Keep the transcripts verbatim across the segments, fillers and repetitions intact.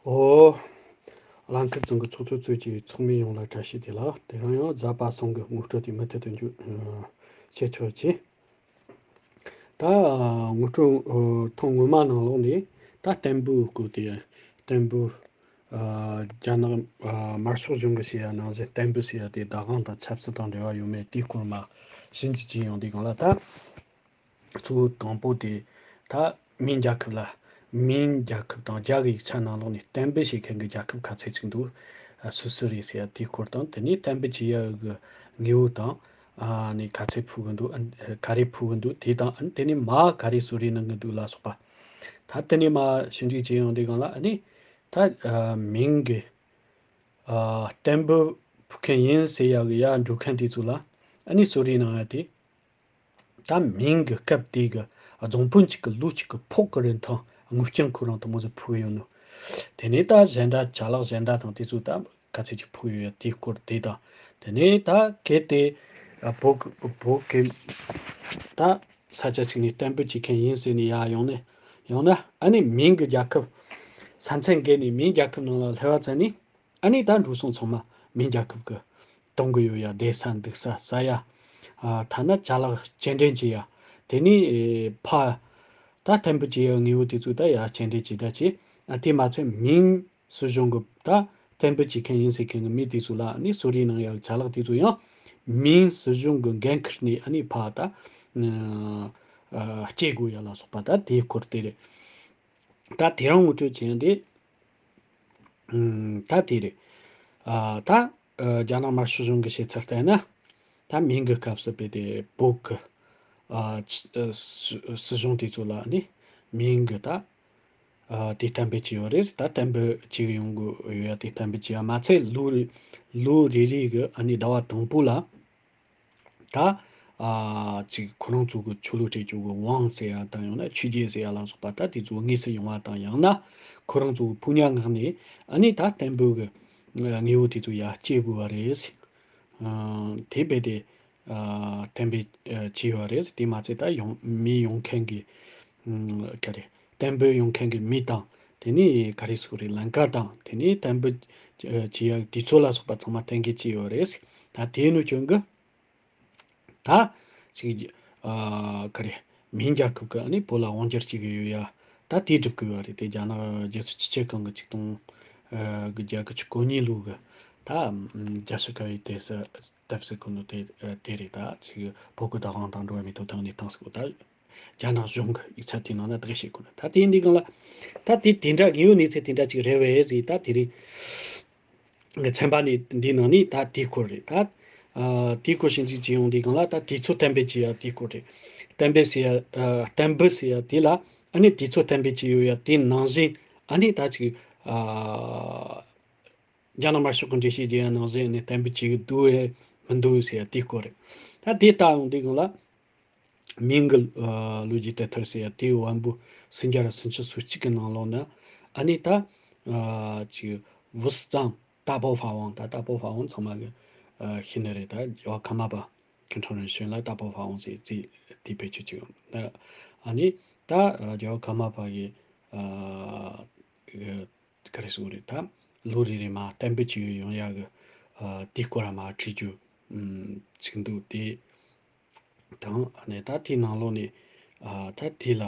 ཨོ། གླང་ཁུལ་རྫོང་གི་ཚོགས་གཙོ་གཙོས་ཀྱི་ཚོགས་མི་ཡོངས་ལ་བཀྲ་ཤིས་བདེ་ལེགས། དེ་རིང་ཡང་ཟབ་པ་གསུམ་གྱི་ངོ་སྤྲོད་དེ་མུ་མཐུད་དུ་མཇུག་བྱེད་ཆོག་ཅིང་། ད་ངོ་སྤྲོད་ཐེངས་སྔོན་མ་ནང་ལོགས་ནས་ད་བསྟན་པའི་སྐོར་དེ། བསྟན་པའི་རྒྱ་ནག་དམར་ཤོག་གཞུང་གི་བཤད་ཡ་ནང་བཞིན་བསྟན་པ་ཟེར་ཡ་དེ་བདག་དབང་དང་ཆབ་སྲིད་དང་འབྲེལ་བ་ཡོད་མེད་དེའི་སྐོར་མ་ཞིབ་འཇུག་བྱས་ཡོང་དུས་སྒང་ལ། ད་གཙོ་བོ་དང་པོ་དེ་ད་མིང་རྒྱལ་ཁབ་ལ། མིང་རྒྱལ་ཁབ་དང་རྒྱ་གི་ཡིག་ཆ་ནང་ལོགས་ནས་བསྟན་པ་བྱེད་མཁན་གྱི་རྒྱལ་ཁབ་ག་ཚད་ཅིག་འདུག་ཨ། སུ་སུ་རེད་ཟེར་ཡ་དེའི་སྐོར་དང་། དེ་ནས་བསྟན་པ་བྱེད་ཡ་གི་དངོས་པོ་དང་། ཨ་ནི་ག་ཚད་ཕུལ་གི་འདུག་ཨ། ག་རེ་ཕུལ་གི་འདུག་དེ་དང་། ཨ་ནི་དེ་ནས་མར་ག་རེ་གསོལ་རས་གནང་གི་འདུག་ལ་སོགས་པ། ད་དེ་ནས་མར་ཞིབ་འཇུག་བྱས་ཡོང་དུས་སྒང་ལ། ཨ་ནི་ད་ཨ་མིང་གི་ཨ་བསྟན་པ་ཕུལ་མཁན་ཡིན་ཟེར་ཡག་གི་ཡར་འགྲོ་མཁན་དེ་ཚོ་ལ་ཨ་ནི་གསོལ་རས་གནང་ཡ་དེ། ད་མིང་གི་སྐབས་དེ་གི་རྫོང་དཔོན་གཅིག་གི་ལོ་གཅིག་གི་ཕོགས་ཀྱི་རིན་ཐང་དངུལ་རྐྱང་ཁོ་རང་དུ་མོ་ཟིག་ཕུལ་གི་ཡོད་ནོ། དེ་ནས་ད་གཞན་དག་ཅ་ལག་གཞན་དག་དང་དེ་ཚོ་ད་ག་ཚད་ཅིག་ཕུལ་ཡོད་ཡ་དེའི་སྐོར་དེ་དང་། དེ་ནས་ད་གལ་ཏེ་ཨ་བོད་གི་བོད་གི་ད་ས་ཆ་གཅིག་ནས་བསྟན་པ་བྱེད་མཁན་ཡིན་ཟེར་ནས་ཡར་ཡོང་ནས། ཡང་ན་ཨ་ནི་མིང་གི་རྒྱལ་ཁབ། ས་མཚམས་བརྒལ་ནས་མིང་རྒྱལ་ཁབ་ནང་ལ་སླེབས་པ་ཙམ་ནས། ཨ་ནི་ད་འགྲོ་སོང་ཚང་མ་མིང་རྒྱལ་ཁབ་ཀྱི་གཏོང་གི་ཡོད་ཡ། བསྡད་ས་འདུག་ས་ཟ་ཡ། ཨ། ཐ་ན་ཅ་ལག་སྐྱེལ་འདྲེན་བྱེད་ཡ། དེ་ནས་ཨེ་ཕ་ད་བསྟན་པ་བྱེད་ཡ་དངོས་པོ་དེ་ཚོ་ད་ཡར་སྐྱེལ་འདྲེན་བྱེད་ད་བྱེད། ཨ། དེ་མ་ཚད་མིང་སྲིད་གཞུང་གི་ད་བསྟན་པ་བྱེད་མཁན་ཡིན་ཟེར་མཁན་གྱི་མི་དེ་ཚོ་ལ་ཨ་ནི་གསོལ་རས་གནང་ཡ་ཅ་ལག་དེ་ཚོ་ཡང་མིང་སྲིད་གཞུང་གི་འགན་ཁུར་ནས་ཨ་ནི་ཕ་ད་ཨ་སྐྱེལ་དགོས་ཡ་ལ་སོགས་པ། ད་དེའི་སྐོར་དེ་རེད། ད་དེ་རིང་ངོ་སྤྲོད་བྱས་ཡ་དེ། ཨུམ། ད་དེ་རེད། ཨ། ད་ཨ་རྒྱ་ནག་དམར་ཤོག་གཞུང་གི་བཤད་ཚུལ་ལྟར་ན། ད་མིང་གི་སྐབས་སུ་བོད་དེ་བོད་གི་ཨ་ཆ་ཨ་སྲི་སྲིད་གཞུང་དེ་ཚོ་ལ་ནི་མིང་གི་ད་ཨ་དེ་གཏན་འབེབས་བྱས་ཡོད་རེད། ད་གཏན་འབེབས་བྱས་ཡོང་གི་ཡོད་ཡ་དེ་གཏན་འབེབས་བྱས་ཡ་མ་ཚད། ལོ་རེ་ལོ་རེ་རེ་གི་ཨ་ནི་ཟླ་བ་དང་པོ་ལ། ད་ཨ་ཅིག་ཁོ་རང་ཚོ་གི་ཆོ་ལོ་སྤྲད་རྒྱུ་གི་ཝང་ཟེར་ཡ་དང་། ཡང་ན་ཆོས་རྒྱལ་ཟེར་ཡ་ལ་སོགས་པ་ད་དེ་ཚོ་དངོས་སུ་ཡོང་བ་དང་། ཡང་ན་ཁོ་རང་ཚོ་གི་ཕོ་ཉ་མངགས་ནས་ཨ་ནི་ད་བསྟན་པའི་གི་དངོས་པོ་དེ་ཚོ་ཡར་སྐྱེལ་དགོས་པ་རེད། ཨ། དེ་རྦད་དེ་ཨ་གཏན་འབེབས་ཨ་བྱས་ཡོད་རེད། དེ་མ་ཚད་ད་ཡོང་མི་ཡོང་མཁན་གི་ཨ་ག་རེ་བསྟན་པའི་ཡོང་མཁན་གི་མི་དང་། དེ་ནས་ག་རེ་ཟེར་རེད། ལམ་ཀ་དང་། དེ་ནས་བསྟན་པ་ཨ་བྱེད་ཡ་དུས་ཚོད་ལ་སོགས་པ་ཚང་མ་གཏན་འཁེལ་བྱས་ཡོད་རེད། ད་དེ་ནས་བྱུང་གི་ད་ཅིག་ཨ་ག་རེ་མིང་རྒྱལ་ཁབ་ཀྱི་ཨ་ནི་བོད་ལ་དབང་སྒྱུར་བྱེད་ཀྱི་ཡོད་ཡ། ད་དེ་སྒྲུབ་ཀྱི་ཡོད་རེད། དེ་རྒྱ་ནག་རྒྱལ་སྲིད་སྤྱི་ཁྱབ་ཁང་གི་ཆིག་སྟོང་ཨ་གི་བརྒྱད་ཅུ་གོ་གཉིས་ལོ་གི་ད་རྒྱལ་སྲིད་བསྐལ་པའི་དུས་སུ་བཏབ་ཟེར་གོ་ནོ་དེ་ཨ་དེ་རེད། ད་ཅིག་བོད་ཀྱི་བདག་དབང་དང་འགྲོ་བ་མིའི་ཐོབ་ཐང་གནས་སྟངས་ཟེར་གོ། ད་རྒྱ་ནག་གཞུང་གི་ཡིག་ཆ་དེའི་ནང་ན་དེ་ག་བཤད་གོ་ནོ། ད་དེ་འདི་སྒང་ལ་ད་དེ་དེ་འདྲ་དངོས་ཡོད་གནས་ཚུལ་དེ་འདྲ་ཅིག་རེད་པས་ཟེར། ད་དེ་རིང་གི་ཚན་པ་ནི་འདི་ནང་ནས་ད་དེའི་སྐོར་རེད། ད་ཨ་དེའི་སྐོར་ཞིབ་འཇུག་བྱེད་ཡོང་དུས་སྒང་ལ། ད་དུས་ཚོད་གཏན་འབེབས་བྱེད་ཡ་དེའི་སྐོར་རེད། གཏན་འབེབས་ཟེར་ཡ་ཨ་གཏན་འབེབས་ཟེར་ཡ་དེ་ལ་ཨ་ནི་དུས་ཚོད་གཏན་འབེབས་བྱས་ཡོད་ཡ་དེ་ནང་བཞིན། ཨ་ནི་ད་ཅིག་ཨ་རྒྱ་ནག་དམར་ཤོག་གི་འགྲེལ་བཤད་བརྒྱབ་ཡ་ནང་བཞིན་ཨ་ནི་གཏན་འབེབས་བྱེད་ཀྱི་འདུག་གས་མི་འདུག་ཟེར་ཡ་དེའི་སྐོར་རེད། ད་དེ་ལྟ་ཡོང་དུས་སྒང་ལ། མིང་གི་ཨ་ལོ་རྒྱུས་དེབ་ཐེར་ཟེར་ཡ་དེའི་དབང་པོ་སུམ་བརྒྱ་ར་སུམ་ཅུ་སོ་གཅིག་གི་ནང་ལོགས་ན། ཨ་ནི་ད་ཨ་ཅིག་ཝུ་སི་ཙང་ཏཱ་པའོ་ཧྥ་ཝང་། ད་ཏཱ་པའོ་ཧྥ་ཝང་ཚང་མ་གི་ཨ་ཤེས་ནི་རེད། ད་རྒྱལ་བ་ཀརྨ་པ་ཀུན་ཁྲང་རིན་པོ་ཆེ་ལ་ཏཱ་པའོ་ཧྥ་ཝང་ཟེར་རྩིས་དེ་བེད་སྤྱོད་བྱེད་ཡོང་། ད་ཨ་ནི་ད་ཨ་རྒྱལ་བ་ཀརྨ་པ་གི་ཨ་གི་ག་རེ་ཟེར་དགོས་རེད། ད་ལོ་རེ་རེ་མར་གཏན་འབེབས་བྱས་ཡོང་ཡ་གི་ཨ་དེའི་སྐོར་ར་མར་བྲིས་རྒྱུ་ཨམ་ཅིག་འདུག་དེ་དང་། ཨ་ནི་ད་དེའི་ནང་ལོགས་ནས་ཨ་ད་དེ་ལ་ཨ་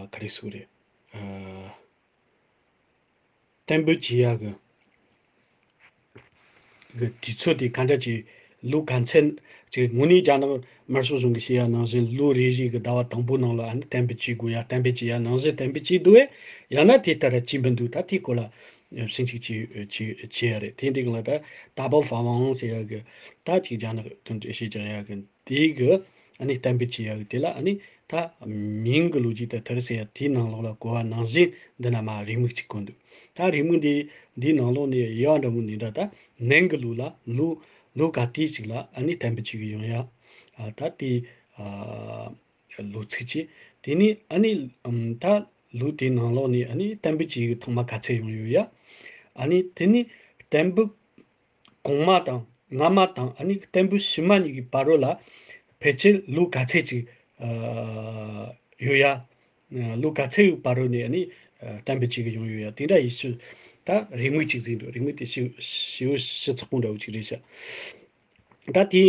ག་རེ་ཟེར་དགོས་རེད། ཨ་གཏན་འབེབས་བྱེད་ཡ་གི་གི་དུས་ཚོད་དེ་ག་འདྲ་ཅིག་ལོ་ག་ཚད་ཅིག་དངོས་གནས་རྒྱ་ནག་དམར་ཤོག་གཞུང་གིས་བཤད་ཡ་ནང་བཞིན་ལོ་རེ་རེ་གི་ཟླ་བ་དང་པོ་ནང་ལ་ཨ་ནི་གཏན་འབེབས་བྱེད་དགོས་ཡ། གཏན་འབེབས་བྱེད་ཡ་ནང་བཞིན་གཏན་འབེབས་བྱས་འདུག་གས། ཡང་ན་དེ་ལྟར་བྱས་མི་འདུག་ད་དེའི་སྐོར་ལ་ཞིབ་འཇུག་བྱེད་བྱེད་བྱེད་ཡ་རེད། དེ་འདྲའི་སྒང་ལ་ད་ཏཱ་པའོ་ཧྥ་ཝང་ཟེར་ཡ་གི་ད་ཅིག་རྒྱ་ནག་དོན་དུ་བཤད་རྒྱག་ཡ་གི་དེའི་གི་ཨ་ནི་གཏན་འབེབས་བྱེད་ཡ་གི་དེ་ལ། ཨ་ནི་ད་མིང་གི་ལོ་རྒྱུས་དེབ་ཐེར་ཟེར་ཡ་དེའི་ནང་ལོགས་ལ་གོ་བ་ནང་བཞིན་འདི་ན་མར་རེའུ་མིག་གཅིག་བཀོད་འདུག་ད་རེའུ་མིག་འདི་འདིའི་ནང་ལོགས་ནས་ཡག་འདྲ་མོ་འདི་འདྲ། ད་ནང་གི་ལོ་ལ་ལོ་ལོ་ག་དུས་ཅིག་ལ་ཨ་ནི་གཏན་འབེབས་བྱེད་གི་ཡོང་ཡ། ཨ་ད་དེ་ཨ་ལོ་ཚིགས་བྱས། དེ་ནས་ཨ་ནི་ཨམ་ད་ལོ་དེའི་ནང་ལོགས་ནས་ཨ་ནི་གཏན་འབེབས་བྱེད་གི་ཐོག་མ་ག་ཚད་ཡོང་ཡོད་ཡ། ཨ་ནི་དེ་ནས་གཏན་འབེབས་གོང་མ་དང་སྔ་མ་དང་ཨ་ནི་གཏན་འབེབས་ཕྱི་མ་གཉིས་ཀྱི་བར་རོ་ལ་ཕལ་ཆེར་ལོ་ག་ཚད་ཅིག་ཨ་ཡོད་ཡ། ཨ་ལོ་ག་ཚད་ཡི་བར་རོ་ནས་ཨ་ནི་ གཏན་འབེབས་བྱེད་གི་ཡོང་ཡོད་ཡ། དེ་འདྲ་ཡིན་ཕྱིར་ད་རེའུ་མིག་ཅིག་བཟོས་འདུག་རེའུ་མིག་དེ་ཞེ་ཞེ་པོ་ཞིབ་ཚགས་པོ་འདྲ་བོ་ཅིག་རེད་ཤག་ད་དེའི་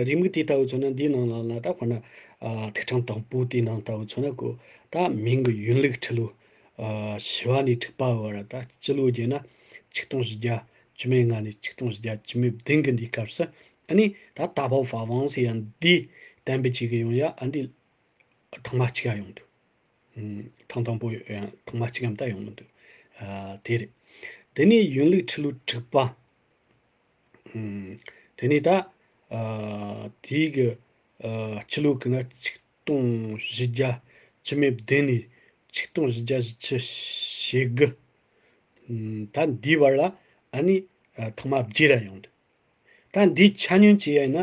རེའུ་མིག་དེ་ལྟ་བུ་མཚོན་ན་འདིའི་ནང་ལ་ལ་ད་དཔེར་ན་ཐིག་ཕྲེང་དང་པོ་དེའི་ནང་ལྟ་བུ་མཚོན་ན་ཀོ། ད་མིང་གི་ཡོན་ལུགས་ཁྲི་ལོ་བཞི་བ་ནས་དྲུག་པ་བར། ད་སྤྱི་ལོ་བརྒྱད་ན་ཆིག་སྟོང་བཞི་བརྒྱ་བཅུ་མེད་ལྔ་ནས་ཆིག་སྟོང་བཞི་བརྒྱ་བཅུ་མེད་བདུན་གི་འདིའི་སྐབས་སུ་ཨ་ནི་ད་大宝法王ཟེར་ཡ་འདི་གཏན་འབེབས་བྱེད་གི་ཡོང་ཡ། ཨ་འདི་ཐེངས་མ་གཅིག་ཡ་ཡོང་འདུག་ཨུམ། ཐེངས་དང་པོ་ཡང་ཐེངས་མ་གཅིག་ཡང་ད་ཡོང་མི་འདུག་ཨ་དེ་རེད། དེ་ནས་ཡོན་ལུགས་ཁྲི་ལོ་དྲུག་པ། ཨུམ། དེ་ནས་ད་ཨ་དེའི་གི་ཨ་སྤྱི་ལོ་གི་ན་ཆིག་སྟོང་བཞི་བརྒྱ་བཅུ་མེད་བདུན་ནས་ཆིག་སྟོང་བཞི་བརྒྱ་བཞི་བཅུ་ཞེ་དགུ། ཨུམ། ད་འདིའི་བར་ལ་ཨ་ནི་ཨ་ཐེངས་མ་བརྒྱད་ར་ཡོང་འདུག་ད་འདི་ཆ་སྙོམས་བྱེད་ཡ་ཡིན་ན།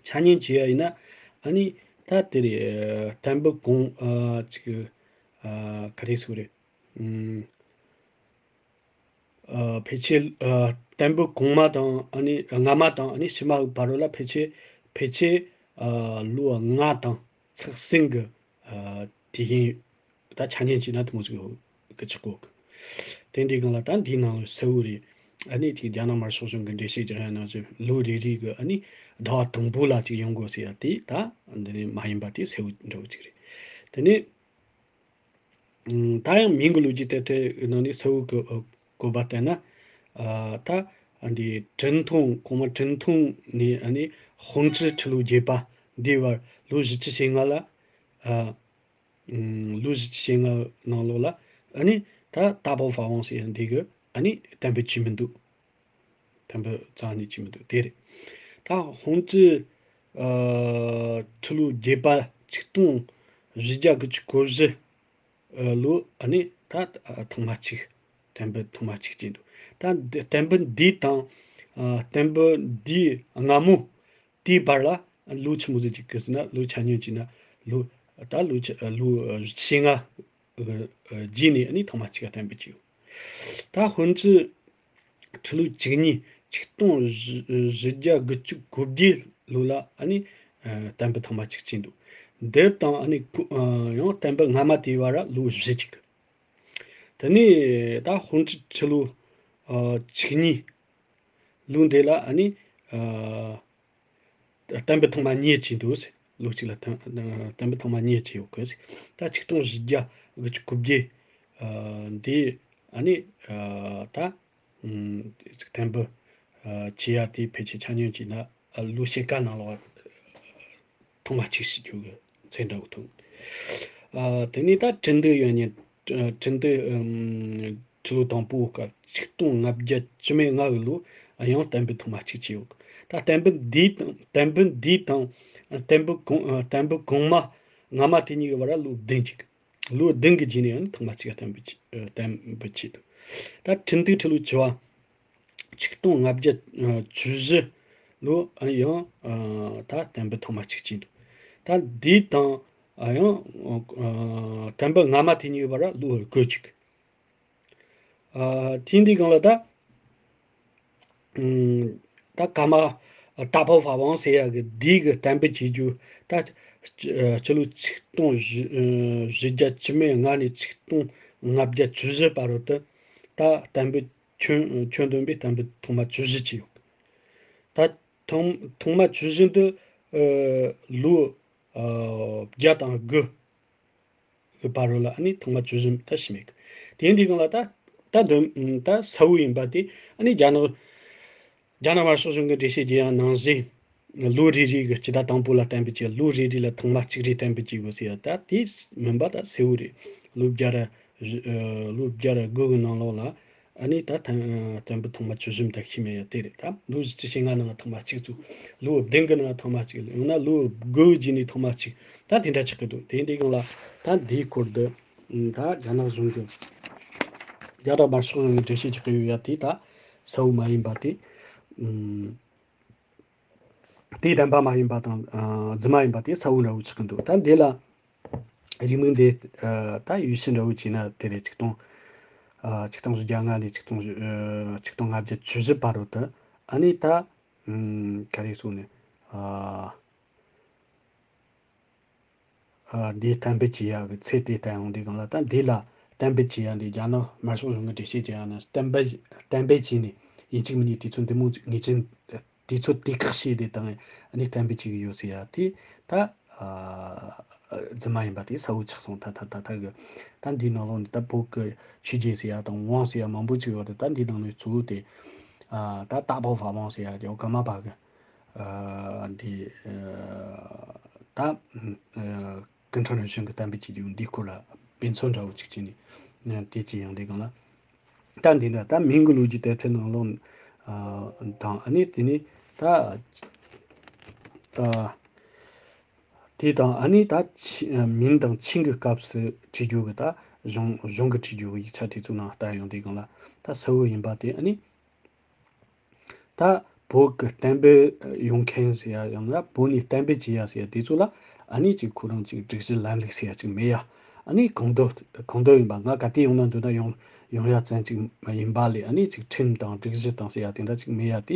ཆ་སྙོམས་བྱེད་ཡ་ཡིན་ན། ཨ་ནི་ད་དེ་རེད། ཨ་བསྟན་པའི་གོང་ཨ་ཅིག་ཨ་ག་རེ་ཟེར་རེད། ཨུམ། ཨ་ཕལ་ཆེར་ཨ་བསྟན་པའི་གོང་མ་དང་ཨ་ནི་སྔ་མ་དང་ཨ་ནི་ཕྱི་མ་བར་ལ་ཕལ་ཆེར་ཕལ་ཆེར་ཨ་ལོ་ལྔ་དང་ཚེག་ཟིང་གི་ཨ་དེ་བཞིན་ད་ཆ་སྙོམས་བྱས་ན་དེ་མོ་ཟིག་ཡོད་གི་ཆོག་གོ། དེ་འདྲའི་སྒང་ལ་ད་འདིའི་ནང་ལ་གསལ་བོ་རེད། ཨ་ནི་དེ་རྒྱ་ནག་དམར་ཤོག་གཞུང་གི་འགྲེལ་བཤད་ཀྱི་ནང་བཞིན་ལོ་རེ་རེ་གི་ཨ་ནི་ཟླ་བ་དང་པོ་ལ་ཅིག་ཡོང་དགོས་ཟེར་ཡ་དེ་ད་འདི་ནི་མ་ཡིན་པ་དེ་གསལ་བོ་འདྲ་བོ་ཅིག་རེད། དེ་ནས་ད་ཡང་མིང་གི་ལོ་རྒྱུས་དེ་དེ་ནང་ནས་གསལ་བོ་གི་བཀོད་པ་བལྟས་ན། ཨ་ད་ཨ་འདི་ཀྲིན་ཐུང་གོང་མ་ཀྲིན་ཐུང་ནས་ཨ་ནི་ཧོང་ཀྲི་ཁྲི་ལོ་བརྒྱད་པ་འདིའི་བར་ལོ་བཞི་བཅུ་ཞེ་ལྔ་ལ། ཨ། ལོ་བཞི་བཅུ་ཞེ་ལྔ་ནང་ལོགས་ལ་ཨ་ནི་ད་大宝法王ཟེར་ཡ་འདི་གི་ཨ་ནི་གཏན་འབེབས་བྱས་མི་འདུག་གཏན་འབེབས་རྩ་ནས་བྱས་མི་འདུག་དེ་རེད། ད་ཧོང་ཀྲི་ཨ་ཁྲི་ལོ་བརྒྱད་པ་ཆིག་སྟོང་བཞི་བརྒྱ་དགུ་བཅུ་གོ་བཞི་ལོ་ཨ་ནི་ད་ཐེངས་མ་གཅིག་གཏན་འབེབས་ཐེངས་མ་གཅིག་བྱས་འདུག་ད་འདི་གཏན་འབེབས་འདི་དང་ཨ་གཏན་འབེབས་འདི་སྔ་མོ། དེའི་བར་ལ་ལོ་ཆི་མོ་ཟིག་ཅིག་གི་ཟེར་ན་ལོ་ཆ་སྙོམས་བྱས་ན་ལོ་ད་ལོ་ཆ་ལོ་བཞི་བཅུ་ཞེ་ལྔ་རྗེས་ནས་ཨ་ནི་ཐེངས་མ་གཅིག་ག་གཏན་འབེབས་བྱས་ཡོད། ད་ཧོན་ཙི་ཁྲི་ལོ་བཅུ་གཉིས་ཆིག་སྟོང་བཞི་བརྒྱ་དགུ་བཅུ་གོ་བརྒྱད་ལོ་ལ་ཨ་ནི་གཏན་འབེབས་ཐེངས་མ་གཅིག་བྱས་འདུག་འདི་དང་ཨ་ནི་ཡང་གཏན་འབེབས་སྔ་མ་དེའི་བར་ལ་ལོ་བཞི་ཅིག་དེ་ནས་ད་ཧོན་ཙི་ཁྲི་ལོ་བཅུ་གཉིས་ལོ་འདི་ལ་ཨ་ནི། གཏན་འབེབས་ཐེངས་མ་གཉིས་བྱས་འདུག་ལོ་གཅིག་ལ་ཐེངས་གཏན་འབེབས་ཐེངས་མ་གཉིས་བྱས་ཡོད་གི། ད་ཆིག་སྟོང་བཞི་བརྒྱ་དགུ་བཅུ་གོ་བརྒྱད་འདི་ཨ་ནི་ད་གཏན་འབེབས་བྱེད་ཡ་དེ་ཕལ་ཆེར་ཆ་སྙོམས་བྱས་ན་ལོ་ཕྱེད་ཀ་ནང་ལ་ཐེངས་མ་གཅིག་བྱེད་རྒྱུ་གི་ཚད་འདྲ་བོ་ཐོན། དེ་ནས་ད་ཀྲིན་ཏུའུ་ཡོན་ཉིན་ཀྲིན་ཏུའུ་ཁྲི་ལོ་དང་པོའི་སྐབས་ཆིག་སྟོང་ལྔ་བརྒྱ་བཅུ་མེད་ལྔ་གི་ལོ་ཡང་གཏན་འབེབས་ཐེངས་མ་གཅིག་བྱས་ཡོད། ད་གཏན་འབེབས་འདི་དང་གཏན་འབེབས་འདི་དང་གཏན་འབེབས་གོང་གཏན་འབེབས་གོང་མ་སྔ་མ་དེ་གཉིས་ཀྱི་བར་ལ་ལོ་བདུན་ཅིག་ལོ་བདུན་གྱི་རྗེས་ནས་ཡང་ཐེངས་མ་གཅིག་གཏན་འབེབས་བྱས་གཏན་འབེབས་བྱས་འདུག་ད་ཁྲིན་ཏུའུ་ཁྲི་ལོ་བཅུ་བ་ཆིག་སྟོང་ལྔ་བརྒྱ་བཅུ་བཞི་ལོ་ཡང་ད་གཏན་འབེབས་ཐེངས་མ་གཅིག་བྱས་འདུག་ད་འདི་དང་ཡང་གཏན་འབེབས་སྔ་མ་དེ་གཉིས་ཀྱི་བར་ལ་ལོ་དགུ་ཅིག་ཨ་དེ་འདི་སྒང་ལ་ད་ཨམ་ད་ཀརྨ་大宝法王ཟེར་ཡ་གི་འདི་གི་གཏན་འབེབས་བྱེད་རྒྱུ་ད་སྤྱི་ལོ་ཆིག་སྟོང་བཞི་བཞི་བརྒྱ་བཅུ་མེད་ལྔ་ནས་ཆིག་སྟོང་ལྔ་བརྒྱ་བཅུ་བཞི་བར་དུ་ད་གཏན་འབེབས་ཁྱོན་ཁྱོན་བསྡོམས་པའི་གཏན་འབེབས་ཐེངས་མ་བཅུ་བཞི་བྱས་ཡོད། ད་ཐེངས་ཐེངས་མ་བཅུ་བཞི་འདི་ཨ་ལོ་ཨ་བརྒྱ་དང་དགུ་གི་བར་རོ་ལ་ཨ་ནི་ཐེངས་མ་བཅུ་བཞི་ད་ཤི་མེད་གི། དེ་འདི་གང་ལ་ད་ད་འདོན་ད་ས་བོ་ཡིན་པ་དེ་ཨ་ནི་རྒྱ་ནག་རྒྱ་ནག་དམར་ཤོག་གཞུང་གི་འགྲེལ་བཤད་རྒྱག་ཡང་ནང་བཞིན་ལོ་རེ་རེ་གི་སྤྱི་ཟླ་དང་པོ་ལ་གཏན་འབེབས་བྱས། ལོ་རེ་རེ་ལ་ཐེངས་མ་གཅིག་རེ་གཏན་འབེབས་བྱས་དགོས་ཟེར་ཡ་ད་དེ་མིན་པ་ད་ས་བོ་རེད། ལོ་བརྒྱ་ར་ཨ་ལོ་བརྒྱ་ར་དགུ་གི་ནང་ལོགས་ལ་ཨ་ནི་ད་ཐེངས་གཏན་འབེབས་ཐེངས་མ་བཅུ་བཞི་ད་ཤི་མེད་ཡ་དེ་རེད། ད་ལོ་བཞི་བཅུ་ཞེ་ལྔ་ནང་ཐེངས་མ་གཅིག་བཙུགས། ལོ་བདུན་གི་ནང་ཐེངས་མ་གཅིག་ཡང་ན་ལོ་དགུ་རྗེས་ནས་ཐེངས་མ་གཅིག་ད་དེ་འདྲ་ཆགས་ཀྱི་འདུག་དེ་འདི་གང་ལ་ད་འདིའི་སྐོར་དུ་ད་རྒྱ་ནག་གཞུང་གི་རྒྱ་ནག་དམར་ཤོག་གཞུང་གི་འགྲེལ་བཤད་ཅིག་གི་ཡོད་ཡ་དེ་ད་གསལ་བོ་མ་ཡིན་པ་དེ་དེ་བདེན་པ་མ་ཡིན་པ་དང་རྫུན་མ་ཡིན་པ་དེ་གསལ་བོ་འདྲ་བོ་ཆགས་ཀྱི་འདུག་ད་འདི་ལ་རེའུ་མིག་འདི་ད་ཡུལ་ཕྱིར་འདྲ་བོ་བྱས་ན་དེ་རེད། ཆིག་སྟོང་ཆིག་སྟོང་བཞི་བརྒྱ་ལྔ་ནས་ཆིག་སྟོང་ཆིག་སྟོང་ལྔ་བརྒྱ་བཅུ་བཞི་བར་རོ་དུ་ཨ་ནི་ད་ག་རེ་སོང་ནས། འདི་གཏན་འབེབས་བྱེད་ཡག་གི་ཚེ་དེ་ལྟ་ཡོང་དུས་སྒང་ལ་ད་འདི་ལ་ གཏན་འབེབས་བྱས་ཡ་འདི་རྒྱ་ནག་དམར་ཤོག་གཞུང་གི་འགྲེལ་བཤད་བྱས་ཡ་ནི་གཏན་འབེབས་གཏན་འབེབས་བྱས་ནས་ཡིན་གཅིག་མིན་གཉིས་དུས་ཚོད་འདི་མོ་ངེས་ཅན་དུས་ཚོད་དུས་བཀག་བྱས་ཏེ་དང་ཨ་ནི་གཏན་འབེབས་བྱེད་ཀྱི་ཡོད་ཟེར་ཡ་དེ་ད་རྫུན་མ་ཡིན་པ་དེ་གསལ་བོ་ཆགས་སོང་། ད་ད་ད་ད་གི་ད་འདིའི་ནང་ལོགས་ནས་ད་བོད་ཀྱི་ཆོས་བརྒྱུད་ཟེར་ཡ་དང་དབང་ཟེར་ཡ་མང་པོ་ཅིག་ཡོད་རེད། ད་འདིའི་ནང་ནས་གཙོ་བོ་དེ་ད་大宝法王ཟེར་ཡ་ཅིག་ཀརྨ་པ་གི་འདི་ད་ཀུན་ཁྲན་རིམ་བྱོན་གྱི་གཏན་འབེབས་བྱེད་རྒྱུ་འདིའི་སྐོར་ལ་དཔེ་མཚོན་འདྲ་བོ་ཅིག་བྱས་ནས་དེ་ཅི་ཡང་འདི་གང་ལ། ད་འདི་འདྲ་ད་མིང་གི་ལོ་རྒྱུས་དེབ་ཐེར་ནང་ལོགས་དང་ཨ་ནི་དེ་ནི་ད་དེ་དང་ཨ་ནི་ད་མིང་དང་ཆིང་གི་སྐབས་སུ་བྲིས་རྒྱུ་གི་ད་གཞུང་གཞུང་གི་བྲིས་རྒྱུ་གི་ཡིག་ཆ་དེ་ཚོ་ནང་ལྟ་ཡོང་དུས་གང་ལ་ད་གསལ་བོ་ཡིན་པ་དེ་ཨ་ནི། ད་བོད་ཀྱི་གཏན་འབེབས་ཡོང་མཁན་ཟེར་ཡ་ཡང་ན་བོད་ནས་གཏན་འབེབས་བྱེད་ཡ་ཟེར་ཡ་དེ་ཚོ་ལ་ཨ་ནི་ཅིག་ཁོ་རང་ཅིག་སྒྲིག་གཞི་ལམ་ལུགས་ཟེར་ཡ་ཅིག་མེད་ཡ། ཨ་ནི་གང་འདོད་གང་འདོད་ཡིན་པ་ང་ག་དུས་ཡོང་ན་འདོད་ན་ཡོང་ཡོང་ཡ་ཙམ་ཅིག་ཡིན་པ་ལས་ཨ་ནི་ཅིག་ཁྲིམས་དང་སྒྲིག་གཞི་དང་ཟེར་ཡ་དེ་འདྲ་ཅིག་མེད་ཡ་དེ་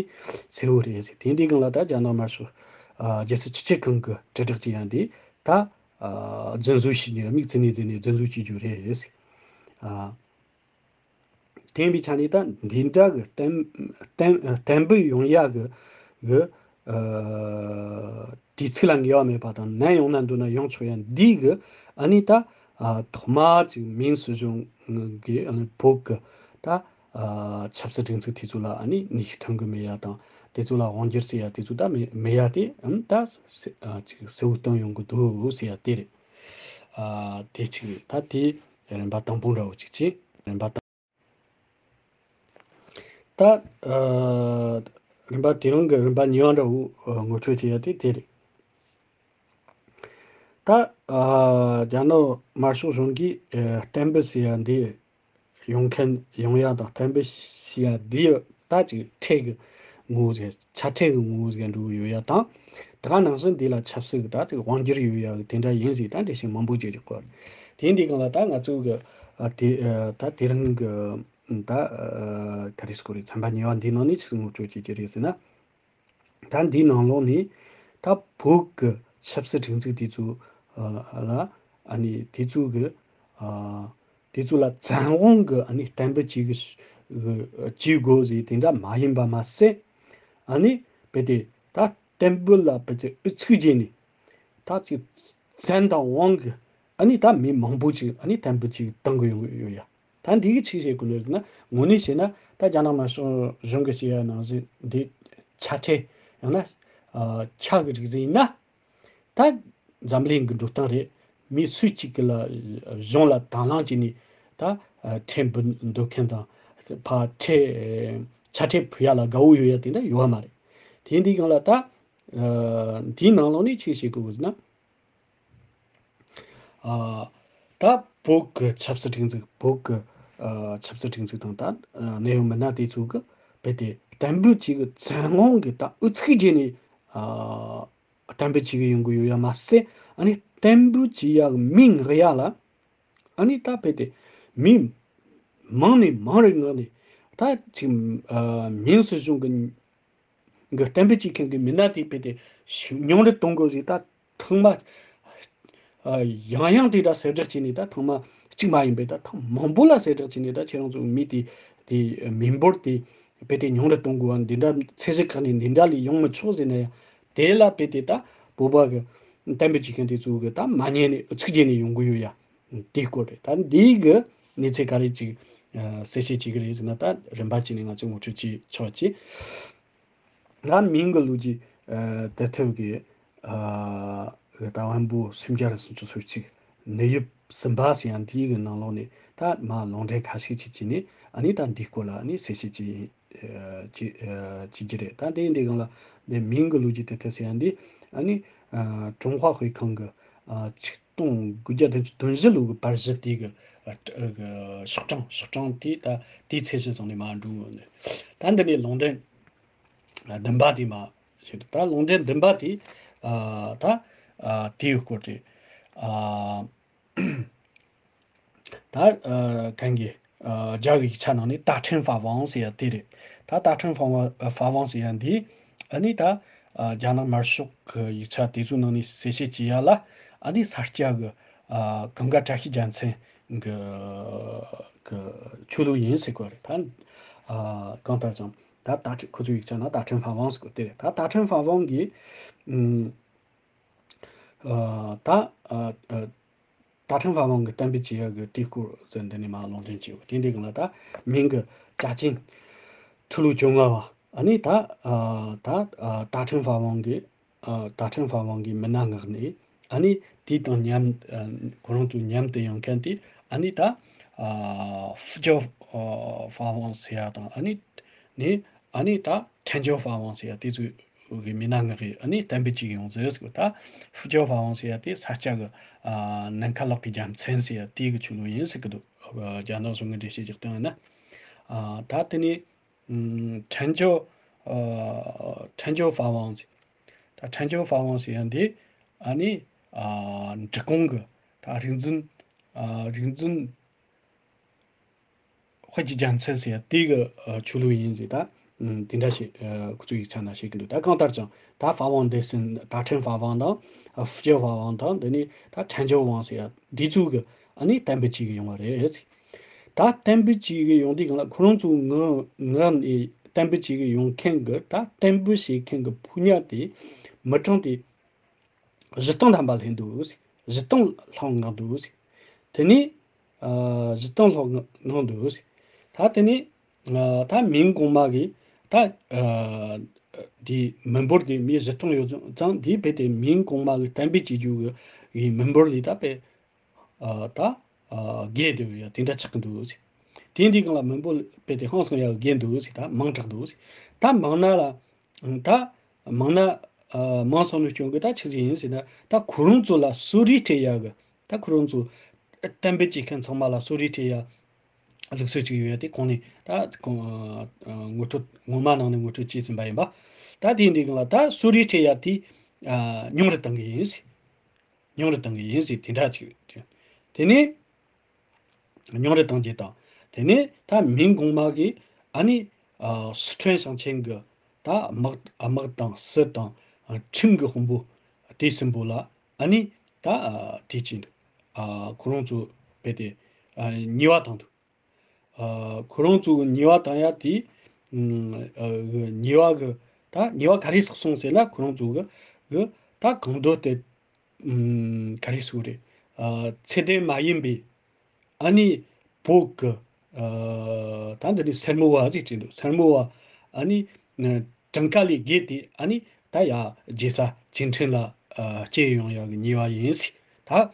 གསལ་བོ་རེད་ཟེར། དེ་འདི་སྒང་ལ་ད་རྒྱ་ནག་དམར་ཤོག་རྒྱལ་སྲིད་སྤྱི་ཁྱབ་ཁང་གི་དྲིལ་བསྒྲགས་བྱེད་ཡ་འདི་ད་རྫུན་བཟོ་བྱེད་རྒྱུ་དམིགས་བརྩེ་ནས་བརྩེ་ནས་རྫུན་བཟོ་བྱེད་རྒྱུ་རེད་ཟེར། དེ་ཡིན་པའི་ཆ་ནས་ད་འདི་འདྲ་གི་གཏན་གཏན་གཏན་འབེབས་ཡོང་ཡ་གི་གི་ཨ་དུས་ཚིགས་ལ་ངེས་པ་མེད་པ་དང་ནམ་ཡོང་ན་འདོད་ན་ཡོང་ཆོག་ཡ་འདི་གི་ཨ་ནི་ད་ཨ་ཐོག་མ་ཅིག་མིང་སྲིད་གཞུང་གི་ཨ་ནི་བོད་གི་ད་ཨ་ཆབ་སྲིད་སྒྲིག་འཛུགས་དེ་ཚོ་ལ་ཨ་ནི་ནུས་ཤུགས་ཐོན་གི་མེད་ཡ་དང་དེ་ཚོ་ལ་དབང་སྒྱུར་ཟེར་ཡ་དེ་ཚོ་ད་མེད་མེད་ཡ་དེ་ཨ་ནི་ད་ཅིག་གསལ་བོ་སྟོན་ཡོང་གི་འདུག་ཟེར་ཡ་དེ་རེད། ཨ་དེ་གཅིག་རེད། ད་དེ་རིམ་པ་དང་པོ་འདྲ་བོ་གཅིག་བྱས། རིམ་པ་དང་། ད་ཨ་རིམ་པ་དེ་རིང་གི་རིམ་པ་གཉིས་པ་འདྲ་བོ་ཨ་ངོ་སྤྲོད་བྱེད་ཡ་དེ་དེ་རེད། ད་ཨ་རྒྱ་ནག་དམར་ཤོག་གཞུང་གིས་ཨ་གཏན་འབེབས་བྱེད་ཡ་འདི་ཡོང་མཁན་ཡོང་ཡ་དང་གཏན་འབེབས་བྱེད་ཡ་འདི་ད་ཅིག་ཁྲལ་གི་ངོ་བོ་ཟིག་ཆ་ཁྲལ་གི་ངོ་བོ་ཟིག་འགྲོ་གི་ཡོད་ཡ་དང་། དེ་ག་ནང་བཞིན་འདི་ལ་ཆབ་སྲིད་ཀྱི་ད་ཅིག་དབང་སྒྱུར་ཡོད་ཡ་གི་དེ་འདྲ་ཡིན་ཟིག་ད་འགྲེལ་བཤད་མང་པོ་བྱེད་ཀྱི་ཡོད་རེད། དེ་འདི་སྒང་ལ་ད་ང་ཚོ་གི་ཨ་དེ་ཨ་ད་དེ་རིང་གི་ད་ཨ་ག་རེ་ཟེར་དགོས་རེད། ཚན་པ་གཉིས་པ་འདི་ནང་ནས་ཅིག་ངོ་སྤྲོད་བྱེད་ཀྱི་རེད་ཟེར་ན། ད་འདིའི་ནང་ལོགས་ནས་ད་བོད་ཀྱི་ཆབ་སྲིད་སྒྲིག་འཛུགས་དེ་ཚོ་ཨ་ལ་ཨ་ནི་དེ་ཚོ་གི་ཨ་དེ་ཚོ་ལ་བཙན་དབང་གི་ཨ་ནི་གཏན་འབེབས་བྱེད་གི་བྱེད་དགོས་ཟེར་དེ་འདྲ་མ་ཡིན་པ་མ་ཟད། ཨ་ནི་བོད་དེ་ད་གཏན་འབེབས་ལ་བོད་ཀྱི་ཨུ་ཚུགས་བྱས་ནས་ད་ཅིག་བཙན་དང་དབང་གི་ཨ་ནི་ད་མི་མང་པོ་ཅིག་ཨ་ནི་གཏན་འབེབས་ཅིག་བཏང་གི་ཡོང་གི་ཡོད་ཡ། ད་འདི་གི་ཆི་ཟེར་དགོས་ནི་ཟེར་ན། དངོས་གནས་བྱས་ན་ད་རྒྱ་ནག་དམར་ཤོག་གཞུང་གི་བཤད་ཡ་ནང་བཞིན་འདི་ཆ་ཁྲལ་ཡང་ན་ཨ་ཆ་གི་རིགས་ཟིག་ཡིན་ན། ད་འཛམ་གླིང་གི་འགྲོ་སྟངས་རེད། མི་སུ་གཅིག་གི་ལ་གཞུང་ལ་དང་བླངས་བྱས་ནས་ད་ཨ་ཁྲལ་འབུལ་འདོད་མཁན་དང་ཕར་ཁྲལ་ཆ་ཁྲལ་ཕུལ་ཡ་ལ་དགའ་བོ་ཡོད་ཡ་དེ་འདྲ་ཡོད་མ་རེད། དེ་འདི་སྒང་ལ་ད་ཨ་འདིའི་ནང་ལོགས་ནས་ཆི་བཤད་དགོས་ཟེར་ན། ཨ་ད་བོད་ཀྱི་ཆབ་སྲིད་སྒྲིག་འཛུགས། བོད་ཀྱི་ཨ་ཆབ་སྲིད་སྒྲིག་འཛུགས་དང་ད་ཨ་གནད་ཡོད་མི་སྣ་དེ་ཚོ་གི་རྦད་དེ་གཏན་འབེབས་བྱེད་གི་བཙན་དབང་གི་ད་ཨུ་ཚུགས་བྱས་ནས་ཨ་གཏན་འབེབས་བྱེད་གི་ཡོང་གི་ཡོད་ཡ་མ་ཟད། ཨ་ནི་གཏན་འབེབས་བྱེད་ཡ་གི་མིང་ངག་ཡ་ལ་ཨ་ནི་ད་རྦད་དེ་མི་མང་ནས་མང་རུ་ངག་ནས་ད་ཅིག་ཨ་མིང་སྲིད་གཞུང་གི་གི་གཏན་འབེབས་བྱེད་མཁན་གྱི་མི་སྣ་དེ་རྦད་དེ་ཤུ་ཉུང་རུ་གཏོང་དགོས་ཟེར། ད་ཐེངས་མ་ཨ་ཡང་ཡང་དེ་འདྲ་གསལ་བསྒྲགས་བྱས་ནས། ད་ཐེངས་མ་གཅིག་མ་ཡིན་པའི་ད་ཐེངས་མང་པོ་ལ་གསལ་བསྒྲགས་བྱས་ནས། ད་ཁྱེད་རང་ཚོ་མི་དེ་དེ་མི་འབོར་དེ་རྦད་དེ་ཉུང་རུ་གཏོང་དགོས་པ། འདི་འདྲ་ཚད་གཞི་ཁག་ནས་འདི་འདྲ་ལས་ཡོང་མི་ཆོག་ཟེར་ན་ཡང་། དེ་ལ་རྦད་དེ་ད་བོད་པ་གི་གཏན་འབེབས་བྱེད་མཁན་དེ་ཚོ་གི་ད་མ་ཉན་ནས་ཨུ་ཚུགས་བྱས་ནས་ཡོང་གི་ཡོད་ཡ། དེའི་སྐོར་རེད། ད་འདི་གི་གནས་ཚུལ་ག་རེ་ཅིག་ཨ་གསལ་བཤད་བྱེད་གི་རེད་ཟེར་ན། ད་རིམ་པ་བྱས་ནས་ང་ཚོས་ངོ་སྤྲོད་བྱེད་ཆོག་ཅིག་ང་མིང་གི་ལོ་རྒྱུས་ཨ་དེབ་ཐེར་གི་ཨ་ད་དབོན་པོ་སུམ་བརྒྱ་རེ་སུམ་ཅུ་སོ་གཅིག་ནད་ཡོད་གསུམ་པ་ཟེར་ཡང་འདིའི་གི་ནང་ལོགས་ནས་ད་མ་ལུང་འདྲེན་ཁ་ཤས་ཅིག་བྱས་ནས། ཨ་ནི་ད་འདིའི་སྐོར་ལ་ཨ་ནི་གསལ་བཤད་ཅིག་ཨ་ཅིག་ཨ་བྱེད་རྒྱུ་རེད། ད་དེ་འདི་སྒང་ལ་འདི་མིང་གི་ལོ་རྒྱུས་དེབ་ཐེར་ཟེར་ཡང་འདི་ཨ་ནི་ཨ་ཀྲུང་ཧྭ་དཔེ་ཁང་གི་ཨ་ཆིག་སྟོང་དགུ་བརྒྱ་བདུན་ཅུ་དོན་བཞི་ལོ་གི་པར་གཞི་དེ་གི་ཨ་ཨ་གི་ཤོག་གྲངས་ཤོག་གྲངས་དེ་ད་དེའི་ཚད་གཞི་བཟུང་ནས་མར་འགྲོ་གི་ཡོད་ནི། ད་འདི་ནས་ལུང་འདྲེན་བདུན་པ་དེ་མར་བཤད། ད་ལུང་འདྲེན་བདུན་པ་དེ་ཨ་ད་ཨ་དེའི་སྐོར་དེ་ཨ་ད་ཨ་གན་གི་ཨ་རྒྱ་གི་ཡིག་ཆ་ནང་ནས་大乘法王ཟེར་ཡ་དེ་རེད། ད་大乘法王法王ཟེར་ཡ་འདི་ཨ་ནི་ད་ཨ་རྒྱ་ནག་དམར་ཤོག་གི་ཡིག་ཆ་དེ་ཚོའི་ནང་ནས་གསལ་བཤད་བྱེད་ཡ་ལ། ཨ་ནི་ས་སྐྱ་གི་ཨ་གངས་དཀར་བཀྲ་ཤིས་རྒྱལ་མཚན་ གི་གི་ཆོས་ལུགས་ཡིན་ཟེར་གོ་རེད། ད་ཨ་གང་ལྟར་ཀྱང་ད་ད་ཁོ་ཚོའི་ཡིག་ཆ་ན་ད་ཕྲན་ཧྥ་ཝང་ཟེར་གོ་དེ་རེད། ད་ད་ཕྲན་ཧྥ་ཝང་གིས་ཨ་ད་ཨ་ཨ་ད་ཕྲན་ཧྥ་ཝང་གི་གཏན་འབེབས་བྱེད་ཡག་གི་དེའི་སྐོར་ཟེར་འདི་ནས་མ་ལུང་འདྲེན་བྱས་ཡོད། དེ་འདི་གང་ལ་ད་མིང་གི་ཅ་ཅིན་ཁྲི་ལོ་བཅོ་ལྔ་བ་ཨ་ནི་ད་ཨ་ད་ཨ་ད་ཕྲན་ཧྥ་ཝང་གི་ཨ་ད་ཕྲན་ཧྥ་ཝང་གི་མི་སྣ་མངགས་ནས་ཨ་ནི་དེ་དང་མཉམ་ཨ་ཁོ་རང་ཚོ་མཉམ་དུ་ཡོང་མཁན་དེ་ཨ་ནི་ད་ཨ་ཧྥུ་ཅའོ་ཧྥ་ཝང་ཟེར་ཡག་དང་ཨ་ནི་ནི་ཨ་ནི་ད་ཁྲན་ཅའོ་ཧྥ་ཝང་ཟེར་ཡག་དེ་ཚོའི་གི་མི་སྣ་མངགས་ཡས་ཨ་ནི་གཏན་འབེབས་བྱེད་ཀྱི་ཡོང་ཟེར་ཟེར་གི། ད་ཧྥུ་ཅའོ་ཧྥ་ཝང་ཟེར་ཡག་དེ་ས་སྐྱ་གི་ཨ་ནམ་མཁའ་ལག་པའི་རྒྱལ་མཚན་ཟེར་ཡག་དེ་གི་ཆོས་ལུགས་ཡིན་ཟེར་གི་འདུག་ཨ་རྒྱ་ནག་གཞུང་གི་འགྲེལ་བཤད་རྒྱག་སྟངས་ཡིན་ན། ཨ་ད་དེ་ནས་ཨམ་ཁྲན་ཅའོ་ཨ་ཁྲན་ཅའོ་ཧྥ་ཝང་ཟེར། ད་ཁྲན་ཅའོ་ཧྥ་ཝང་ཟེར་ཡག་འདི་ཨ་ནི་ཨ་འབྲི་གུང་གི་ད་རིག་འཛིན་ཨ་རིག་འཛིན་དཔལ་གྱི་རྒྱལ་མཚན་ཟེར་ཡག་དེ་གི་ཨ་ཆོས་ལུགས་ཡིན་ཟེར། ད་ཨམ་དེ་འདྲ་ཞིག་ཨ་ཁོ་ཚོའི་ཡིག་ཆ་ན་བཤད་ཀྱི་འདུག་ད་གང་ལྟར་ཀྱང་ད་ཧྥ་ཝང་སྡེ་ཚན་ད་ཕྲན་ཧྥ་ཝང་དང་ཨ་ཧྥུ་ཅའོ་ཧྥ་ཝང་དང་དེ་ནས་ད་ཁྲན་ཅའོ་ཝང་ཟེར་ཡག་འདི་ཚོ་གི་ཨ་ནི་གཏན་འབེབས་བྱེད་ཀྱི་ཡོང་བ་རེད་ཟེར། ད་གཏན་འབེབས་བྱེད་ཀྱི་ཡོང་དུས་སྒང་ལ་ཁོ་རང་ཚོ་ངག་ངག་ནས་གཏན་འབེབས་བྱེད་ཀྱི་ཡོང་མཁན་གྱི་ད་གཏན་འབེབས་བྱེད་མཁན་གྱི་ཕོ་ཉ་དེ་མི་གྲངས་དེ་བཞི་སྟོང་ཐམ་པ་སླེབས་འདུག་ཟེར། བཞི་སྟོང་ལྷག་མངགས་འདུག་ཟེར། དེ་ནས་ཨ་བཞི་སྟོང་ལྷག་མངགས་འདུག་ཟེར། ད་དེ་ནས་ཨ་ད་མིང་གོང་མ་གི་ད་ཨ་དེ་མི་འབོར་དེ་མི་བཞི་སྟོང་ཡོད་ཙང་དེ་རྦད་དེ་མིང་གོང་མ་གི་གཏན་འབེབས་བྱེད་རྒྱུ་གི་གི་མི་འབོར་ལས་ད་དཔེ་ཨ་ད་ཨ་བརྒལ་འདུག་ཡ་དེ་འདྲ་ཆགས་ཀྱི་འདུག་ཟེར། དེ་འདི་སྒང་ལ་མི་འབོར་དཔེ་དེ་ཧང་སང་ཡ་བརྒལ་འདུག་ཟེར། ད་མང་དྲགས་འདུག་ཟེར། ད་མང་ན་ལ་ད་མང་ན་ཨ་མང་སོང་ནས་སྐྱོན་གི་ད་ཆི་ཟིག་ཡིན་ཟེར་ན། ད་ཁོ་རང་ཚོ་ལ་གསོལ་རས་སྤྲད་ཡ་གི་ད་ཁོ་རང་ཚོ་གཏན་འབེབས་བྱེད་མཁན་ཚང་མ་ལ་གསོལ་རས་སྤྲད་ཡ་ལུགས་སྲོལ་ཅིག་ཡོད་ཡ་དེ་གོང་ནས་ད་གོང་ཨ་ངོ་སྤྲོད་ངོ་མ་ནང་ནས་ངོ་སྤྲོད་བྱས་ཟིན་པ་ཡིན་པ། ད་དེ་འདི་སྒང་ལ་ད་གསོལ་རས་སྤྲད་ཡ་དེ་ཨ་ཉུང་རུ་བཏང་གི་ཡིན་ཟེར། ཉུང་རུ་བཏང་གི་ཡིན་ཟེར་དེ་འདྲ་ཅིག་རེད། དེ་ནས་ཉུང་རུ་བཏང་རྒྱུ་དང་། དེ་ནས་ད་མིང་གོང་མ་གི་ཨ་ནི་ཨ་སི་ཁྲོན་ཞིང་ཆེན་གི་ད་དམག་དམག་དང་སྲིད་དང་ཨ་ཁྲིམས་གི་དཔོན་པོ་དེ་གསུམ་པོ་ལ་ཨ་ནི་ད་ཨ་དེ་ཅི་འདུག་ཨ་ཁོ་རང་ཚོ་རྦད་དེ་ཨ་ཉེས་པ་བཏང་འདུག་ཨ་ཁོ་རང་ཚོ་གི་ཉེས་པ་བཏང་ཡ་དེ་ཨ་གི་ཉེས་པ་གི་ད་ཉེས་པ་ག་རེ་བསགས་སོང་ཟེར་ན། ཁོ་རང་ཚོ་གི་གི་ད་གང་འདོད་དེ་ཨམ་ག་རེ་ཟེར་རེད། ཨ་ཚད་ལྡན་མ་ཡིན་པའི་ཨ་ནི་བོད་གི་ཨ་ད་འདི་ནི་སེར་མོ་བ་ཟིག་བྲིས་འདུག་སེར་མོ་བ་ཨ་ནི་ཨ་གྲངས་ཀ་ལས་བརྒལ་ཏེ་ཨ་ནི་ད་ཡ་རྒྱལ་ས་ཅིན་ཁྲིན་ལ་ཨ་སྐྱེལ་ཡོང་ཡ་གི་ཉེས་པ་ཡིན་ཟིག་ད་ཨ་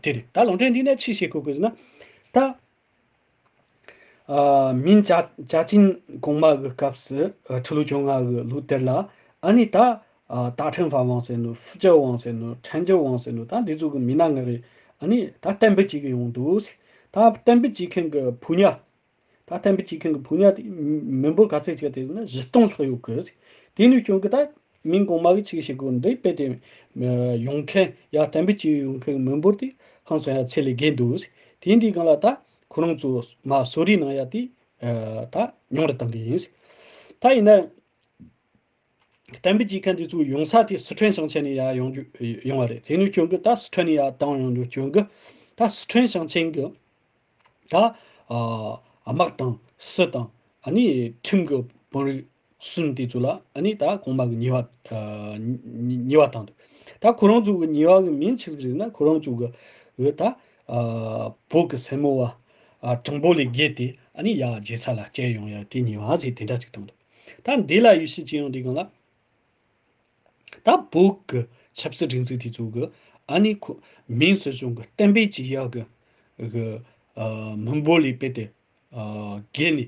དེ་རེད། ད་ལུང་འདྲེན་འདི་ན་ཅི་བྱེད་དགོས་གི་ཟེར་ན། ད་ཨ་མིང་ཅ་ཅ་ཅིན་གོང་མ་གི་སྐབས་སུ་ཨ་ཁྲི་ལོ་བཅོ་ལྔ་གི་ལོ་དེར་ལ་ཨ་ནི་ད་ཨ་ད་ཕྲན་ཧྥ་ཝང་ཟེར་ནོ། ཧྥུ་ཅའོ་ཝང་ཟེར་ནོ། ཁྲན་ཅའོ་ཝང་ཟེར་ནོ། ད་འདི་ཚོ་གི་མི་སྣ་ལྔ་རེ་ཨ་ནི་ད་གཏན་འབེབས་བྱེད་གི་ཡོང་འདུག་ཟེར། ད་གཏན་འབེབས་བྱེད་མཁན་གི་ཕོ་ཉ་ད་གཏན་འབེབས་བྱེད་མཁན་གི་ཕོ་ཉ་དེ་མི་འབོར་ག་ཚད་ཅིག་དེ་ན་བཞི་སྟོང་ལྷག་ཡོད་གི་ཟེར། དེ་ནི་སྐྱོན་གི་ད་མིང་གོང་མ་གི་ཅིག་བྱེད་དགོས་འདི་དཔེ་དེ་ཡོང་མཁན་ཡ་གཏན་འབེབས་བྱེད་ཡོང་མཁན་གི་མི་འབོར་དེ་ཧང་སང་ཡ་ཚད་ལས་བརྒལ་འདུག་ཟེར། དེ་འདི་སྒང་ལ་ད་ཁོ་རང་ཚོ་མ་གསོལ་རས་གནང་ཡ་དེ་ཨ་ད་ཉུང་རུ་བཏང་གི་ཡིན་ཟེར། ད་ཡིན་ན་གཏན་འབེབས་བྱེད་མཁན་དེ་ཚོ་ཡོང་ས་དེ་སི་ཁྲོན་ཞིང་ཆེན་ནས་ཡར་ཡོང་རྒྱུ་ཡོང་བ་རེད། དེ་ནི་སྐྱོན་གི་ད་སི་ཁྲོན་ནས་ཡར་བཏང་ཡོང་རྒྱུ་སྐྱོན་གི་ད་སི་ཁྲོན་ཞིང་ཆེན་གི་ད་ཨ་དམག་དང་སྲིད་དང་ཨ་ནི་ཁྲིམས་གི་དཔོན་རིགས་གསུམ་དེ་ཚོ་ལ་ཨ་ནི་ད་གོང་མ་གི་ཉེས་པ་ཨ་ཉེས་པ་བཏང་འདུག་ད་ཁོ་རང་ཚོ་གི་ཉེས་པ་གི་མིང་ཆི་ཟིག་རེད་ན། ཁོ་རང་ཚོ་གི་གི་ད་ཨ་བོད་གི་སེར་མོ་བ་ཨ་གྲངས་འབོར་ལས་བརྒལ་ཏེ་ཨ་ནི་ཡ་རྒྱལ་ས་ལ་བསྐྱལ་ཡོང་ཡ་དེ་ཉེས་པ་ཟེར་དེ་འདྲ་ཅིག་བཏང་འདུག་ད་འདི་ལ་ཡུལ་ཤུལ་ཅི་ཡོང་དུས་སྒང་ལ། ད་བོད་ཀྱི་ཆབ་སྲིད་སྒྲིག་འཛུགས་དེ་ཚོ་གི་ཨ་ནི་ཁོ་མིང་སྲིད་གཞུང་གི་གཏན་འབེབས་བྱེད་ཡག་གི་གི་ཨ་མི་འབོར་ལས་དཔེ་དེ་ཨ་བརྒལ་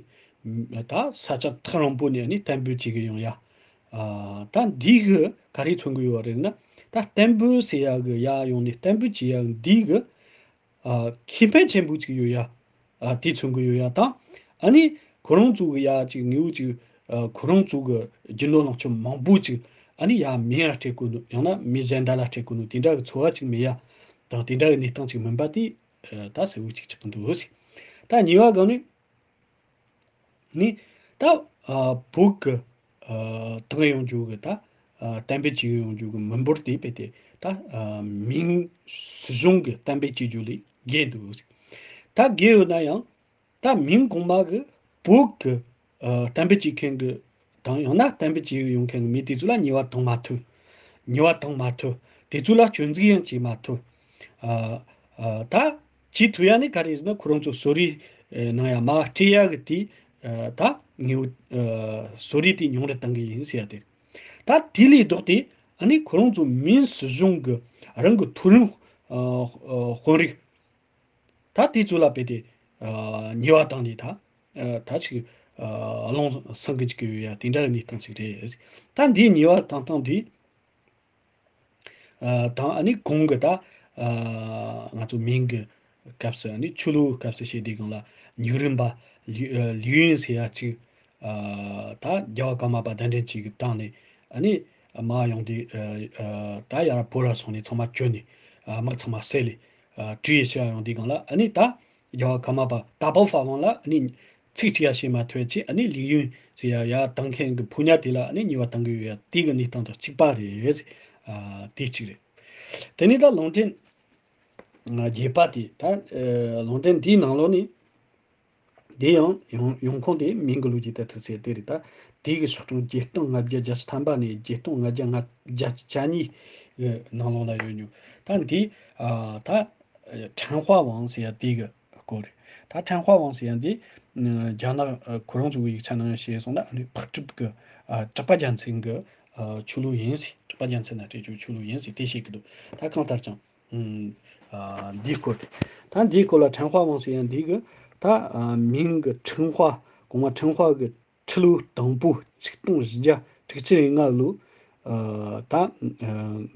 ནས་ད་ས་ཆ་ཐག་རིང་པོ་ནས་ཨ་ནི་གཏན་འབེབས་བྱེད་གི་ཡོང་ཡ། ཨ་ད་འདི་གི་ག་རེ་མཚོན་གི་ཡོད་རེད་ན། ད་གཏན་འབེབས་ཟེར་ཡག་གི་ཡ་ཡོང་ནས་གཏན་འབེབས་བྱེད་ཡག་འདི་གི་ཨ་ཁེ་ཕན་ཆེན་པོ་ཅིག་ཡོད་ཡ། ཨ་དེ་མཚོན་གི་ཡོད་ཡ་དང་། ཨ་ནི་ཁོ་རང་ཚོ་གི་ཡ་ཅིག་དངོས་པོ་ཅིག་ཨ་ཁོ་རང་ཚོ་གི་རྒྱུ་ནོར་ལོངས་སྤྱོད་མང་པོ་ཅིག་ཨ་ནི་ཡ་མི་ཡ་སྤྲད་དགོས་ནོ། ཡང་ན་མི་གཞན་དག་ལ་སྤྲད་དགོས་ནོ་དེ་འདྲ་གི་ཚོར་བ་ཅིག་མེད་ཡ་དང་། དེ་འདྲ་གི་གནས་སྟངས་ཅིག་མིན་པ་དེ་ཨ་ད་གསལ་བོ་ཅིག་ཆགས་ཀྱི་འདུག་ཟེར། ད་གཉིས་པ་གང་ནི། ནི་ད་ཨ་བོད་ཀྱི་ཨ་བཏང་ཡོང་རྒྱུ་གི་ད་ཨ་གཏན་འབེབས་བྱེད་ཡོང་རྒྱུ་གི་མི་འབོར་དེ་དཔེ་དེ་ད་ཨ་མིང་སྲིད་གཞུང་གི་གཏན་འབེབས་བྱེད་རྒྱུ་ལས་བརྒལ་འདུག་ཟེར། ད་དགེ་ཡོད་ན་ཡང་ད་མིང་གོང་མ་གི་བོད་ཀྱི་ཨ་གཏན་འབེབས་བྱེད་མཁན་གྱི་དང་ཡང་ན་གཏན་འབེབས་བྱེད་ཡོང་མཁན་གྱི་མི་དེ་ཚོ་ལ་ཉེས་པ་བཏང་མ་ཐུབ། ཉེས་པ་བཏང་མ་ཐུབ། དེ་ཚོ་ལ་སྐྱོན་འཛུགས་ཡང་བྱེད་མ་ཐུབ། ཨ་ཨ་ད་བྱེད་ཐུབ་ཡ་ནི་ག་རེ་ཟེར་ན་ཁོ་རང་ཚོ་གསོད་རེས་ཨ་གནང་ཡ་མ་སྤྲད་ཡ་གི་དེ་ཨ་ད་ངེས་ཨ་གསོད་རེས་དེ་ཉུང་རུ་གཏང་གི་ཡིན་ཟེར་ཡ་དེ་རེད། ད་དེ་ལས་ལྡོག་སྟེ་ཨ་ནི་ཁོ་རང་ཚོ་མིང་སྲིད་གཞུང་གི་རང་གི་མཐོ་རིམ་ཨ་ཨ་དཔོན་རིགས། ད་དེ་ཚོ་ལ་དཔེ་དེ་ཨ་ཉེས་པ་བཏང་ནས་ད་ཨ་ད་ཅིག་ཨ་ལུང་སང་གི་ཅིག་ཡོད་ཡ་དེ་འདྲ་གི་གནས་སྟངས་ཅིག་རེད། ད་འདིའི་ཉེས་པ་བཏང་སྟངས་དེ་ཨ་དང་ཨ་ནི་གོང་གི་ད་ཨ་ང་ཚོ་མིང་གི་སྐབས་སུ་ཨ་ནི་ཆོས་ལུགས་སྐབས་སུ་བཤད་དུས་སྒང་ལ་ཉུག་རིམ་པ་ལི་ཨ་ལིའུ་ཡིན་ཟེར་ཡ་ཅིག་ཨ་ད་རྒྱལ་བ་ཀརྨ་པ་གདན་འདྲེན་བྱེད་ཀྱི་བཏང་ནས་ཨ་ནི་མར་ཡོང་དུས་ཨ་ཨ་ད་ཡར་བོད་ར་སོང་ནས་ཚང་མ་བསྐྱོད་ནས་ཨ་དམག་ཚང་མ་བསད་ལས་ཨ་བྲོས་ཡི་ཤི་ཡ་ཡོང་དུས་སྒང་ལ་ཨ་ནི་ད་རྒྱལ་བ་ཀརྨ་པ་དྭགས་པོ་ཧྥ་ཝང་ལ་ཨ་ནི་ཚིག་གཅིག་ཡ་བཤད་མ་ཐུབ་ཅིག་ཨ་ནི་ལིའུ་ཡིན་ཟེར་ཡ་ཡ་བཏང་མཁན་གྱི་ཕོ་ཉ་དེ་ལ་ཨ་ནི་ཉེས་པ་བཏང་གི་ཡོད་ཡ་དེ་གི་གནས་སྟངས་དང་གཅིག་པ་རེད། ཨ་དེ་གཅིག་རེད། དེ་ནས་ད་ལུང་འདྲེན་བརྒྱད་པ་དེ་ད་ཨ་ལུང་འདྲེན་འདིའི་ནང་ལོགས་ནས། དེ་ཡང་ཡོང་ཡོང་ཁུངས་དེ་མིང་གི་ལུགས་ཀྱི་ད་ཐུག་ཚེ་དེ་རེད། ད་དེ་གི་ཕྱོགས་སྒྲུང་བརྒྱད་སྟོང་ལྔ་བརྒྱ་གྱ་གཉིས་ཐམ་པ་ནས་བརྒྱད་སྟོང་ལྔ་བརྒྱ་ལྔ་བརྒྱ་གྱ་གཉིས་ཀྱི་ནང་ལོགས་ལ་ཡོད་མྱོང་། ད་འདི་ཨ་ད་ཁྲན་ཧྭ་ཝང་ཟེར་ཡ་དེ་གི་སྐོར་རེད། ད་ཁྲན་ཧྭ་ཝང་ཟེར་ཡ་འདི་རྒྱ་ནག་ཁོ་རང་ཚོ་གི་ཡིག་ཆ་ནང་བཤད་སོང་ན་ཨ་ནི་འཕགས་གྲུབ་ཀྱི་ཨ་གྲགས་པ་རྒྱལ་མཚན་གྱི་ཆོས་ལུགས་ཡིན་ཟེར། གྲགས་པ་རྒྱལ་མཚན་ན་སྤྲད་རྒྱུ་ཆོས་ལུགས་ཡིན་ཟེར་དེ་བཤད་ཀྱི་འདུག། ད་གང་ལྟར་ཀྱང་། ཨ་འདིའི་སྐོར་དེ། ད་འདིའི་སྐོར་ལ་ཁྲན་ཧྭ་ཝང་ཟེར་ཡ་འདི་གི་ད་ཨ་མིང་གི་ཁྲིན་ཧྭ་གོང་མ་ཁྲིན་ཧྭ་གི་ཁྲི་ལོ་དང་པོ་ཆིག་སྟོང་བཞི་བརྒྱ་དྲུག་ཅུ་རེ་ལྔ་ལོ་ཨ་ད་ཨ་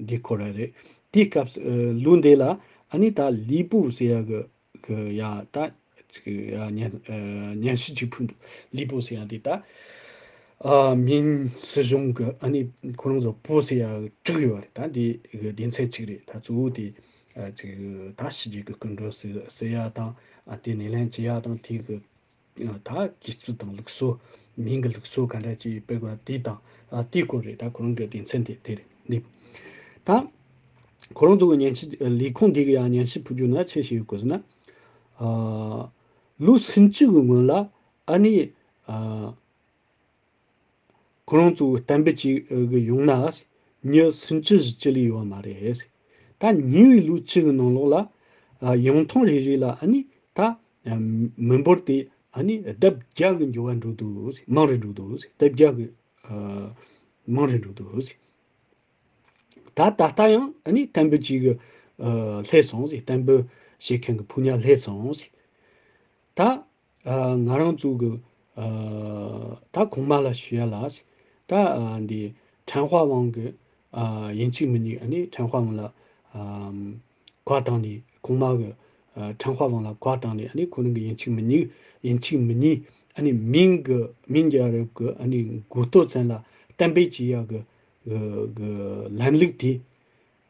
འདིའི་སྐོར་ར་རེད། དེའི་སྐབས་སུ་ཨ་ལོ་འདི་ལ་ཨ་ནི་ད་ལི་པུ་ཟེར་ཡ་གི་གི་ཡ་ད་ཅིག་ཡ་སྙན་ཨ་སྙན་ཞུ་ཅིག་ཕུལ་འདུག། ལི་པུ་ཟེར་ཡ་འདི་ད་ཨ་མིང་སྲིད་གཞུང་གི་ཨ་ནི་ཁོ་རང་ཚོ་པུ་ཟེར་ཡ་དྲུག་ཡོད་རེད། ད་འདི་གི་སྡེ་ཚན་གཅིག་རེད། ད་གཙོ་བོ་དེ་ཨ་ཅིག་ད་ཕྱི་རྒྱལ་གི་སྐུ་མགྲོན་ཟེར་ཟེར་ཡ་དང་ཨ་དེ་སྣེ་ལེན་བྱེད་ཡ་དང་དེ་གི་ད་གོས་ཚུལ་དང་ལུགས་སྲོལ་མིང་གི་ལུགས་སྲོལ་ག་འདྲ་ཅིག་སྤེལ་དགོས་དེ་དང་ཨ་དེའི་སྐོར་རེད། ད་ཁོ་རང་གི་སྡེ་ཚན་དེ་དེ་རེད། ལི་པུ་ད་ཁོ་རང་ཚོ་གི་སྙན་ཞུ་ལས་ཁུངས་འདི་གི་ཡང་སྙན་ཞུ་ཕུལ་རྒྱུ་ན་ཆེ་ཞིག་ཡོད་དགོས་ཟེར་ན། ཨ་ལོ་སུམ་ཅུ་གི་སྔོན་ལ་ཨ་ནི་ཨ་ཁོ་རང་ཚོ་གཏན་འབེབས་ཅིག་གི་ཡོང་ན་མྱི་སུམ་ཅུ་བཞི་བཅུ་ལས་ཡོད་མ་རེད། ད་ཉེ་བའི་ལོ་བཅུ་གི་ནང་ལོགས་ལ་ཨ་ཡོང་ཐེངས་རེ་རེ་ལ་ཨ་ནི་ད་མི་འབོར་དེ་ཨ་ནི་ལྡབ་བརྒྱ་གི་འགྱུར་བ་འགྲོ་འདུག། མང་རུ་འགྲོ་འདུག། ལྡབ་བརྒྱ་གི་ཨ་མང་རུ་འགྲོ་འདུག། ད་ད་ལྟ་ཡང་ཨ་ནི་གཏན་འབེབས་ཅིག་གི་ཨ་སླེབས་སོང་ཟེར། གཏན་འབེབས་བྱེད་མཁན་གྱི་ཕོ་ཉ་སླེབས་སོང་ཟེར། ད་ཨ་ང་རང་ཚོ་གི་ཨ་ད་གོང་མ་ལ་ཞུ་ཡ་ལ་ཟེར། ད་ཨ་འདི་ཁྲན་ཧྭ་ཝང་གི་ཨ་ཡིན་གཅིག་མིན་གཉིས་ཨ་ནི་ཁྲན་ཧྭ་ཝང་ལ་ཨ་བཀའ་བཏང་ནས་གོང་མ་གི་ཨ་ཁྲན་ཧྭ་ཝང་ལ་བཀའ་བཏང་ནས་ཨ་ནི་ཁོ་རང་གི་ཡིན་གཅིག་མིན་གཉིས་ཡིན་གཅིག་མིན་གཉིས་ཨ་ནི་མིང་གི་མིང་རྒྱལ་རབས་ཀྱི་ཨ་ནི་འགོ་སྟོད་ཚན་ལ་གཏན་འབེབས་བྱེད་ཡ་གི་གི་གི་ལམ་ལུགས་དེ།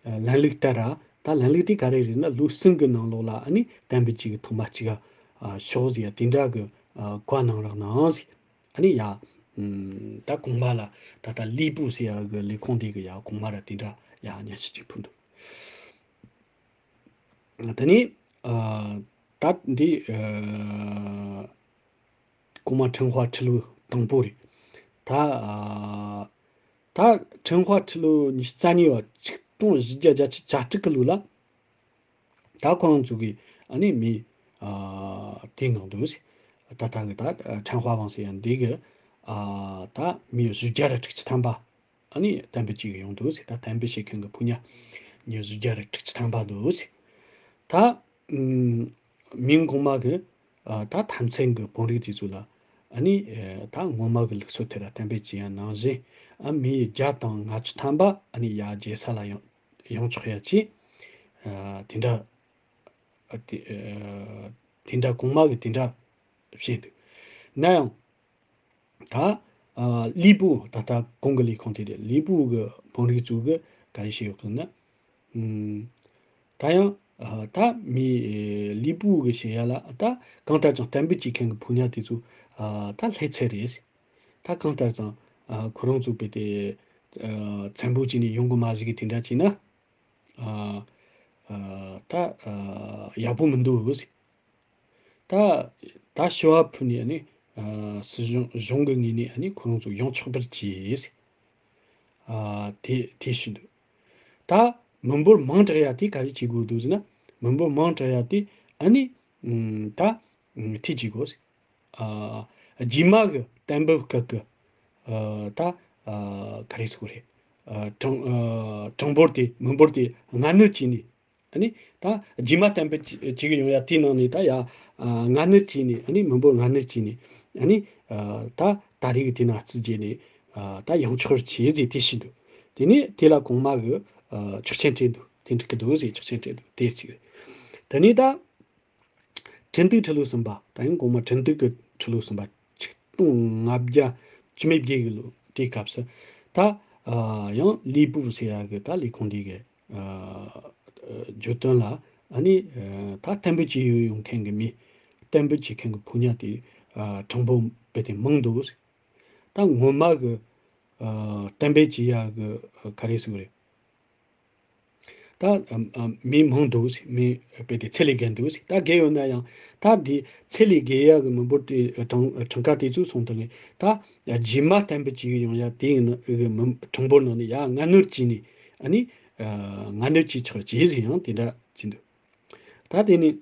ཨ་ལམ་ལུགས་ལྟར་ར། ད་ལམ་ལུགས་དེ་ག་རེ་རེད་ན་ལོ་གསུམ་གི་ནང་ལོགས་ལ་ཨ་ནི་གཏན་འབེབས་གཅིག་གི་ཐོག་མ་གཅིག་ག་ཨ་ཤོག་ཟེར་ཡ་དེ་འདྲ་གི་ཨ་བཀའ་གནང་རོགས་གནང་ཟེར། ཨ་ནི་ཡ། ཨམ་ད་གོང་མ་ལ་ད་ལྟ་ལི་པུ་ཟེར་ཡ་གི་ལས་ཁུངས་དེ་གི་ཡ་གོང་མ་ར་དེ་འདྲ་ཡ་སྙན་ཞུ་གཅིག་ཕུལ་འདུག། དེ་ནས་ཨ་ད་འདི་ཨ་གོང་མ་ཁྲིན་ཧྭ་ཁྲི་ལོ་དང་པོ་རེད། ད་ཨ་ད་ཁྲིན་ཧྭ་ཁྲི་ལོ་ཉི་ཤུ་རྩ་གཉིས་པ་ཆིག་སྟོང་བཞི་བརྒྱ་བརྒྱད་ཅུ་གྱ་དྲུག་གི་ལོ་ལ་ད་ཁོ་རང་ཚོ་གིས་ཨ་ནི་མི་ཨ་དེ་གནང་འདུག་ཟེར། ད་ལྟ་གི་ད་ཁྲིན་ཧྭ་ཝང་ཟེར་ཡ་འདི་གི་ཨ་ད་མི་བཞི་བརྒྱ་ར་དྲུག་ཅུ་ཐམ་པ་ཨ་ནི་གཏན་འབེབས་བྱེད་གི་ཡོང་འདུག་ཟེར། ད་གཏན་འབེབས་བྱེད་མཁན་གི་ཕོ་ཉ་མི་བཞི་བརྒྱ་ར་དྲུག་ཅུ་ཐམ་པ་འདུག་ཟེར། ད་ཨུམ་མིང་གོང་མ་གི་ཨ་ད་ཐམས་ཅད་ཀྱི་དཔོན་རིགས་དེ་ཚོ་ལ་ཨ་ནི་ཨ་ད་སྔོན་མ་གི་ལུགས་སྲོལ་དེ་ལ་གཏན་འབེབས་བྱས་ཡ་ནང་བཞིན་ཨ་མི་བརྒྱ་དང་ལྔ་བཅུ་ཐམ་པ་ཨ་ནི་ཡར་རྒྱལ་ས་ལ་ཡོང་ཡོང་ཆོག་ཡ་ཅིག་ཨ་དེ་འདྲ་ཨ་དེ་ཨ་དེ་འདྲ་གོང་མ་གི་དེ་འདྲ་བཤད་འདུག་ན་ཡང་། ད་ཨ་ལི་པུ་ད་ལྟ་གོང་གི་ལས་ཁུངས་དེ་རེད། ལི་པུ་གི་དཔོན་རིགས་ཚོ་གི་ག་རེ་བཤད་ཡོད་ཟེར་ན། ཨུམ་ད་ཡང་ཨ་ད་མི་ལི་པུ་གི་བཤད་ཡ་ལ་ད་གང་ལྟར་ཀྱང་གཏན་འབེབས་བྱེད་མཁན་གི་ཕོ་ཉ་དེ་ཚོ་ཨ་ད་སླེབས་ཚར་རེད། ད་གང་ལྟར་ཀྱང་ཨ་ཁོ་རང་ཚོ་དཔེ་དེ་ཨ་བཙན་པོ་བྱས་ནས་ཡོང་གི་མ་རེད་གི་དེ་འདྲ་བྱས་ན་ཨ་ཨ་ད་ཨ་ཡག་པོ་མི་འདུག་ཟེར། ད་ད་ཞུ་བ་ཕུལ་ནས་ཨ་ནི་ཨ་སྲིད་གཞུང་གཞུང་གི་ངོས་ནས་ཨ་ནི་ཁོ་རང་ཚོ་ཡོང་ཆོག་པར་བྱས། ཨ་དེ་དེ་ཞུ་འདུག་ད་མི་འབོར་མང་དྲགས་ཡ་དེ་ག་རེ་བྱེད་དགོས་འདུག་ཟེར་ན། མི་འབོར་མང་དྲགས་ཡ་དེ་ཨ་ནི་ཨ་ད་ཨ་ཐེ་བྱེད་དགོས། ཨ་རྗེས་མ་གི་གཏན་འབེབས་སྐབས་ཀྱི་ཨ་ད་ཨ་ག་རེ་ཟེར་དགོས་རེད། ཨ་གྲངས་ཨ་གྲངས་འབོར་དེ་མི་འབོར་དེ་སྔ་སྣུར་བྱས་ནས། ཨ་ནི་ད་རྗེས་མ་གཏན་འབེབས་བྱེད་ཀྱི་ཡོང་ཡ་དེའི་ནང་ནས་ད་ཡ་ཨ་སྔ་སྣུར་བྱས་ནས། ཨ་ནི་མི་འབོར་སྔ་སྣུར་བྱས་ནས། ཨ་ནི་ཨ་ད་ད་རེས་ཀྱི་དེ་ནང་རྩིས་བྱས་ནས་ཨ་ད་ཡོང་ཆོག་པར་བྱས་ཟེར་དེ་ཞུས་འདུག་དེ་ནས་དེ་ལ་གོང་མ་གི་ཨ་ཆོག་མཆན་སྤྲད་འདུག་དེ་འགྲིག་གི་འདུག་ཟེར་ཆོག་མཆན་སྤྲད་འདུག་དེ་གཅིག་རེད། དེ་ནས་ད་ཁྲིན་ཏུའུ་ཁྲི་ལོ་གསུམ་པ། ད་ཡང་གོང་མ་ཁྲིན་ཏུའུ་གི་ཁྲི་ལོ་གསུམ་པ་ཆིག་སྟོང་ལྔ་བརྒྱ་བཅུ་མེད་བརྒྱད་གི་ལོ་དེའི་སྐབས་སུ་ད་ཨ་ཡང་ལི་པུ་ཟེར་ཡ་གི་ད་ལས་ཁུངས་འདི་གི་ཨ་བརྗོད་དོན་ལ། ཨ་ནི་ཨ་ད་གཏན་འབེབས་བྱེད་ཡུལ་ཡོང་མཁན་གི་མི་གཏན་འབེབས་བྱེད་མཁན་གི་ཕོ་ཉ་དེ་ཨ་གྲངས་འབོར་དཔེ་དེ་མང་འདུག་ད་ངོ་མ་གི་ཨ་གཏན་འབེབས་བྱེད་ཡ་གི་ཨ་ག་རེ་ཟེར་དགོས་རེད། ད་ཨ་ཨ་མི་མང་འདུག་ཟེར། མི་དཔེ་དེ་ཚད་ལས་བརྒལ་འདུག་ཟེར། ད་བརྒལ་ཡོད་ན་ཡང་ད་འདི་ཚད་ལས་བརྒལ་ཡ་གི་མི་འབོར་དེ་གྲངས་གྲངས་ཀ་དེ་ཚོ་སོང་དུས་ནས། ད་རྗེས་མ་གཏན་འབེབས་བྱེད་ཀྱི་ཡོང་ཡ་དེ་ཡིན་ན་གི་མི་གྲངས་འབོར་ནང་ནས་ཡ་སྔ་སྣུར་བྱས་ནས། ཨ་ནི་ཨ་སྔ་སྣུར་བྱས་ཆོག་བྱས་ཟེར་ཡང་དེ་འདྲ་བྱས་འདུག་ད་དེ་ནས།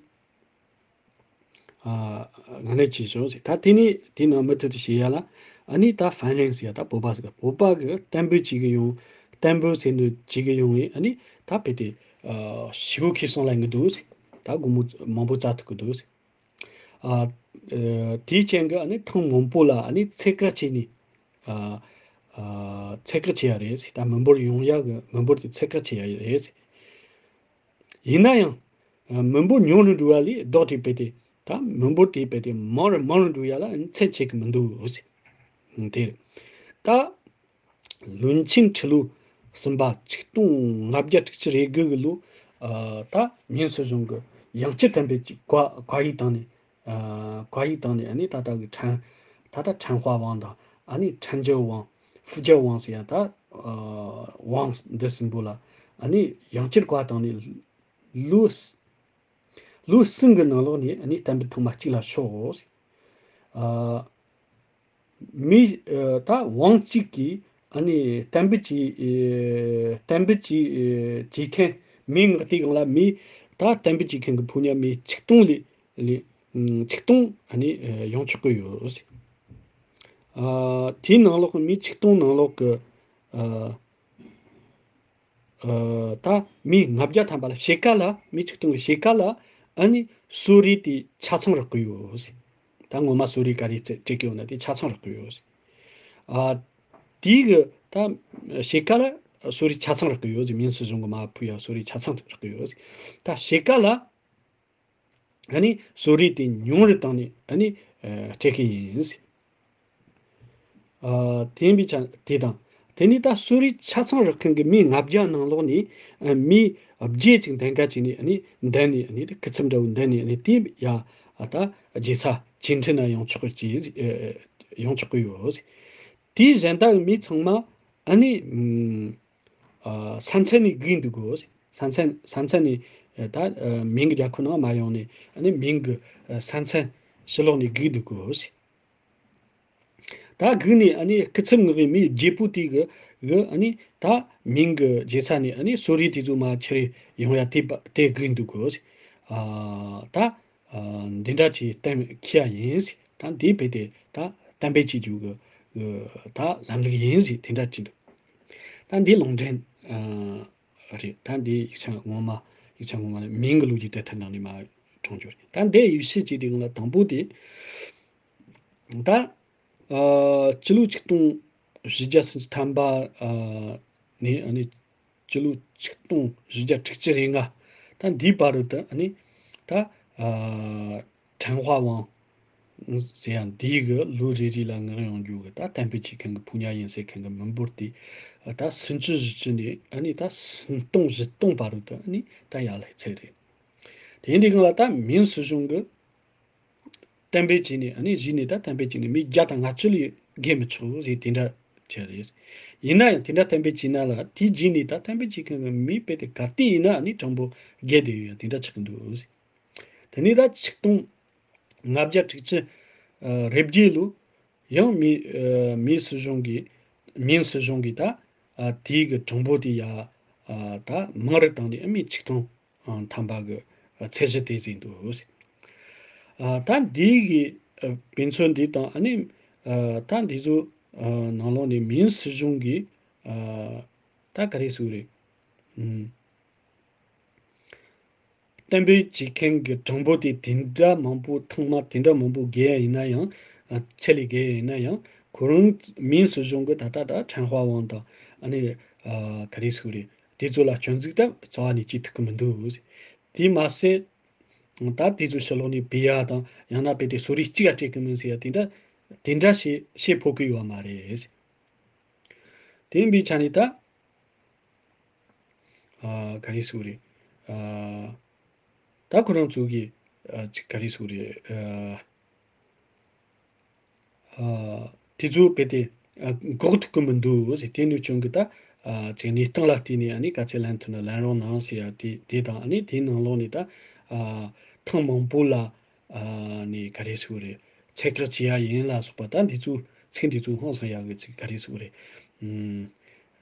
ཨ་ང་ནས་བྱས་ཆོག་ཟེར། ད་དེ་ནས་དེ་ནང་མུ་མཐུད་དུ་བྱེད་ཡ་ལ། ཨ་ནི་ད་ཧྥན་ལན་ཟེར་ཡ་ད་བོད་པ་ཟེར། བོད་པ་གི་གཏན་འབེབས་བྱེད་ཀྱི་ཡོང་། གཏན་འབེབས་ཟེར་འདུག་བྱེད་ཀྱི་ཡོང་ངེ། ཨ་ནི་ད་དཔེ་དེ་ཨ་ཞེ་པོ་ཁེ་བཟང་ལེན་གི་འདུག་ཟེར། ད་སྒོར་མོ་མང་པོ་བཙལ་ཐུབ་ཀྱི་འདུག་ཟེར། ཨ་ཨ་དེའི་རྐྱེན་གྱིས་ཨ་ནི་ཐེངས་མང་པོ་ལ་ཨ་ནི་ཚད་བཀག་བྱས་ནས། ཨ་ཨ་ཚད་བཀག་བྱས་ཡ་རེད་ཟེར། ད་མི་འབོར་ཡོང་ཡ་གི་མི་འབོར་དེ་ཚད་བཀག་བྱས་ཡ་རེད་ཟེར། ཡིན་ན་ཡང་། ཨ་མི་འབོར་ཉུང་རུ་འགྲོ་བ་ལས་ལྡོག་སྟེ་དཔེ་དེ། ད་མི་འབོར་དེ་དཔེ་དེ་མང་རུ་མང་རུ་འགྲོ་ཡ་ལ་ཚད་ཆད་ཀྱི་མི་འདུག་ཟེར། དེ་རེད། ད་ལུན་ཆིང་ཁྲི་ལོ་གསུམ་པ་ཆིག་སྟོང་ལྔ་བརྒྱ་དྲུག་ཅུ་རེ་དགུ་གི་ལོ། ཨ་ད་མིན་སྲིད་གཞུང་གི་ཡང་བསྐྱར་གཏན་འབེབས་ཀྱི་བཀའ་བཀའ་ཡིག་བཏང་ནས། ཨ་བཀའ་ཡིག་བཏང་ནས། ཨ་ནི་ད་ལྟ་གི་ཁྲན། ད་ལྟ་ཁྲན་ཧྭ་ཝང་དང་། ཨ་ནི་ཁྲན་ཅི་ཝང་། ཧྥུ་ཅི་ཝང་ཟེར་ཡ་ད་ཨ་ཝང་འདི་གསུམ་པོ་ལ་ཨ་ནི་ཡང་བསྐྱར་བཀའ་བཏང་ནས། ལོ་ལོ་གསུམ་གི་ནང་ལོགས་ནས་ཨ་ནི་གཏན་འབེབས་ཐེངས་མ་གཅིག་ལ་ཤོག་ཨ་མི་ཨ་ད་ཝང་གཅིག་གིས་ཨ་ནི་གཏན་འབེབས་ཀྱི་ཨེ་གཏན་འབེབས་ཀྱི་ཨེ་བྱེད་མཁན་མི་ང་དེའི་སྒང་ལ་མི་ད་གཏན་འབེབས་བྱེད་མཁན་གྱི་ཕོ་ཉ་མི་ཆིག་སྟོང་ལས་ལས་ཨུམ་ཆིག་སྟོང་ཨ་ནི་ཨེ་ཡོང་ཆོག་གི་ཡོད། ཨ་དེའི་ནང་ལོགས་ཀྱི་མི་ཆིག་སྟོང་ནང་ལོགས་ཀྱི་ཨ་ཨ་ད་མི་ལྔ་བརྒྱ་ཐམ་པ་ལ་ཕྱེད་ཀ་ལ། མི་ཆིག་སྟོང་གི་ཕྱེད་ཀ་ལ་ཨ་ནི་གསོ་རིག་དེ་ཆ་ཚང་རག་གི་ཡོད། ད་ངོ་མ་གསོ་རིག་ག་རེ་སྤྲད་ཀྱི་ཡོད་ན་དེ་ཆ་ཚང་རག་གི་ཡོད། ཨ་དེའི་གི་ད་ཕྱེད་ཀ་ལ་གསོ་རིག་ཆ་ཚང་རག་གི་ཡོད། མིན་སྲིད་གཞུང་གི་མར་ཕུལ་ཡ་གསོ་རིག་ཆ་ཚང་རག་གི་ཡོད། ད་ཕྱེད་ཀ་ལ་ཨ་ནི་གསོ་རིག་དེ་ཉུང་རུ་བཏང་ནས་ཨ་ནི་ཨ་སྤྲད་མཁན་ཡིན། ཨ་དེ་ཡིན་པའི་ཆ་དེ་དང་། དེ་ནས་ད་གསོ་རིག་ཆ་ཚང་རག་མཁན་གྱི་མི་ལྔ་བརྒྱ་ནང་ལོགས་ནས་ཨ་མི་བརྒྱད་ཅིག་འདེམས་ཀ་བྱས་ནས། ཨ་ནི་འདེམས་ནས། ཨ་ནི་དེ་སྐུ་ཚབ་འདྲ་བོ་འདེམས་ནས། ཨ་ནི་དེ་ཡ་ཨ་ད་རྒྱལ་ས་ཆིན་ཁྲིན་ན་ཡོང་ཆོག་གི་ཅི་ཨ་ཡོང་ཆོག་གི་ཡོད། དེའི་གཞན་དག་གི་མི་ཚང་མ་ཨ་ནི་ཨ་ས་མཚམས་ནས་སྒུག་འདུག་གོ། ས་མཚམས་ས་མཚམས་ནས་ཨ་ད་ཨ་མིང་གི་རྒྱལ་ཁབ་ནང་མ་ཡོང་ནས། ཨ་ནི་མིང་གི་ཨ་ས་མཚམས་ཕྱི་ལོགས་ནས་སྒུག་འདུག་གོ། ད་སྒུག་ནས་ཨ་ནི་སྐུ་ཚབ་མངགས་པའི་མི་བརྗེ་པོ་དེ་གི་གི་ཨ་ནི་ད་མིང་གི་རྒྱལ་ས་ནས་ཨ་ནི་གསོ་རིག་དེ་ཚོ་མར་ཁྱེར་ཡོང་ཡ་དེ་པ་དེ་སྒུག་འདུག་གོ། ཨ་ད་ཨ་འདི་འདྲ་ཅིག་གཏན་འཁེལ་ཡ་ཡིན་ཟེར། ད་འདི་རྦད་དེ་ད་གཏན་འབེབས་བྱེད་རྒྱུ་གི་གི་ད་ལམ་ལུགས་ཡིན་ཟེར་དེ་འདྲ་ཅིག་འདུག་ད་འདི་ལུང་འདྲེན་ཨ་རེད། ད་འདི་ཡིག་ཆ་ངོ་མ་ཡིག་ཆ་ངོ་མ་ནི་མིང་གི་ལོ་རྒྱུས་དེབ་ཐེར་ནང་ནས་མར་དྲངས་རྒྱུ་རེད། ད་འདི་ཡིག་ཆ་གཅིག་དེ་སྒང་ལ་དང་པོ་དེ། ད་ཨ་སྤྱི་ལོ་ཆིག་སྟོང་བཞི་བརྒྱ་སུམ་ཅུ་ཐམ་པ་ཨ་ནས་ཨ་ནི་སྤྱི་ལོ་ཆིག་སྟོང་བཞི་བརྒྱ་དྲུག་ཅུ་རེ་ལྔ། ད་འདིའི་བར་དུ་ཨ་ནི་ད་ཨ་ཁྲན་ཧྭ་ཝང་ཟེར་ཡ་འདིའི་གི་ལོ་རེ་རེ་ལ་མངགས་ཡོང་རྒྱུ་གི་ད་གཏན་འབེབས་བྱེད་མཁན་གི་ཕོ་ཉ་ཡིན་ཟེར་མཁན་གི་མི་འབོར་དེ་ད་སུམ་ཅུ་བཞི་བཅུ་ནས་ཨ་ནི་ད་སུམ་སྟོང་བཞི་སྟོང་བར་དུ་ཨ་ནི་ད་ཡར་སླེབས་ཚར་རེད། དེ་འདི་སྒང་ལ་ད་མིན་སྲིད་གཞུང་གི་གཏན་འབེབས་བྱས་ནས། ཨ་ནི་གཞི་ནས་ད་གཏན་འབེབས་བྱས་ནས་མི་བརྒྱ་དང་ལྔ་བཅུ་ལས་བརྒལ་མི་ཆོག་ཟེར་དེ་འདྲ་བྱས་རེད། ཡིན་ན་ཡང་དེ་འདྲ་གཏན་འབེབས་བྱས་ན་ལ་དེའི་རྗེས་ནས་ད་གཏན་འབེབས་བྱེད་མཁན་གྱི་མི་དཔེ་དེ་ག་དུས་ཡིན་ན་ཨ་ནི་གྲངས་འབོར་བརྒལ་བསྡད་ཡོད་ཡ་དེ་འདྲ་ཆགས་ཀྱི་འདུག་དེ་ནས་ད་ཆིག་སྟོང་ ལྔ་བརྒྱ་དྲུག་ཅུ་རེ་བརྒྱད་ལོ། ཡང་མིན་མིན་སྲིད་གཞུང་གིས་མིན་སྲིད་གཞུང་གིས་ད་དེའི་གི་གྲངས་འབོར་དེ་ཡ་ད་མང་རུ་བཏང་ནས་མི་ཆིག་སྟོང་ཐམ་པ་གི་ཚད་གཞི་དེ་ཟིན་འདུག། ད་འདིའི་གི་དཔེ་མཚོན་འདི་དང་ཨ་ནི་ད་འདི་ཚོ་ནང་ལོགས་ནས་མིན་སྲིད་གཞུང་གིས་ད་ག་རེ་ཟེར་དགོས་རེད། གཏན་འབེབས་བྱེད་མཁན་གྱི་གྲངས་འབོར་དེ་དེ་འདྲ་མང་པོ་ཐེངས་མ་དེ་འདྲ་མང་པོ་བརྒལ་ཡ་ཡིན་ན་ཡང་ཆེད་ལས་བརྒལ་ཡ་ཡིན་ན་ཡང་ཁོ་རང་མིན་སྲིད་གཞུང་གི་ད་ལྟ་ད་ཁྲེན་ཧྭ་ཝང་དང་ཨ་ནི་ག་རེ་ཟེར་དགོས་རེད། དེ་ཚོ་ལ་སྐྱོན་འཛུགས་ད་རྩ་བ་ནས་བྱེད་ཐུབ་ཀྱི་མི་འདུག། དེ་མ་ཟད་ད་དེ་ཚོ་ཕྱི་ལོགས་ནས་སྤེལ་ཡ་དང་ཡང་ན་རྦད་དེ་གསོ་རིག་གཅིག་ལ་སྤྲད་ཀྱི་མིན་ཟེར་ཡ་དེ་འདྲ་དེ་འདྲ་བྱེད་བྱེད་ཕོད་ཀྱི་ཡོད་པ་མ་རེད། དེ་ཡིན་པའི་ཆ་ནས་ད། ཨ་ག་རེ་ཟེར་དགོས་རེད། ཨ་ད་ཁོ་རང་ཚོ་གིས་ཨ་ཅིག་ག་རེ་ཟེར་དགོས་རེད། ཨ་ཨ་དེ་ཚོ་རྦད་དེ་ཨ་འགོག་ཐུབ་ཀྱི་མི་འདུག་ཟེར། དེ་ནས་བྱུང་གི་ད་ཨ་ཅིག་གནས་སྟངས་ལ་བལྟས་ནས་ཨ་ནི་ག་ཚད་ལེན་ཐུབ་ན་ལེན་རོགས་གནང་ཟེར་ཡ་དེ་དེ་དང་ཨ་ནི་དེའི་ནང་ལོགས་ནས་ད་ཨ་ཐེངས་མང་པོ་ལ། ཨ་ནི་ག་རེ་ཟེར་དགོས་རེད། ཚད་བཀག་བྱེད་ཡ་ཡིན་ལ་སོགས་པ་ད་འདི་ཚོ་ཚིག་འདི་ཚོ་ཧང་སང་ཡག་གི་ཚིག་ག་རེ་ཟེར་དགོས་རེད། ཨུམ།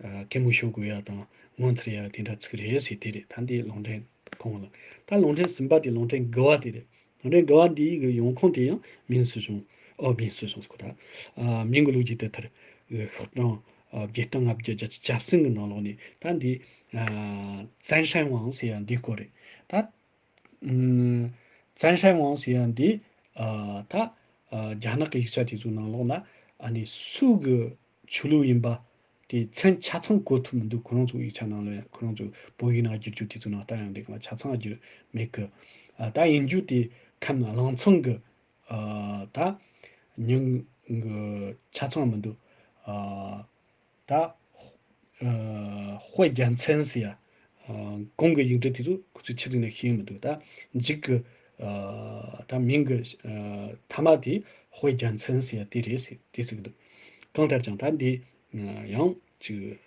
ཨ་གད་མོ་ཤོར་དགོས་ཡ་དང་ངོ་འཐོར་ཡ་དེ་འདྲ་ཚིག་རེད་ཟེར་དེ་རེད། ད་འདི་ལུང་འདྲེན་གོང་ལ་ད་ལུང་འདྲེན་གསུམ་པ་དེ་ལུང་འདྲེན་དགུ་བ་དེ་རེད། ལུང་འདྲེན་དགུ་བ་འདིའི་གི་ཡོང་ཁུངས་དེ་ཡང་མིན་སྲིད་གཞུང་ཨོ་མིན་སྲིད་གཞུང་ཟེར་གོ་ད། ཨ་མིན་གྱི་ལོ་རྒྱུས་དེབ་ཐེར་ཤོག་གྲངས་ཨ་བརྒྱད་སྟོང་ལྔ་བརྒྱ་བརྒྱད་ཅུ་གྱ་གསུམ་གི་ནང་ལོགས་ནས་ད་འདི་ཨ་ཙན་ཧྲན་ཝང་ཟེར་ཡ་འདིའི་སྐོར་རེད་ད། ཙན་ཧྲན་ཝང་ཟེར་ཡ་འདི་ཨ་ད་ཨ་རྒྱ་ནག་གི་ཡིག་ཆ་དེ་ཚོའི་ནང་ལོགས་ན་ཨ་ནི་སུ་གི་ཆོས་ལུགས་ཡིན་པ་དེ་མཚན་ཆ་ཚང་གོ་ཐུབ་མི་འདུག། ཁོ་རང་ཚོའི་ཡིག་ཆ་ནང་ལ་ཡང་ཁོ་རང་ཚོའི་བོད་ཡིག་ནང་བསྒྱུར་རྒྱུ་དེ་ཚོའི་ནང་ལྟ་ཡང་འདུག་ལ་ཆ་ཚང་བསྒྱུར་མེད་གི། ཨ་ད་ཡིན་རྒྱུ་དེ་ཁམས་གླིང་ཚང་གི་ཨ་ད་མྱིང་གི་ཆ་ཚང་མི་འདུག། ཨ། ད། ཨ་དཔེ་རྒྱལ་མཚན་ཟེར་ཡ། ཨ་གོང་གི་ཡིག་འབྲུ་དེ་ཚོ་ཁོ་ཚོས་ཆི་ཟིག་ནས་ཤེས་ཀྱི་མི་འདུག། ད་མཇུག་གི་ཨ་ད་མིང་གི་ཨ་མཐའ་མ་དེ་དཔེ་རྒྱལ་མཚན་ཟེར་ཡ་དེ་རེད་ཟེར་དེ་ཟེར་གི་འདུག། གང་ལྟར་ཀྱང་ད་འདི་ཡང་ཅིག་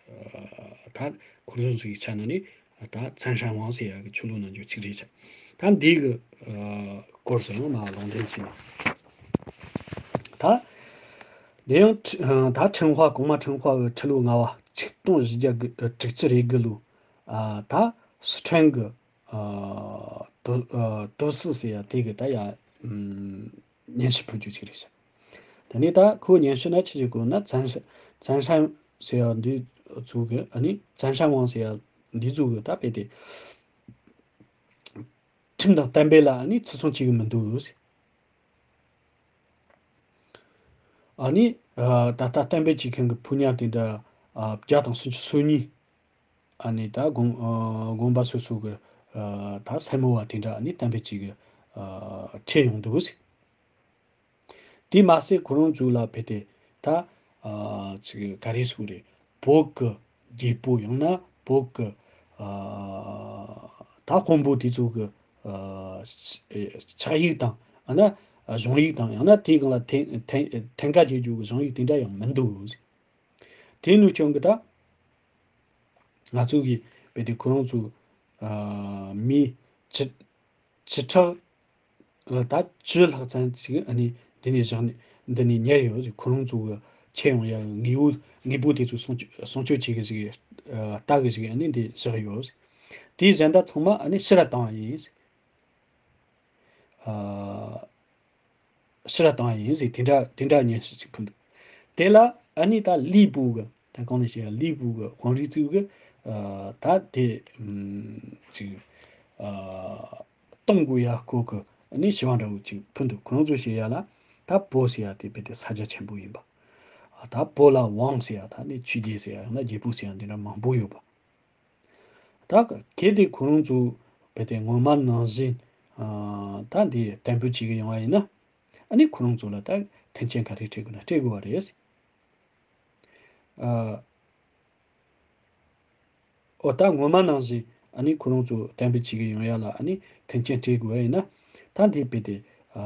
ཨ་ད་ཁོ་ཚོ་ཚོའི་ཆ་ནས་ནི་ད་ཙན་ཧྲན་ཝང་ཟེར་ཡ་གི་ཆོས་ལུགས་ནང་རྒྱུ་ཅིག་རེད་ཤག། ད་འདི་གི་ཨ་སྐོར་ཟེར་ཡང་མ་ལུང་འདྲེན་བྱས་ནས་ད། དེ་ཡང་ཁྲི་ཨ་ད་ཁྲེན་ཧྭ་གོང་མ་ཁྲེན་ཧྭ་གི་ཁྲི་ལོ་ལྔ་བ་ཆིག་སྟོང་བཞི་བརྒྱ་དྲུག་ཅུ་རེ་དགུ་ལོ། ཨ་ད་སི་ཁྲོན་གི་ཨ་ཏུ་ཨ་ཏུའུ་སི་ཟེར་ཡ་དེ་གི་ད་ཡ་ཨམ་སྙན་ཞུ་ཕུལ་རྒྱུ་ཅིག་རེད་ཤག། དེ་ནས་ད་ཁོའི་སྙན་ཞུ་ན་ཆི་ཟིག་གོ་ན་ཙན་ཧྲ་ཙན་ཧྲན་ཟེར་ཡ་འདི་ཚོ་གི་ཨ་ནི་ཙན་ཧྲན་ཝང་ཟེར་ཡ་འདི་ཚོ་གི་ད་དཔེ་དེ། ཁྲིམས་དང་གཏན་འབེབས་ལ་ཨ་ནི་བརྩི་སྲུང་བྱེད་ཀྱི་མི་འདུག། ཨ་ནི་ཨ་ད་ལྟ་གཏན་འབེབས་བྱེད་མཁན་གྱི་ཕོ་ཉ་དེ་འདྲ་ཨ་བརྒྱ་དང་སུམ་ཅུ་སོ་གཉིས། ཨ་ནི་ད་དགོན་ཨ་དགོན་པ་སོ་སོ་གི་ཨ་ད་སེར་མོ་བ་དེ་འདྲ་ཨ་ནི་གཏན་འབེབས་བྱེད་ཀྱི་ཨ་ཁྲིད་ཡོང་འདུག། དེ་མ་ཟད་ཁོ་རང་ཚོ་ལ་ཕེབས་ཏེ་ད་ཨ་ཅིག་ག་རེ་ཟེར་དགོས་རེད། བོད་ཀྱི་རྒྱལ་པོ་ཡང་ན་བོད་ཀྱི་ཨ་ད་དཔོན་པོ་དེ་ཚོ་གི་ཨ་ཕྱག་ཡིག་དང་ཨ་ན་གཞུང་ཡིག་དང་ཡང་ན་དེའི་སྒང་ལ་ཐེ་ཐེ་ཐེངས་ཀ་བྱེད་རྒྱུ་གི་གཞུང་ཡིག་དེ་འདྲ་ཡང་མི་འདུག། དེ་ནས་བྱུང་གི་ད་ང་ཚོ་གི་བོད་དེ་ཁོ་རང་ཚོ་ཨ་མི་བཅུ་བཅུ་ཕྲག་ད་བཅུ་ལྷག་ཙམ་ཅིག་ཨ་ནི་འདི་ནས་བཞག་ནས་འདི་ནས་ཉར་ཡོད་ཟེར། ཁོ་རང་ཚོ་གི་ཁྱེར་ཡོང་ཡ་དངོས་པོ་དངོས་པོ་དེ་ཚོ་སྲུང་སྐྱོ་སྲུང་སྐྱོབ་བྱེད་གི་ཟིག་ཨ་ལྟ་གི་ཟིག་ཨ་ནི་འདི་བཞག་ཡོད་ཟེར། དེའི་གཞན་དག་ཚང་མ་ཨ་ནི་ཕྱིར་ར་བཏང་བ་ཡིན་ཟེར། ཨ་ཕྱིར་ར་བཏང་བ་ཡིན་ཟེར་དེ་འདྲ་དེ་འདྲ་སྙན་ཞུ་ཅིག་ཕུལ་འདུག། དེ་ལ་ཨ་ནི་ད་ལི་པུའུ་གི་ད་གང་ནས་བཤད་ཡ་ལི་པུའུ་གི་དཔོན་རིགས་ཚོས་གི་ཨ་ད་དེ་ཨམ་ཅིག་ཨ་གཏོང་དགོས་ཡ་སྐོར་གི་ཨ་ནི་ཞུ་བ་འདྲ་བོ་ཅིག་ཕུལ་འདུག། ཁོ་རང་ཚོས་བཤད་ཡ་ལ་ད་བོད་ཟེར་ཡ་དེ་རྦད་དེ་ས་རྒྱ་ཆེན་པོ་ཡིན་པ། ཨ་ད་བོད་ལ་ཝང་ཟེར་ཡ་ད་ནི་ཆོས་རྒྱལ་ཟེར་ཡ་ཡང་ན་རྒྱལ་པོ་ཟེར་ཡ་འདི་འདྲ་མང་པོ་ཡོད་པ། ད་གལ་ཏེ་ཁོ་རང་ཚོ་རྦད་དེ་སྔོན་མ་ནང་བཞིན་ཨ་ད་འདི་གཏན་འབེབས་བྱེད་གི་ཡོང་བ་ཡིན་ན། ཨ་ནི་ཁོ་རང་ཚོ་ལ་ད་མཐུན་རྐྱེན་ག་རེ་སྤྲད་དགོས་ན་སྤྲད་དགོས་པ་རེད། ཨ་འོ་ད་སྔོན་མ་ནང་བཞིན་ཨ་ནི་ཁོ་རང་ཚོ་གཏན་འབེབས་བྱེད་གི་ཡོང་ཡ་ལ་ཨ་ནི་མཐུན་རྐྱེན་སྤྲད་དགོས་པ་ཡིན་ན། ད་འདི་རྦད་དེ་ཨ་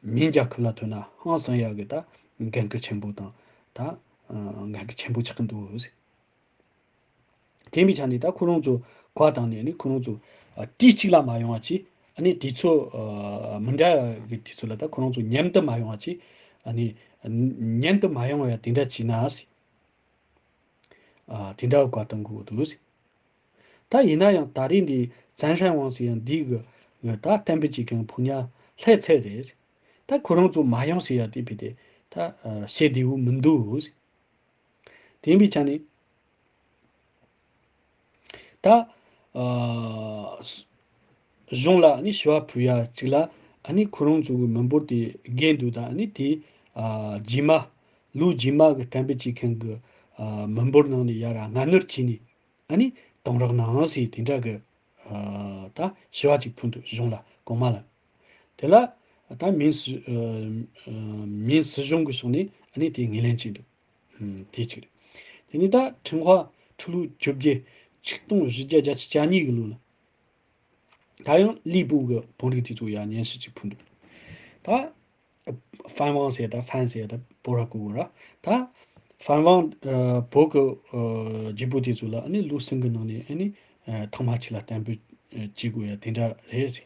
མིན་རྒྱལ་ཁབ་ལ་ཐོན་ན་ཧང་སང་ཡ་གི་ད་འགན་ཁུར་ཆེན་པོ་དང་ད་ཨ་འགན་ཁུར་ཆེན་པོ་ཆགས་ཀྱི་འདུག། དེ་མི་ཆ་ནས་ད་ཁོ་རང་ཚོ་གོ་བ་བཏང་ནས་ནི་ཁོ་རང་ཚོ་ཨ་དུས་གཅིག་ལ་མ་ཡོང་བ་ཅིག་ ཨ་ནི་དུས་ཚོད་ཨ་མི་འདྲ་བའི་དུས་ཚོད་ལ་ད་ཁོ་རང་ཚོ་མཉམ་དུ་མ་ཡོང་བ་ཅིག་ཨ་ནི་མཉམ་དུ་མ་ཡོང་བ་དེ་འདྲ་བྱས་ན་ཟེར། ཨ་དེ་འདྲ་བཀའ་གཏོང་དགོས་འདུག་ཟེར། ད་ཡིན་ན་ཡང་ད་རེས་འདི་ཙན་ཧྲན་ཝང་ཟེར་ཡ་འདི་གི་ད་གཏན་འབེབས་བྱེད་མཁན་ཕོ་ཉ་ལྷད་ཚད་རེད། ད་ཁོ་རང་ཚོ་མ་ཡོང་ཟེར་ཡ་དེ་བས་དེ་ད་བཤད་བདེ་བོ་མི་འདུག། དེ་ཡིན་པའི་ཆ་ནས་ད་གཞུང་ལ་ཨ་ནི་ཞུ་བ་ཕུལ་ཡ་གཅིག་ལ་ཨ་ནི་ཁོ་རང་ཚོ་གི་མི་འབོར་དེ་རྒས་འདུག་ད་ཨ་ནི་དེ་རྗེས་མ་ལོ་རྗེས་མ་གི་གཏན་འབེབས་བྱེད་མཁན་གི་མི་འབོར་ནང་ནས་ཡར་སྔ་སྣུར་བྱས་ནས། ཨ་ནི་གཏོང་རོགས་གནང་ཟེར་དེ་འདྲ་གི་ཨ་ད་ཞུ་བ་ཅིག་ཕུལ་འདུག་གཞུང་ལ་གོང་མ་ལ། དེ་ལ་ད་མིན་སྲིད་ཨ་མིན་སྲིད་གཞུང་གི་ཕྱོགས་ནས་ཨ་ནི་དེ་ངོས་ལེན་བྱས་འདུག། ཨ་དེ་གཅིག་རེད། དེ་ནས་ད་ཁྲིན་ཧྭ་ཆུ་ལུག་བཅོ་བརྒྱད་ཆིག་སྟོང་བཞི་བརྒྱ་བརྒྱད་ཅུ་གྱ་གཉིས་ཀྱི་ལོ་ལ་ད་ཡང་ལི་པུའུ་གི་བོད་རིགས་དེ་ཚོ་ཡར་སྙན་ཞུ་ཅིག་ཕུལ་འདུག། ད། ཧྥན་ཝང་ཟེར་ད་ཧྥན་ཟེར་ད་བོད་ར་གོ་གོ་ར། ད་ཧྥན་ཝང་ཨ་བོད་ཀྱི་ཨ་ལྗིད་པོ་དེ་ཚོ་ལ་ཨ་ནི་ལོ་གསུམ་གྱི་ནང་ནས་ཨ་ནི་ཨ་ཐེངས་མ་གཅིག་ལ་གཏན་འབེབས་ཨ་བྱེད་དགོས་ཡ་དེ་འདྲ་རེད་ཟེར།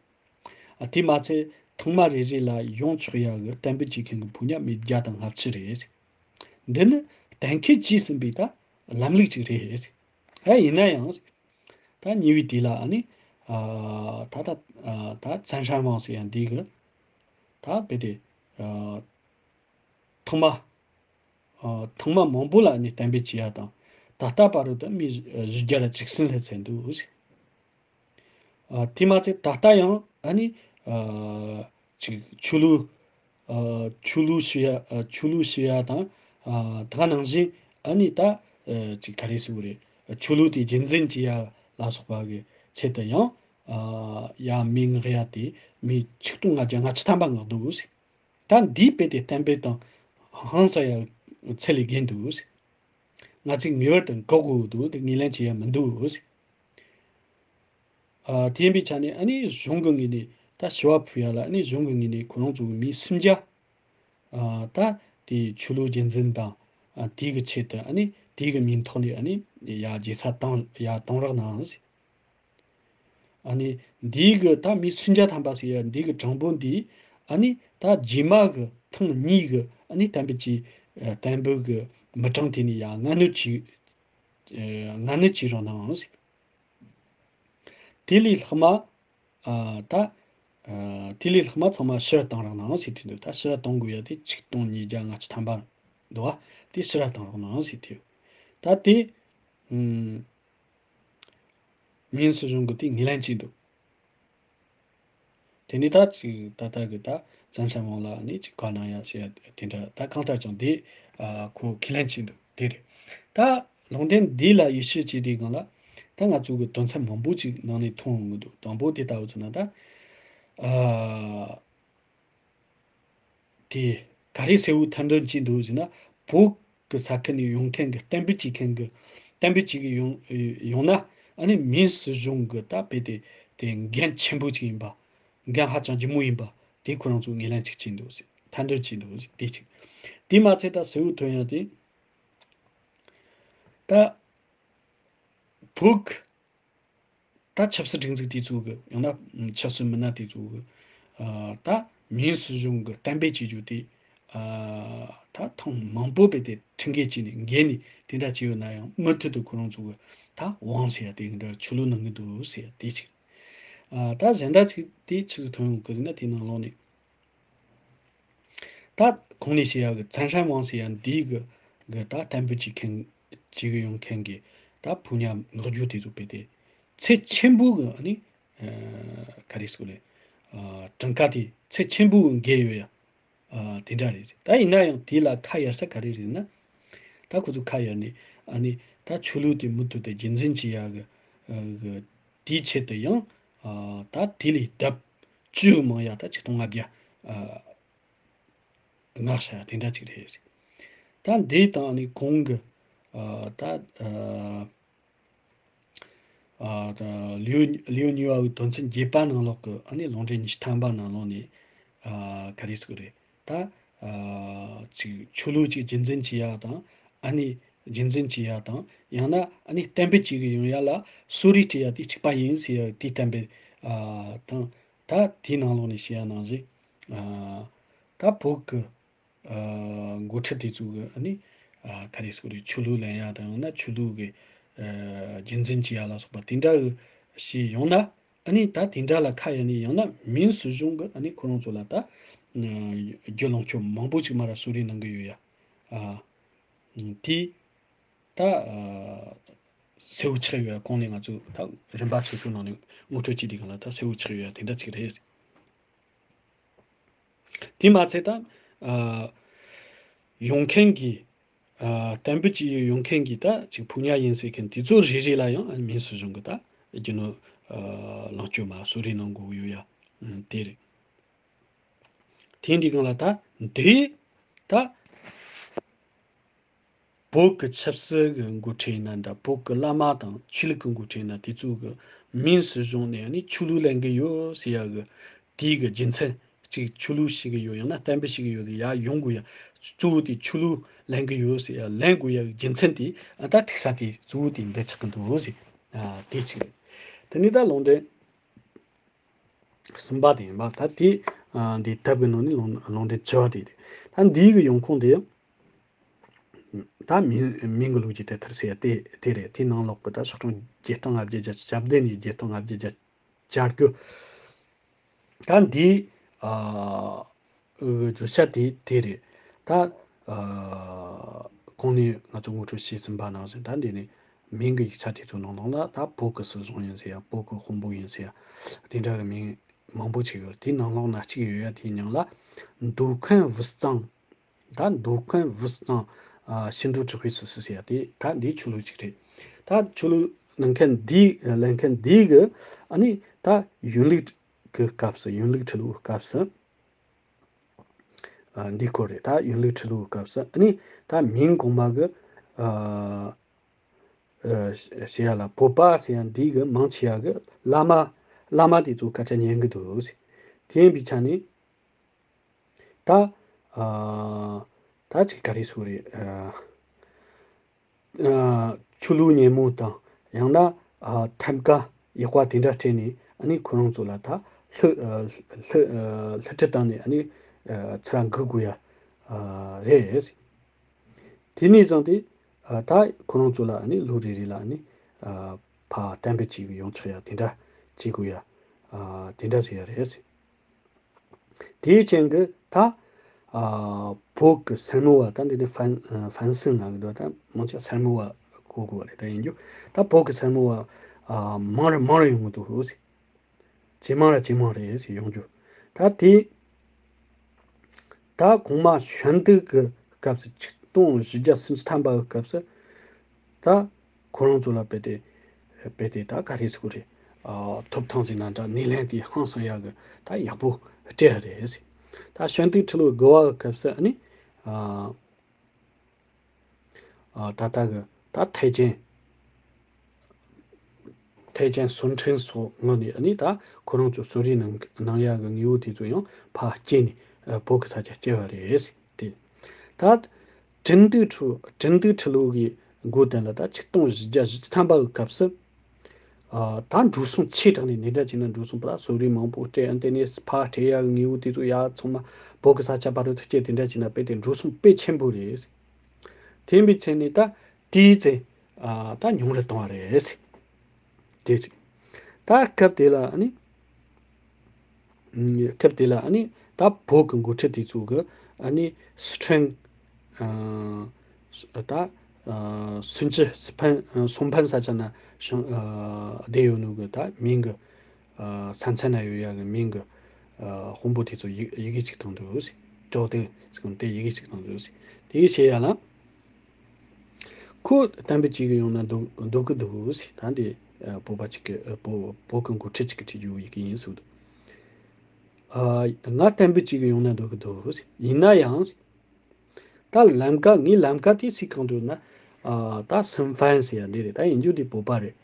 ཨ་དེ་མ་ཚད་ཐེངས་མ་རེ་རེ་ལ་ཡོང་ཆོག་ཡ་གི་གཏན་འབེབས་བྱེད་མཁན་གྱི་ཕོ་ཉ་མི་བརྒྱ་དང་ལྔ་བཅུ་རེད་ཟེར། འདི་ནི་གཏན་འཁེལ་བྱས་ཟིན་པའི་ད་ལམ་ལུགས་ཅིག་རེད་ཟེར། ཨ་ཡིན་ན་ཡང་། ད་ཉེ་བའི་དུས་ལ་ཨ་ནི་ཨ་ད་ད་ཨ་ད་ཙན་ཧྲན་ཝང་ཟེར་ཡ་འདི་གི་ད་རྦད་དེ་ཨ་ཐེངས་མ་ཨ་ཐེངས་མ་མང་པོ་ལ་ཨ་ནི་གཏན་འབེབས་བྱས་ཡ་དང་ད་ལྟ་བར་དུ་ད་མི་བཞི་བརྒྱ་ལ་བཅུ་གསུམ་སླེབས་ཚར་འདུག་ཟེར། ཨ་དེ་མ་ཚད་ད་ལྟ་ཡང་ཨ་ནི་ཨ་ཅིག་ཆོས་ལུགས་ཨ་ཆོས་ལུགས་ཞུ་ཡ་ཨ་ཆོས་ལུགས་ཞུ་ཡ་དང་ཨ་ད་ག་ནང་བཞིན་ཨ་ནི་ད་ཨ་ཅིག་ག་རེ་ཟེར་དགོས་རེད། ཆོས་ལུགས་དེ་རྒྱུན་འཛིན་བྱེད་ཡ་ལ་སོགས་པ་གི་ཆེད་དུ་ཡང་ཨ་ཡ་མི་མངགས་ཡ་དེ་མི་ཆིག་སྟོང་ལྔ་བརྒྱ་ལྔ་བཅུ་ཐམ་པ་མངགས་འདུག་ཟེར། ད་འདིའི་དཔེ་དེ་གཏན་འབེབས་དང་ཧང་སང་ཡ་ཚད་ལས་བརྒལ་འདུག་ཟེར། ང་ཚོས་ངེས་པར་དུ་འགོག་དགོས་འདུག་དེ་ངོས་ལེན་བྱེད་ཡ་མི་འདུག་ཟེར། ཨ་དེ་ཡིན་པའི་ཆ་ནས་ཨ་ནི་གཞུང་གི་ངོས་ནས་ད་ཞུ་བ་ཕུལ་ཡ་ལ་ཨ་ནི་གཞུང་གི་ངོས་ནས་ཁོ་རང་ཚོ་གི་མི་སུམ་བརྒྱ་ཨ་ད་དེ་ཆོས་ལུགས་རྒྱུན་འཛིན་དང་ཨ་དེའི་གི་ཆེད་དུ་ཨ་ནི་དེའི་གི་མིང་ཐོག་ནས་ཨ་ནི་ཡ་རྒྱལ་ས་བཏང་ཡ་གཏོང་རོགས་གནང་ཟེར། ཨ་ནི་འདིའི་གི་ད་མི་སུམ་བརྒྱ་ཐམ་པ་ཟེར་ཡ་འདི་གི་གྲངས་འབོར་འདི་ཨ་ནི་ད་རྗེས་མ་གི་ཐེངས་གཉིས་གི་ཨ་ནི་གཏན་འབེབས་ཀྱི་ཨ་གཏན་འབེབས་གི་མི་གྲངས་དེ་ནས་ཡ་སྔ་སྣུར་གྱིས་ཨ་སྔ་སྣུར་གྱིས་རོགས་གནང་ཟེར། དེ་ལས་ལྷག་མ་ཨ་ད་ཨ་དེ་ལས་ལྷག་མ་ཚང་མ་ཕྱིར་བཏང་རོགས་གནང་ཟེར་དུས་འདུག། ད་ཕྱིར་གཏོང་དགོས་ཡ་དེ་ཆིག་སྟོང་ཉིས་བརྒྱ་ལྔ་བཅུ་ཐམ་པ་འདུག་བ། དེ་ཕྱིར་བཏང་རོགས་གནང་ཟེར་དུས་ད་དེ་ཨུམ། མིན་སྲིད་གཞུང་གིས་དེ་ངོས་ལེན་བྱས་འདུག། དེ་ནས་ད་ཅིག་ད་ལྟ་གི་ད་ཙན་ཧྲན་ཝང་ལ་ནི་ཅིག་བཀའ་གནང་ཡ་བྱས་དེ་འདྲ་ད་གང་ལྟར་ཀྱང་དེ་ཨ་ཁོ་ཁས་ལེན་བྱས་འདུག། དེ་རེད། ད་ལུང་འདྲེན་འདི་ལ་ཡིད་ཆེས་བྱས་དུས་སྒང་ལ་ད་ང་ཚོ་གི་དོན་ཚན་མང་པོ་ཅིག་ནང་ནས་མཐོང་ཡོང་གི་འདུག། དང་པོ་དེ་ལྟ་བུ་ཚོ་ན་ད་ཨ། དེ་ག་རེ་གསལ་བོ་མཐའ་འདོན་བྱས་འདུག་ཟེར་ན། བོད་ཀྱི་ས་ཁུལ་ནས་ཡོང་མཁན་གྱི་གཏན་འབེབས་བྱེད་མཁན་གྱི་གཏན་འབེབས་བྱེད་ཀྱི་ཡོང་ཡོང་ན་ཨ་ནི་མིན་སྲིད་གཞུང་གི་ད་དཔེ་དེ་དེ་འགན་ཆེན་པོ་ཅིག་ཡིན་པ། འགན་ཧ་ཅང་ལྗིད་མོ་ཡིན་པ་དེ་ཁོ་རང་ཚོ་ངོས་ལེན་ཅིག་བྱས་འདུག་ཟེར། མཐའ་འདོན་བྱས་འདུག་ཟེར། དེ་གཅིག། དེ་མ་ཚད་ད་གསལ་བོ་ཐོན་ཡ་དེ་ད། བོད་ཀྱི་ད་ཆབ་སྲིད་སྒྲིག་འཛུགས་དེ་ཚོ་གི་ཡང་ན་ཆབ་སྲིད་མི་སྣ་དེ་ཚོ་གི་ཨ་ད་མིན་སྲིད་གཞུང་གི་གཏན་འབེབས་བྱེད་རྒྱུ་དེ་ཨ་ད་ཐེངས་མང་པོ་བྱས་ཏེ་ཁྲིམས་འགལ་བྱས་ནས་འགལ་ནས་དེ་འདྲ་བྱས་ཡོད་ན་ཡང་མུ་མཐུད་དུ་ཁོ་རང་ཚོ་གི་ད་དབང་ཟེར་ཡ་དེ་འདྲ་ཆོས་ལུགས་གནང་གི་འདུག་ཟེར་ཡ་དེ་གཅིག། ཨ་ད་གཞན་དག་ཅིག་དེ་ཆི་ཟིག་ཐོན་ཡོང་གི་ཟེར་ན་དེ་ནང་ལོགས་ནས། ད་གོང་ནས་བཤད་ཡག་གི་ཙན་ཧྲན་ཝང་ཟེར་ཡག་འདིའི་གི་གི་ད་གཏན་འབེབས་བྱེད་མཁན་བྱེད་གི་ཡོང་མཁན་གི་ད་ཕོ་ཉ་མངགས་རྒྱུ་དེ་ཚོ་དཔེ་དེ་ཚད་ཆེན་པོ་གི་ཨ་ནི་ཨ་ག་རེ་ཟེར་དགོས་རེད། ཨ་གྲངས་ཀ་དེ་ཚད་ཆེན་པོ་གི་འགལ་ཡོད་ཡ། ཨ་དེ་འདྲ་རེད། ད་ཡིན་ན་ཡང་དེ་ལ་ཁ་གཡར་ས་ག་རེ་རེད་ན། ད་ཁོ་ཚོ་ཁ་གཡར་ནས་ཨ་ནི་ད་ཆོས་ལུགས་དེ་མུ་མཐུད་དུ་རྒྱུན་འཛིན་བྱེད་ཡག་གི་ཨ་གི་དེའི་ཆེད་དུ་ཡང་ཨ་ད་དེ་ལས་ལྡབ་བཅུ་མང་ཡ་ད་ཆིག་སྟོང་ལྔ་བརྒྱ་ཨ་མངགས་བྱ་དེ་འདྲ་ཅིག་རེད། ད་འདི་དང་ནི་གོང་གི་ཨ་ད་ཨ་ཨ་ད་ལིའུ་ལིའུ་ཉི་ཝའུ་དོན་ཚན་བརྒྱད་པ་ནང་ལོགས་ཀྱི་ཨ་ནི་ལུང་འདྲེན་ཉི་ཤུ་ཐམ་པ་ནང་ལོགས་ནས་ཨ་ག་རེ་ཟེར་དགོས་རེད། ད་ཨ་ཅིག་ཆོས་ལུགས་ཅིག་རྒྱུན་འཛིན་བྱེད་ཡ་དང་ཨ་ནི་རྒྱུན་འཛིན་བྱེད་ཡ་དང་ཡང་ན་ཨ་ནི་གཏན་འབེབས་བྱེད་གི་ཡོང་ཡ་ལ་གསོལ་རས་སྤྲད་ཡ་དེ་གཅིག་པ་ཡིན་ཟེར་ཡ་དེ་གཏན་འབེབས་ཨ་དང་། ད་དེའི་ནང་ལོགས་ནས་བཤད་ཡ་ནང་བཞིན། ད་བོད་ཀྱི་འགོ་ཁྲིད་དེ་ཚོ་གི་ཨ་ནི་ག་རེ་ཟེར་དགོས་རེད། ཆོས་ལུགས་ལེན་ཡ་དང་ཡང་ན་ཆོས་ལུགས་ཀྱི་རྒྱུན་འཛིན་བྱེད་ཡ་ལ་སོགས་པ་དེ་འདྲ་གི་བྱས་ཡོང་ན། ཨ་ནི་ད་དེ་འདྲ་ལ་ཁ་གཡར་ནས་ཡང་ན་མིན་སྲིད་གཞུང་གི་ཨ་ནི་ཁོ་རང་ཚོ་ལ་ད་རྒྱུ་ལོངས་སྤྱོད་མང་པོ་ཅིག་མར་གསོལ་རས་གནང་གི་ཡོད་ཡ། ཨ། དེ་ད་ཨ་གསལ་བོ་ཆགས་ཡོད་ཡ། གོང་ནས་ང་ཚོས་ད་རིམ་པ་སོ་སོའི་ནང་ནས་ངོ་སྤྲོད་བྱས་དུས་སྒང་ལ་ད་གསལ་བོ་ཆགས་ཡོད་ཡ་དེ་འདྲ་ཅིག་རེད། དེ་མ་ཚད་ད་ཨ་ཡོང་མཁན་གྱི་ཨ་གཏན་འབེབས་བྱས་ཡོང་མཁན་གྱི་ད་ཅིག་ཕོ་ཉ་ཡིན་ཟེར་མཁན་དེ་ཚོ་རེ་རེ་ལ་ཡང་ཨ་མིན་སྲིད་གཞུང་གི་ད་རྒྱུ་ནོར་ཨ་ལོངས་སྤྱོད་མར་གསོལ་རས་གནང་དགོས་ཡོད་ཡ། ཨ་དེ་རེད། དེ་འདྲའི་སྒང་ལ་ད་འདི་ད་བོད་ཀྱི་ཆབ་སྲིད་ཀྱི་འགོ་ཁྲིད་ཡིན་ན་འདྲ། བོད་ཀྱི་བླ་མ་དང་ཆོས་ལུགས་ཀྱི་འགོ་ཁྲིད་ཡིན་ན་དེ་ཚོ་གི་མིན་སྲིད་གཞུང་ནས་ནི་ཆོས་ལུགས་ལེན་གི་ཡོད་ཟེར་ཡ་གི་དེའི་གི་རྒྱུ་མཚན། གཅིག་ཆོས་ལུགས་ཤིག་གི་ཡོད། ཡང་ན་བསྟན་པ་ཞིག་གི་ཡོད་དེ་ཡར་ཡོང་དགོས་ཡ། གཙོ་བོ་དེ་ཆོས་ལུགས་ལེན་གི་ཡོད་ཟེར་ཡ་ལེན་དགོས་ཡ་གི་རྒྱུ་མཚན་དེ་ཨ་ད་ཐུག་ས་དེ་གཙོ་བོ་དེ་འདི་ཆགས་ཀྱི་འདུག་ཟེར། ཨ་དེ་གཅིག་རེད། དེ་ནས་ད་ལུང་འདྲེན་གསུམ་པ་དེ་ཡིན་པ། ད་དེ་ཨ་འདི་དེབ་ཀྱི་ནང་ནས་ལུང་ལུང་འདྲེན་བྱས་པ་དེ་རེད། ད་འདིའི་གི་ཡོང་ཁུངས་དེ་ཡང་ད་མིང་མིང་གི་ལུགས་ཀྱི་དེབ་ཐེར་ཟེར་ཡ་དེ་དེ་རེད། དེའི་ནང་ལོགས་ཀྱི་ད་ཤོག་གྲངས་བརྒྱད་སྟོང་ལྔ་བརྒྱ་བརྒྱད་ཅུ་གྱ་བདུན་ནས་བརྒྱད་སྟོང་ལྔ་བརྒྱ་བརྒྱད་ཅུ་གྱ་དགུ། ད་འདིའི་ཨ་བརྗོད་བྱ་དེ་དེ་རེད། ད་ཨ་གོང་ནས་ང་ཚོ་ངོ་སྤྲོད་བྱས་ཟིན་པ་ནང་བཞིན། ད་འདི་ནི་མིང་གི་ཡིག་ཆ་དེ་ཚོ་ནང་ལོགས་ལ་ད་བོད་ཀྱི་སྲིད་གཞུང་ཡིན་ཟེར་ཡ། བོད་ཀྱི་དཔོན་པོ་ཡིན་ཟེར་ཡ། དེ་འདྲ་གི་མིང་མང་པོ་ཅིག་ཡོད། དེའི་ནང་ལོགས་ན་གཅིག་ཡོད་ཡ། དེའི་མིང་ལ་མདོ་ཁམས་དབུས་གཙང་། ད་མདོ་ཁམས་དབུས་གཙང་ཨ་ཤིན་ཏུ་དྲག་པོའི་སུ་སུ་ཟེར་ཡ་དེ་ད་འདིའི་ཆོས་ལུགས་ཅིག་རེད། ད་ཆོས་ལུགས་ལེན་མཁན་འདི་ལེན་མཁན་འདི་གི་ཨ་ནི་ད་ཡོན་ལུགས་ཀྱི་སྐབས་སུ། ཡོན་ལུགས་ཁྲི་ལོའི་སྐབས་སུ་ཨ་འདི་སྐོར་རེད། ད་ཡོན་ལུགས་ཁྲི་ལོའི་སྐབས་སུ་ཨ་ནི་ད་མིང་གོང་མ་གི་ཨ་ཨ་ཟེར་ཡ་ལ་བོད་པ་ཟེར་ཡ་འདི་གི་མང་ཆེ་བ་གི་བླ་མ་བླ་མ་དེ་ཚོ་སྐད་ཆ་ཉན་གི་འདུག་ཟེར། དེ་ཡིན་པའི་ཆ་ནས། ད་ཨ་ད་ཅིག་ག་རེ་ཟེར་དགོས་རེད། ཨ་ཨ་ཆོས་ལུགས་ཉན་མོ་དང་ཡང་ན་ཨ་ཐབས་དགའ་ཡག་པ་དེ་འདྲ་སྤྲད་ནས་ཨ་ནི་ཁོ་རང་ཚོ་ལ་ད་བསླུ་ཨ་བསླུ་ཨ་བསླུ་བྲིད་བཏང་ནས་ཨ་ནི་ཨ་ཚུར་འགུག་དགོས་ཡ་ཨ་རེད། དེ་ནས་བཟུང་སྟེ་ཨ་ད་ཁོ་རང་ཚོ་ལ་ཨ་ནི་ལོ་རེ་རེ་ལ་ཨ་ནི་ཨ་ཕར་གཏན་འབེབས་བྱེད་ཀྱི་ཡོང་ཆོག་ཡ་དེ་འདྲ་བྱེད་དགོས་ཡ་ཨ་དེ་འདྲ་ཟེར་ཡ་རེད། དེའི་རྐྱེན་གྱིས་ད་ཨ་བོད་ཀྱི་སེར་མོ་བ། ད་འདི་ནི་ཧྥན་ཧྥན་སིན་ལབ་ཀྱི་འདུག་ད་མང་ཆེ་སེར་མོ་བ་གོ་དགོས་པ་རེད། ད་ཡིན་རྒྱུ་ད་བོད་ཀྱི་སེར་མོ་བ་ཨ་མང་རུ་མང་རུ་ཡོང་གི་འདུག་ཟེར། ཇེ་མང་ར་ཇེ་མང་རེད་ཟེར་ཡོང་རྒྱུ། ད་དེ་ད་གོང་མ་ཞལ་འདེབས་ཀྱི་སྐབས་སུ། ཆིག་སྟོང་བཞི་བརྒྱ་སུམ་ཅུ་ཐམ་པ་གི་སྐབས་སུ་ད་ཁོ་རང་ཚོ་ལ་རྦད་དེ་རྦད་དེ་ད་ག་རེ་ཟེར་དགོས་རེད། ཨ་ཐོབ་ཐང་ཟེར་ན་འདྲ། སྣེ་ལེན་དེ་ཧང་སང་ཡག་གི་ད་ཡག་པོ་སྤྲད་རེད་ཟེར། ད་ཞལ་འདེབས་ཁྲི་ལོ་དགུ་པ་གི་སྐབས་སུ་ཨ་ནི་ཨ་ཨ་ད་ལྟ་གི་ད་ཐའེ་ཅན་ཐའེ་ཅན་སུན་ཁྲོན་སོགས་ངོས་ནས་ཨ་ནི་ད་ཁོ་རང་ཚོ་གསོལ་རས་གནང་གནང་ཡག་གི་དངོས་པོ་དེ་ཚོ་ཡང་ཕར་སྐྱེལ་ནས་ཨ་བོད་ཀྱི་ས་ཆ་སྐྱེལ་བ་རེད་ཟེར། དེ་ད་དྲུང་འདུག་ཁྲི་དྲུང་འདུག་ཁྲི་ལོ་གི་འགོ་དེ་ལ་ད་ཆིག་སྟོང་བཞི་བརྒྱ་བཞི་བཅུ་ཐམ་པ་གི་སྐབས་སུ་ཨ་ད་འགྲོ་སོང་ཆེ་དྲགས་ནས་འདི་འདྲ་བྱས་ན། འགྲོ་སོང་པ་ལ་གསོལ་རས་མང་པོ་སྤྲད། ཨ་དེ་ནས་ཕར་སྤྲད་ཡག་གི་དངོས་པོ་དེ་ཚོ་ཡར་ཚང་མ་བོད་ཀྱི་ས་ཆ་བར་དུ་སྐྱེལ། དེ་འདྲ་བྱས་ན་རྦད་དེ་འགྲོ་སོང་དཔེ་ཆེན་པོ་རེད། དེ་ཡིན་པའི་ཆ་ནས་ད་དེའི་ཚེ་ཨ་ད་ཉུང་རུ་བཏང་བ་རེད། དེ་ཅིག་ད་སྐབས་དེ་ལ་ཨ་ནི་སྐབས་དེ་ལ་ཨ་ནི་ད་བོད་ཀྱི་འགོ་ཁྲིད་དེ་ཚོ་གི་ཨ་ནི་སི་ཁྲོན་ཨ་ད་ཨ་སུན་ཅི་སི་ཕན་ཨ་སུང་ཕན་ས་ཆ་ན་བཞུགས་ཨ་བསྡད་ཡོད་ནོ་གི་ད་མིང་གི་ཨ་ས་མཚམས་ན་ཡོད་ཡག་གི་མིང་གི་ཨ་དཔོན་པོ་དེ་ཚོ་ཡི་ཡི་གེ་གཅིག་བཏང་འདུག་ཟེར། ཀྲོའུ་ཏེ་ཟེར་གོ་ནོ་དེ་ཡི་གེ་གཅིག་བཏང་འདུག་ཟེར། དེ་བཤད་ཡ་ལ། ཁོ་གཏན་འབེབས་བྱེད་གི་ཡོང་ན་འདོད་འདོད་གི་འདུག་ཟེར། ད་འདི་ཨ་བོད་པ་གཅིག་གི་ཨ་བོད་བོད་ཀྱི་འགོ་ཁྲིད་གཅིག་གིས་བྲིས་རྒྱུ་ཡི་གེ་ཡིན་ཟེར་འདུག་ཨ་ང་གཏན་འབེབས་བྱེད་གི་ཡོང་ན་འདོད་གི་འདུག་ཟེར། ཡིན་ན་ཡང་ཟེར། ད་ལམ་ཀ་ངའི་ལམ་ཀ་དེ་སུའི་སྒང་དུ་ཡོད་ན། ཨ་ད་སུན་ཕན་ཟེར་ཡ་འདི་རེད། ད་ཡིན་རྒྱུ་དེ་བོད་པ་རེད།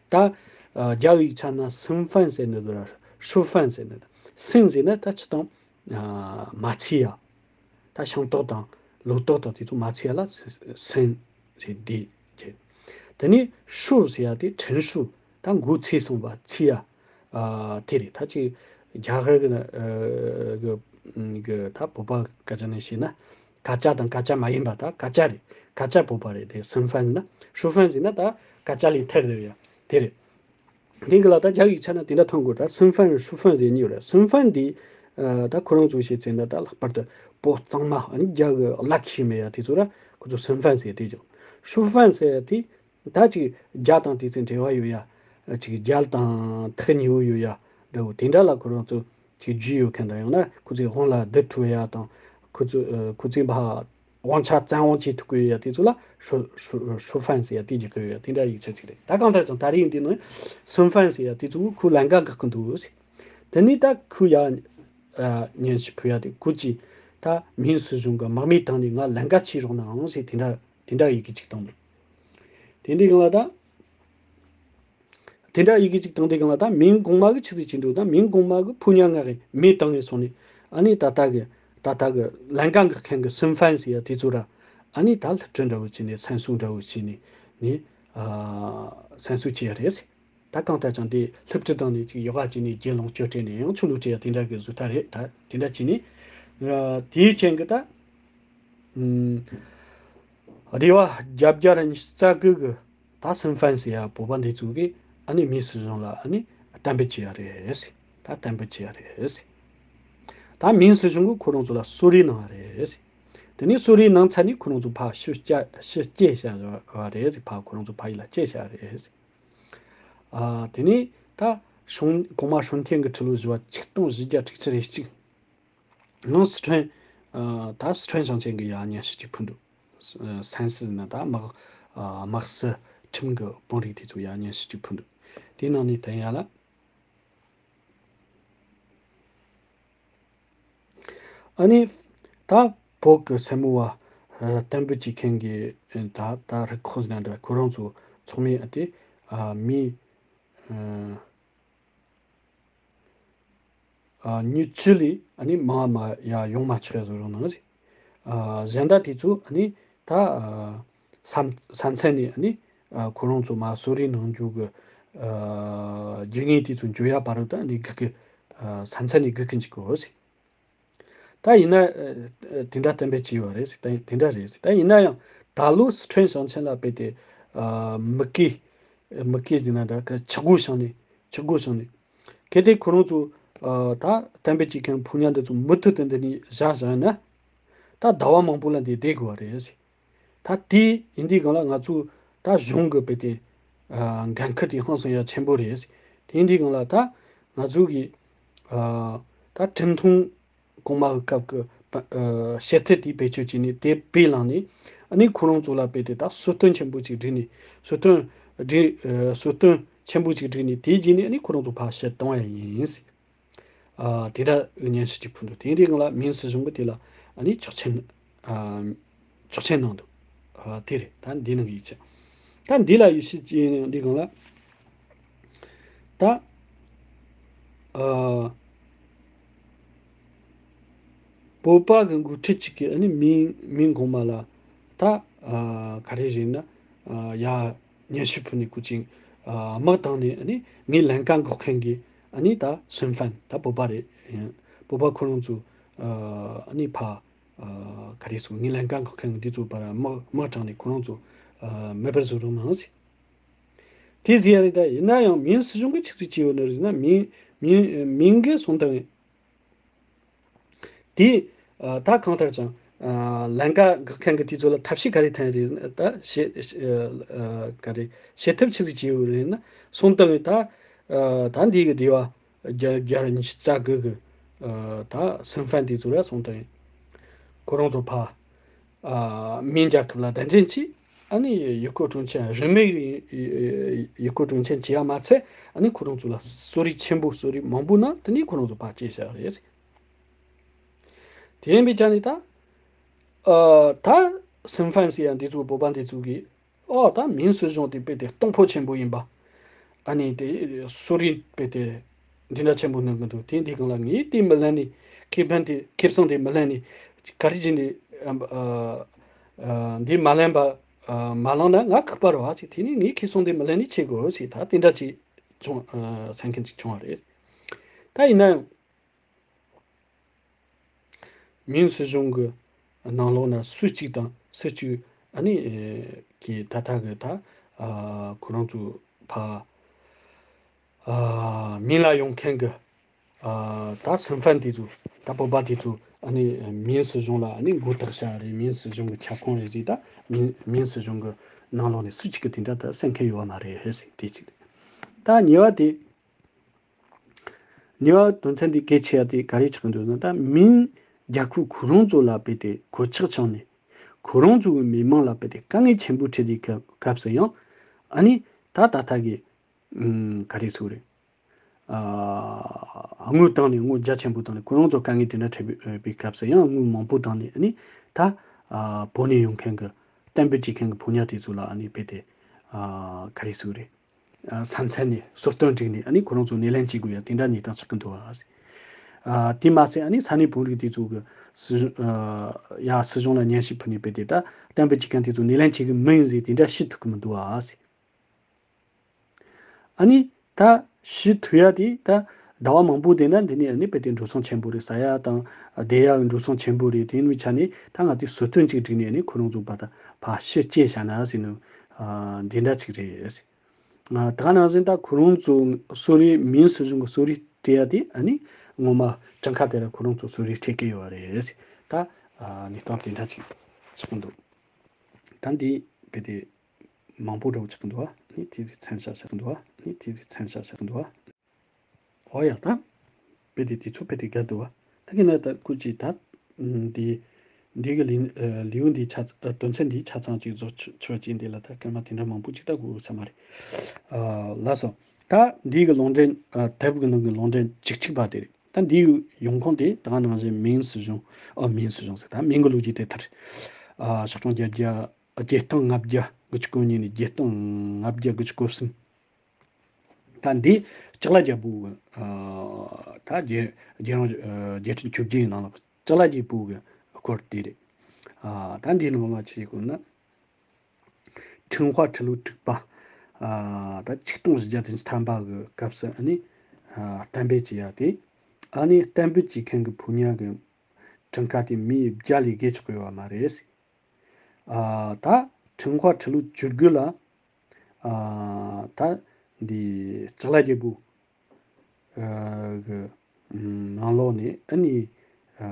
ད་ཨ་རྒྱ་ཡིག་ཆ་ན་སུན་ཕན་ཟེར་ནི་དང་ཧྲུ་ཕན་ཟེར་ནི་དང་། སུན་ཟེར་ན་ད་ཆུ་དང་ཨ་མ་ཚིག་ཡ། ད་ཤིང་ཏོག་དང་ལོ་ཏོག་དང་དེ་ཚོ་མ་ཚིག་ཡ་ལ་སུན་ཟེར་འདི་བྱེད། དེ་ནས་ཧྲུ་ཟེར་ཡ་དེ་ཁྲེན་ཧྲུ། ད་མགོ་ཚིག་སོང་བ་ཚིག་ཡ། ཨ་དེ་རེད། ད་ཅིག་ རྒྱ་གར་གི་ན་ཨ་གི་གི་ད་བོད་པ་སྐད་ཆ་ནས་བཤད་ན་སྐད་ཆ་དང་སྐད་ཆ་མ་ཡིན་པ་ད་སྐད་ཆ་རེད། སྐད་ཆ་བོད་པ་རེད། དེ་སུན་ཧྥན་ན་ཧྲུའུ་ཧྥན་ཟེར་ན་ད་སྐད་ཆ་ལས་ཐར་རེད་ཡ། དེ་རེད། དེ་གི་ལ་ད་རྒྱ་ཡིག་ཆ་ན་དེ་འདྲ་མཐོང་དགོས། ད་སུན་ཧྥན་ཧྲུའུ་ཧྥན་ཟེར་གཉིས་ཡོད་རེད། སུན་ཧྥན་དེ་ཨ་ད་ཁོ་རང་ཚོ་བཤད་ཚེ་ན་ད་ལྷག་པར་དུ་བོད་གཙང་མ་ཨ་ནི་རྒྱ་གི་ལ་ཁྱི་མེད་ཡ་དེ་ཚོ་ར་ཁོ་ཚོ་སུན་ཧྥན་ཟེར་དེ་ཀྱང་ཧྲུའུ་ཧྥན་ཟེར་དེ། ད་ཅིག་རྒྱ་དང་དེ་ཚོའི་འབྲེལ་བ་ཡོད་ཡ། ཅིག་རྒྱ་དང་ཐག་ཉེ་བོ་ཡོད་ཡ། འདྲ་བོ་དེ་འདྲ་ལ་ཁོ་རང་ཚོ་ཅིག་རྒྱུས་ཡོད་མཁན་དང་། ཡང་ན་ཁོ་ཚོའི་དབང་ལ་བསྡུ་ཐུབ་ཡ་དང་། ཁོ་ཚོ་ཁོ་ཚོའི་ཕར་དབང་ཆ་བཙན་དབང་བྱེད་ཐུབ་ཀྱི་ཡོད་ཡ། དེ་ཚོ་ལ་ཧྲུའུ་ཧྲུའུ་ཧྲུའུ་ཧྥན་ཟེར་ཡ་དེ་རྒྱག་གི་ཡོད་ཡ། དེ་འདྲ་ཡིག་ཆ་ཅིག་རེད། ད་གང་ལྟར་ཀྱང་ད་རེས་འདི་ནང་སུན་ཧྥན་ཟེར་ཡ་དེ་ཚོ་ཁོ་ལན་ཀ་འགག་གི་འདུག་ཟེར། དེ་ནས་ད་ཁོ་ཡ་ཨ་སྙན་ཞུ་ཕུལ་ཡ་དེ་ཁོ་ཅིག་ད་མིན་སྲིད་གཞུང་གི་དམག་མིའི་སྟེང་ནས་ང་ལན་ཀ་ཁྱེར་རོགས་གནང་ཟེར་དེ་འདྲ། དེ་འདྲ་ཡི་གེ་གཅིག་བཏང་འདུག་དེ་འདྲའི་སྒང་ལ་ད། དེ་འདྲ་ཡི་གེ་གཅིག་བཏང་དུས་སྒང་ལ་ད་མིན་གོང་མ་གི་ཆི་ཟིག་བྱེད་འདུག་ད་མིན་གོང་མ་གི་ཕོ་ཉ་ང་གི་མི་བཏང་ངེ་སོང་ནས། ཨ་ནི་ད་ལྟ་གི་ད་ལྟ་གི་ལན་ཀ་འགག་མཁན་གི་སུན་ཧྥན་ཟེར་ཡ་དེ་ཚོ་ར། ཨ་ནི་ད་སློབ་ཁྲིད་འདྲ་བོ་བྱས་ནས་སེམས་གསོ་འདྲ་བོ་བྱས་ནས་ནི། ཨ་སེམས་གསོ་བྱས་ཡ་རེད། ད་གང་ལྟར་ཀྱང་དེ་སློབ་ཁྲིད་བཏང་ནས་ཅིག་ཡོ་ག་བྱས་ནས་དགེ་སློང་སྐྱོར་སྤྲད་ནས་ཡང་ཆོ་ལོ་སྤྲད་ཡ་དེ་འདྲ་གི་བཟོ་ལྟ་རེད། ད་དེ་འདྲ་བྱས་ནས། ཨ་དེའི་རྐྱེན་གི་ད། ཨུམ། སྡེ་བ་བརྒྱད་བརྒྱ་ར་ཉི་ཤུ་རྩ་དགུ་གི་ད་སུན་ཧྥན་ཟེར་ཡ་བོད་པ་འདི་ཚོ་གིས་ཨ་ནི་མིན་སྲིད་གཞུང་ལ་ཨ་ནི་གཏན་འབེབས་བྱས་ཡ་རེད་ཟེར། ད་གཏན་འབེབས་བྱས་ཡ་རེད་ཟེར། ད་མིན་སྲིད་གཞུང་གིས་ཁོ་རང་ཚོ་ལ་གསོལ་རས་གནང་བ་རེད་ཟེར། དེ་ནས་གསོལ་རས་གནང་ཚར་ནས་ཁོ་རང་ཚོ་ཕར་ཕྱིར་སྐྱེལ་ཕྱིར་སྐྱེལ་བྱ་བ་རེད་ཟེར། ཕར་ཁོ་རང་ཚོ་ཕ་ཡུལ་ལ་སྐྱེལ་བྱ་བ་རེད་ཟེར། ཨ་དེ་ནས་ད་ཤོང་གོང་མ་ཧྲུན་ཐེན་གྱི་ཁྲི་ལོ་བཞི་བ་ཆིག་སྟོང་བཞི་བརྒྱ་དྲུག་ཅུ་རེ་གཅིག་ནང་སི་ཁྲོན། ཨ་ད་སི་ཁྲོན་ཞིང་ཆེན་གྱི་ཡ་སྙན་ཞུ་གཅིག་ཕུལ་འདུག་ཨ་སན་སི་ན་ད་དམག་ཨ་དམག་སྲིད་ཁྲིམས་ཀྱི་དཔོན་རིགས་དེ་ཚོ་ཡ་སྙན་ཞུ་གཅིག་ཕུལ་འདུག་དེའི་ནང་ནས་དེ་ཡ་ལ། ཨ་ནི་ད་བོད་ཀྱི་སེར་མོ་བ་ཨ་གཏན་འབེབས་བྱེད་མཁན་གྱི་ད་ད་རུ་ཁག་ཟེར་ན་འདྲ། ཁོ་རང་ཚོ་ཚོགས་མི་ཨ་དེ་ཨ་མི་ཨ་ཨ་ཉིས་བཅུ་ལས་ཨ་ནི་མང་བ་མ་ཡ་ཡོང་མ་ཆོག་ཡ་བཟོ་རོགས་གནང་ཟེར། ཨ་གཞན་དག་དེ་ཚོ་ཨ་ནི་ད་ཨ་ས་ས་མཚམས་ནས་ཨ་ནི་ཨ་ཁོ་རང་ཚོ་མར་གསོལ་རས་གནང་རྒྱུ་གི་ཨ་རྒྱུ་དངོས་དེ་ཚོ་འཇོག་ཡ་བར་དུ་ད་ཨ་ནི་སྒུག་གི། ཨ་ས་མཚམས་ནས་སྒུག་གི་འཇུག་དགོས་ཟེར། ད་ཡིན་ན་ཨ་དེ་འདྲ་གཏན་འབེབས་བྱས་ཡོད་རེད་ཟེར། ད་དེ་འདྲ་རེད་ཟེར། ད་ཡིན་ན་ཡང་ད་ལོ་སི་ཁྲོན་ཞིང་ཆེན་ལ་དཔེ་དེ་ཨ་མུ་གེ་མུ་གེ་ཟེར་ན་འདྲ། གི་ཆག་སྒོ་བྱུང་ནས་ཆག་སྒོ་བྱུང་ནས། གལ་ཏེ་ཁོ་རང་ཚོ་ཨ་ད་གཏན་འབེབས་བྱེད་མཁན་ཕོ་ཉ་འདི་ཚོ་མུ་མཐུད་དུ་འདི་ནས་བཞག་བཞག་ན། ད་ཟླ་བ་མང་པོ་ལ་འདི་བསྡད་དགོས་པ་རེད་ཟེར། ད་དེ་ཡིན་དུས་སྒང་ལ་ང་ཚོ་ད་གཞུང་གི་དཔེ་དེ་ཨ་འགན་ཁུར་དེ་ཧང་སང་ཡ་ཆེན་པོ་རེད་ཟེར། དེ་ཡིན་དུས་སྒང་ལ་ད་ང་ཚོ་གི་ཨ་ད་ཁྲིམས་ཐོག་གོང་མ་གི་སྐབས་ཀྱི་ཨ་བྱེད་ཐབས་དེ་བེད་སྤྱོད་བྱས་ནས་དེ་བེད་བླངས་ནས། ཨ་ནི་ཁོ་རང་ཚོ་ལ་དཔེ་དེ་ད་གསོལ་སྟོན་ཆེན་པོ་ཅིག་བསྒྲིགས་ནས། གསོལ་སྟོན་བསྒྲིགས་ཨ་གསོལ་སྟོན་ཆེན་པོ་ཅིག་བསྒྲིགས་ནས་དེའི་རྗེས་ནས་ཨ་ནི་ཁོ་རང་ཚོ་ཕར་ཕྱིར་གཏོང་བ་ཡིན་ཟེར། ཨ་དེ་འདྲ་སྙན་ཞུ་ཅིག་ཕུལ་འདུག་དེ་འདྲའི་སྒང་ལ་མིན་སྲིད་གཞུང་གིས་དེ་ལ་ཨ་ནི་ཆོག་མཆན་ཨ་ཆོག་མཆན་གནང་འདུག་ཨ་དེ་རེད། ད་འདི་ནང་གི་ཡིག་ཆ། ད་འདི་ལ་ཡིག་ཆ་ཅིག་འདི་སྒང་ལ། ད་ཨ་བོད་པ་གི་འགོ་ཁྲིད་ཅིག་གིས་ཨ་ནི་མིན་མིན་གོང་མ་ལ་ད་ཨ་ག་རེ་རེད་ན། ཨ་ཡ་སྙན་ཞུ་ཕུལ་ནས་སྐུ་མཁྱེན། ཨ་དམག་བཏང་ནས་ཨ་ནི་ངའི་ལན་ཀ་འགོག་མཁན་གྱི་ཨ་ནི་ད་སུན་ཧྥན་ད་བོད་པ་རེད། ཡིན། བོད་པ་ཁོ་རང་ཚོ་ཨ་ཨ་ནི་ཕ་ཨ་ག་རེ་སོང་། ངའི་ལན་ཀ་འགོག་མཁན་གྱི་འདི་ཚོ་བར་དམག་དམག་དྲངས་ནས་ཁོ་རང་ཚོ་ཨ་མེད་པར་བཟོ་རོགས་གནང་ཟེར། དེ་ཟེར་ཡ་རེད། ད་ཡིན་ན་ཡང་མིན་སྲིད་གཞུང་གིས་ཆི་ཟིག་བྱས་ཡོད་ནི་རེད་ཟེར་ན། མིན་མིན་མིན་གྱིས་གསུངས་བཏང་ཡོད། དེ་ཨ་ད་གང་ལྟར་ཀྱང་ཨ་ལན་ཀ་འགོག་མཁན་གྱི་དེ་ཚོ་ལ་ཐབས་ཤེས་ག་རེ་འཐེན་རེད། ད་བྱེད་ཨ་ག་རེ་བྱེད་ཐབས་ཆི་ཟིག་བྱས་ཡོད་རེད་ན། གསུངས་བཏང་ཡོད། ད་ཨ་ད་འདི་གི་སྡེ་བ་བརྒྱ་བརྒྱ་ཉི་ཤུ་རྩ་དགུ་གི་ཨ་ད་སུན་ཧྥན་དེ་ཚོ་ལ་གསུངས་བཏང་ཡོད། ཁོ་རང་ཚོ་ཕ་ཨ་མིན་རྒྱལ་ཁབ་ལ་གདན་འདྲེན་བྱས། ཨ་ནི་ཡུལ་སྐོར་སྤྲོ་འཆམ་རིན་མེད་ཡུལ་སྐོར་སྤྲོ་འཆམ་བྱས་ཡ་མ་ཚད། ཨ་ནི་ཁོ་རང་ཚོ་ལ་གསོལ་རས་ཆེན་པོ་གསོལ་རས་མང་པོ་གནང་། དེ་ནས་ཁོ་རང་ཚོ་ཕར་སྐྱེལ་བཞག་རེད། དེ་ཡིན་པའི་ཆ་ནས་ད་ཨ་ད་སུན་ཧྥན་ཟེར་ཡ་འདི་ཚོ་བོད་པ་འདི་ཚོ་གིས། ཨོ་ད་མིན་སྲིད་གཞུང་དེ་དཔེ་དེ་གཏོང་ཕོད་ཆེན་པོ་ཡིན་པ། ཨ་ནི་དེ་གསོལ་རས་དཔེ་དེ་འདི་འདྲ་ཆེན་པོ་གནང་གི་འདུག་དེ་འདི་སྒང་ལ་ངས་དེ་མི་ལེན་ནས། ཁེ་ཕན་དེ་ཁེ་བཟང་དེ་མི་ལེན་ནས། ག་རེ་བྱས་ནས་ཨ་ཨ་འདི་མ་ལེན་པ་ཨ་མ་བླངས་ན་ང་ཁུག་པ་རེད་བ་ཟེར། དེ་ནས་ངས་ཁེ་བཟང་དེ་མི་ལེན་ནས་བྱེད་དགོས་ཟེར། ད་དེ་འདྲ་ཅིག་བྱུང་ཨ་ཟེར་མཁན་ཅིག་བྱུང་བ་རེད། ད་ཡིན་ན་ཡང་ མིང་སྲིད་གཞུང་གི་ནང་ལོགས་ན་སུ་གཅིག་དང་སུ་གཅིག་ཨ་ནི་གི་ད་ལྟ་གི་ད་ཁོ་རང་ཚོ་ཕ་མིང་ལ་ཡོང་མཁན་གི་ད་སུན་ཧྥན་དེ་ཚོ་ད་བོད་པ་དེ་ཚོ་ཨ་ནི་མིང་སྲིད་གཞུང་ལ་ཨ་ནི་མགོ་བཏགས་བྱ་རེད། མིང་སྲིད་གཞུང་གི་ཁྱབ་ཁོངས་རེད་ཟེར། ད་མིང་མིང་སྲིད་གཞུང་གི་ནང་ལོགས་ནས་སུ་གཅིག་གི་དེ་འདྲ་ད་གསན་མཁན་ཡོད་མ་རེད་ཟེར། དེ་གཅིག་རེད། ད་གཉིས་པ་དེ། གཉིས་པ་དོན་ཚན་འདི་གལ་ཆེ་ཡ་དེ་ག་རེ་ཆགས་ཀྱི་འདུག་ཟེར་ན། ད་མིང་རྒྱལ་ཁབ་ཁོ་རང་ཚོ་ལ་དཔེ་དེ་གོད་ཆག་བྱུང་ནས་ཁོ་རང་ཚོ་གི་མི་མང་ལ་དཔེ་དེ་དཀའ་ངལ་ཆེན་པོ་འཕྲད་དུས་སྐབས་སྐབས་སུ་ཡང་ཨ་ནི་ད་ད་ལྟ་གི་ཨུམ་ག་རེ་ཟེར་དགོས་རེད། ཨ་དངུལ་བཏང་ནས་དངུལ་རྒྱ་ཆེན་པོ་བཏང་ནས་ཁོ་རང་ཚོ་དཀའ་ངལ་དེ་འདྲ་འཕྲད་པའི་སྐབས་སུ་ཡང་དངུལ་མང་པོ་བཏང་ནས་ཨ་ནི་ད་ཨ་བོད་ནས་ཡོང་མཁན་གི་གཏན་འབེབས་བྱེད་མཁན་གི་ཕོ་ཉ་དེ་ཚོ་ལ་ཨ་ནི་དཔེ་དེ་ཨ་ག་རེ་ཟེར་དགོས་རེད། ས་མཚམས་ནས་གསོལ་སྟོན་བསྒྲིགས་ནས་ཨ་ནི་ཁོ་རང་ཚོ་སྣེ་ལེན་བྱེད་དགོས་ཡ་དེ་འདྲ་གནས་སྟངས་ཆགས་ཀྱི་འདུག་བ། ཨ་དེ་མ་ཟད་ཨ་ནི་ས་གནས་བོད་རིགས་དེ་ཚོ་གི་སྲིད་ཨ་ཡ་སྲིད་གཞུང་ལ་སྙན་ཞུ་ཕུལ་ནས་དཔེ་དེ་ད་གཏན་འབེབས་བྱེད་མཁན་དེ་ཚོ་སྣེ་ལེན་བྱེད་ཀྱི་མིན་ཟེར་དེ་འདྲ་ཞུ་ཐུབ་ཀྱི་མི་འདུག་བ། ཨ་ནི་ད་ཞུ་ཐུབ་ཡ་དེ་ད་ཟླ་བ་མང་པོ་བསྡད་ན་འདི་ནས་ཨ་ནི་དཔེ་དེ་འགྲོ་སོང་ཆེན་པོ་རེད། ཟ་ཡ་དང་བསྡད་ཡ་གི་འགྲོ་སོང་ཆེན་པོ་རེད། དེ་ཡིན་པའི་ཆ་ནས་ད་ང་དེ་གསོལ་སྟོན་གཅིག་བསྒྲིགས་ནས་ཨ་ནི་ཁོ་རང་ཚོ་ཕར་ད་ཕར་ཞུ་སྐྱེལ་བྱ་ན་ཟེར་ནས་ཨ་འདི་འདྲ་ཅིག་རེད། ཨ་ད་ག་ནང་བཞིན་ད་ཁོ་རང་ཚོ་གསོལ་རས་མིང་སྲིད་གཞུང་གི་གསོལ་རས་སྤྲད་ཡ་དེ་ཨ་ནི་ངོ་མ་གྲངས་ཀ་དེ་ལ་ཁོ་རང་ཚོ་གསོལ་རས་སྤྲད་ཀྱི་ཡོད་རེད། ད་ཨ་གནས་སྟངས་དེ་འདྲ་ཅིག་ཆགས་འདུག་ད་འདི་དཔེ་དེ་མང་པོ་འདྲ་བོ་ཆགས་འདུག་ཨ་ནི་དེ་ཚོ་མཚན་ཆ་ཆགས་འདུག་ཨ་ནི་དེ་ཚོ་མཚན་ཆ་ཆགས་འདུག་ཨ། ཨོ་ཡ་ད། དཔེ་དེ་དེ་ཚོ་དཔེ་དེ་དགའ་འདུག་བ། ད་གིན་ན་ད་སྐུ་མཁྱེན་ད། འདི། འདི་གི་ལི་ཨ་ལེའུ་འདི་ཆ་ཨ་དོན་ཚན་འདི་ཆ་ཚང་ཅིག་བཟོ་ཆོག་ཅིག་འདི་ལ་ད་སྐར་མ་དེ་འདྲ་མང་པོ་ཅིག་ད་དགོས་ས་མ་རེད། ཨ་ལགས་སོ། ད་འདི་གི་ལུང་འདྲེན་ཨ་དེབ་གི་ནང་གི་ལུང་འདྲེན་གཅིག་གཅིག་པ་དེ་རེད། ད་འདི་ཡི་ཡོང་ཁུངས་དེ་ད་ག་ནང་བཞིན་མིང་སྲིད་གཞུང་ཨ་མིང་སྲིད་གཞུང་ཟེར་ད་མིང་གི་ལོ་རྒྱུས་དེ་ལྟར། ཨ་ཕྱོགས་སྐྱོང་བརྒྱད་བརྒྱ་བརྒྱད་སྟོང་ལྔ་བརྒྱ་དགུ་བཅུ་གོ་གཉིས་ནས་བརྒྱད་སྟོང་ལྔ་བརྒྱ་དགུ་བཅུ་གོ་གསུམ། ད་འདི་ལྕགས་ལ་རྒྱལ་པོ་གི་ཨ་ད་རྒྱལ་རྒྱལ་རོང་ཨ་རྒྱལ་ཕྲན་ཆོས་བརྒྱད་ཡི་ནང་ལ་ལྕགས་ལ་རྒྱལ་པོ་གི་སྐོར་དེ་རེད། ཨ་ད་འདིའི་ནང་ལ་ཅི་ཡོད་ན། ཁྲིན་ཧྭ་ཁྲི་ལོ་དྲུག་པ་ཨ་ད་ཆིག་སྟོང་བཞི་བརྒྱ་བདུན་ཅུ་ཐམ་པ་གི་སྐབས་སུ་ཨ་ནི་ཨ་གཏན་འབེབས་བྱས་ཡ་དེ། ཨ་ནི་གཏན་འབེབས་བྱེད་མཁན་གི་ཕོ་ཉ་གི་གྲངས་ཀ་དེ་མི་བརྒྱ་ལས་བརྒལ་ཆོག་གི་ཡོད་མ་རེད། ཨ་ད་ཁྲིན་ཧྭ་ཁྲི་ལོ་བཅུ་དགུ་ལ་ཨ་ད་འདི་ལྕགས་ལ་རྒྱལ་པོ་ཨ་གི་ནང་ལོགས་ནས་ཨ་ནི་ཨ་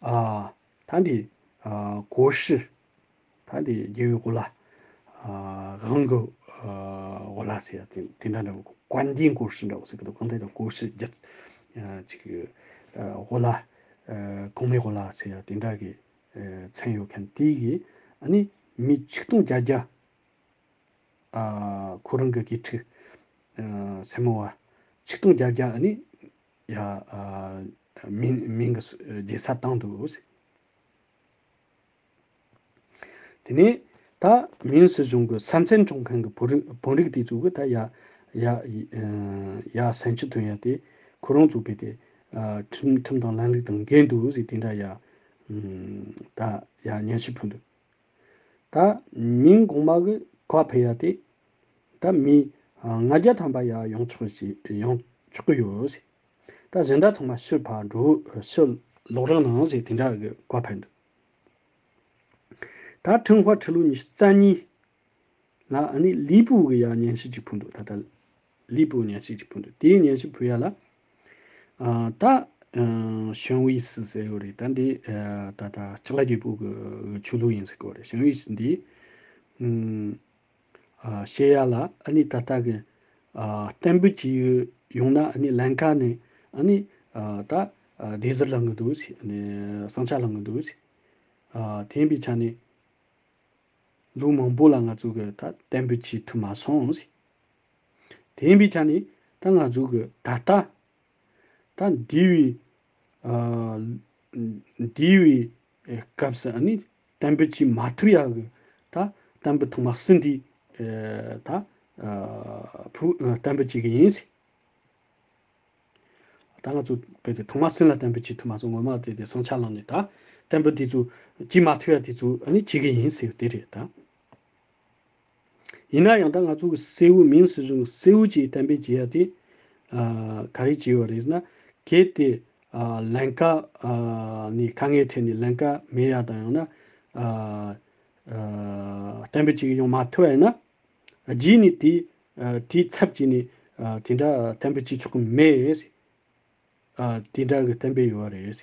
ཨ་ད་འདི་ཨ་གོ་ཧྲི། ད་དེ་རྒྱལ་བའི་གོ་ལ། ཨ་དབང་གི་ཨ་གོ་ལ་ཟེར་ཡ་དེ་དེ་འདྲ་འདྲ་བོ་ཀོན་ཏིན་གོ་ཧྲི་འདྲ་བོ་ཟེར་གི་འདུག་གང་ལྟར་ཡང་གོ་ཧྲི་རྒྱ་ཨ་ཅིག་ཨ་གོ་ལ་ཨ་གོང་མའི་གོ་ལ་ཟེར་ཡ་དེ་འདྲ་གི་ཨ་མཚན་ཡོད་མཁན་དེ་གི་ཨ་ནི་མི་ཆིག་སྟོང་བརྒྱད་བརྒྱ་ཨ་ཁོ་རང་གི་དགེ་ཕྲུག་ཨ་སེར་མོ་བ་ཆིག་སྟོང་བརྒྱད་བརྒྱ་ཨ་ནི་ཡ་ཨ་མིང་མིང་གི་རྒྱལ་ས་བཏང་འདུག་ཟེར། དེ་ནས་ད་མིང་སྲིད་གཞུང་གི་ས་མཚམས་སྲུང་མཁན་གྱི་བོད་རིགས་བོད་རིགས་དེ་ཚོ་གི་ད་ཡ་ཡ་ཡ་སན་ཆི་ཐོན་ཡ་དེ་ཁོ་རང་ཚོ་བས་ཏེ་ཁྲིམས་ཁྲིམས་དང་ལམ་ལུགས་དང་འགལ་འདུག་ཟེར་དེ་འདྲ་ཡ་ད་ཡ་སྙན་ཞུ་ཕུལ་འདུག་ད་མིང་གོང་མ་གི་གོ་ཕེབས་ཡ་དེ་ད་མི་ལྔ་བརྒྱ་ཐམ་པ་ཡ་ཡོང་ཆོག་ཞེས་ཡོང་ཆོག་གི་ཡོད་ཟེར། ད་གཞན་དག་ཚང་མ་ཕྱིར་ཕར་འགྲོ་ཕྱིར་ལོག་རོགས་གནང་ཟེར་དེ་འདྲ་གི་བཀའ་ཕེབས་འདུག་ད་ཁྲིན་ཧྭ་ཁྲི་ལོ་ཉི་ཤུ་རྩ་གཉིས་ལ་ཨ་ནི་ལི་པུའུ་གི་ཡ་སྙན་ཞུ་ཅིག་ཕུལ་འདུག་ད་ལྟ་ལི་པུའུ་སྙན་ཞུ་ཅིག་ཕུལ་འདུག་དེའི་སྙན་ཞུ་ཕུལ་ཡ་ལ་ཨ་ད་ཨ་ཞོན་ཝེ་སི་ཟེར་ཡོད་རེད། ད་འདི་ཨ་ད་ད་ལྕགས་ལ་རྒྱལ་པོ་གི་ཆོས་ལུགས་ཡིན་ཟེར་གི་ཡོད་རེད། ཞོན་ཝེ་སི་འདི་ཨ་བཤད་ཡ་ལ་ཨ་ནི་ད་ལྟ་གི་ཨ་གཏན་འབེབས་བྱས་ཡོང་ན་ཨ་ནི་ལན་ཁ་ནས་ཨ་ནི་ཨ་ད་ཨ་སྡེ་ཟུར་ལངས་གི་འདུག་ཟེར། ཨ་ནི་ཟིང་ཆ་ལངས་གི་འདུག་ཟེར། ཨ་དེ་ཡིན་པའི་ཆ་ནས་ལོ་མང་པོ་ལ་ང་ཚོ་གི་ད་གཏན་འབེབས་བྱེད་ཐུབ་མ་སོང་ཟེར། དེ་ཡིན་པའི་ཆ་ནས་ད་ང་ཚོ་གི་ད་ལྟ་ད་འདས་པའི་ཨ་འདས་པའི་སྐབས་སུ་ཨ་ནི་གཏན་འབེབས་བྱེད་མ་ཐུབ་ཡག་གི་ད་གཏན་འབེབས་ཐོག་མ་ཟིན་དུས་ཨ་ད་ཨ་ཕུ་ཨ་གཏན་འབེབས་བྱེད་གི་ཡིན་ཟེར། ད་ང་ཚོ་བོད་དེ་ཐོག་མ་སྲིད་ལ་གཏན་འབེབས་བྱེད་ཐུབ་མ་སོང་། ངོ་མ་དེ་དེ་ཟིང་ཆ་ལངས་ནས་ད་གཏན་འབེབས་དེ་ཚོ་བྱེད་མ་ཐུབ་ཡ་དེ་ཚོ་ཨ་ནི་བྱེད་གི་ཡིན་ཟེར་དེ་རེད་ད། ཡིན་ན་ཡང་ད་ང་ཚོ་གི་གསལ་བོ་མིང་སྲིད་གཞུང་གི་གསལ་བོ་ཅིག་གཏན་འབེབས་བྱེད་ཡ་དེ་ཨ་ག་རེ་བྱས་ཡོད་རེད་ཟེར་ན། གལ་ཏེ་ཨ་ལན་ཀ་ཨ་ནི་དཀའ་ངལ་འཕྲད་ནས་ལན་ཀ་མེད་ཡ་དང་ཡང་ན་ཨ་ཨ་གཏན་འབེབས་བྱེད་ཀྱི་ཡོང་མ་ཐུབ་པ་ཡིན་ན། རྗེས་ནས་དེ་ཨ་དེའི་ཚབ་བྱས་ནས་ཨ་དེ་འདྲ་གཏན་འབེབས་བྱེད་ཆོག་གི་མེད། ཨ་དེ་འདྲ་གི་གཏན་འབེབས་ཡོད་རེད།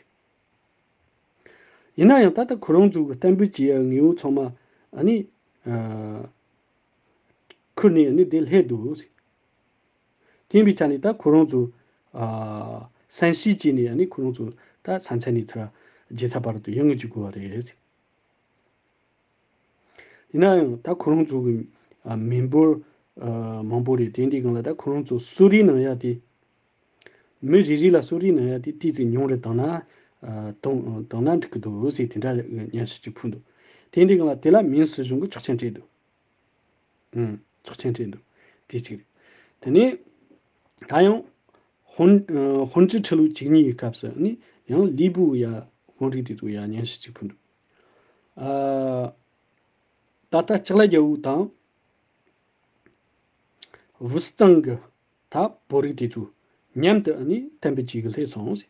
ཡིན་ན་ཡང་ད་ལྟ་ཁོ་རང་ཚོ་གི་གཏན་འབེབས་བྱེད་ཡ་དངོས་པོ་ཚང་མ་ཨ་ནི་ཨ་ཁུར་ནས་ཨ་ནི་དེ་སླེབས་འདུག། དེ་ཡིན་པའི་ཆ་ནས་ད་ཁོ་རང་ཚོ་ཨ་སེམས་ཤུགས་བྱས་ནས་ཨ་ནི་ཁོ་རང་ཚོ་ད་ས་མཚམས་ནས་ཚུར་རྒྱལ་ས་བར་དུ་ཡོང་གི་འཇུག་དགོས་པ་རེད། ཡིན་ན་ཡང་ད་ཁོ་རང་ཚོ་གི་ཨ་མི་འབོར་ཨ་མང་པོ་རེད། དེ་འདྲའི་སྒང་ལ་ད་ཁོ་རང་ཚོ་གསོ་རིག་གནང་ཡ་དེ། མི་རེ་རེ་ལ་གསོ་རིག་གནང་ཡ་དེ་ཏོག་ཙམ་ཉུང་རུ་བཏང་ན་ཨ་གཏོང་བཏང་ན་འགྲིག་གི་འདུག་ཟེར་དེ་འདྲ་སྙན་ཞུ་ཅིག་ཕུལ་འདུག། དེ་འདྲའི་སྒང་ལ་དེ་ལ་མིན་སྲིད་གཞུང་གིས་ཆོག་མཆན་སྤྲད་འདུག། ཨང་། ཆོག་མཆན་སྤྲད་འདུག། དེ་གཅིག་རེད། དེ་ནས་ད་ཡང་ཧོན་ཨ་ཧོན་ཀྲི་ཁྲི་ལོ་བཅུ་གཉིས་ཀྱི་སྐབས་སུ་ནི་ཡང་ལི་པུའུ་ཡ་དཔོན་རིགས་དེ་ཚོ་ཡ་སྙན་ཞུ་གཅིག་ཕུལ་འདུག། ཨ་ད་ལྟ་ལྕགས་ལའི་རྒྱལ་པོ་དང་ཝུ་སི་ཙང་གི་ད་བོད་རིགས་དེ་ཚོ་མཉམ་དུ་ཨ་ནི་གཏན་འབེབས་བྱེད་གི་སླེབས་སོང་ཟེར།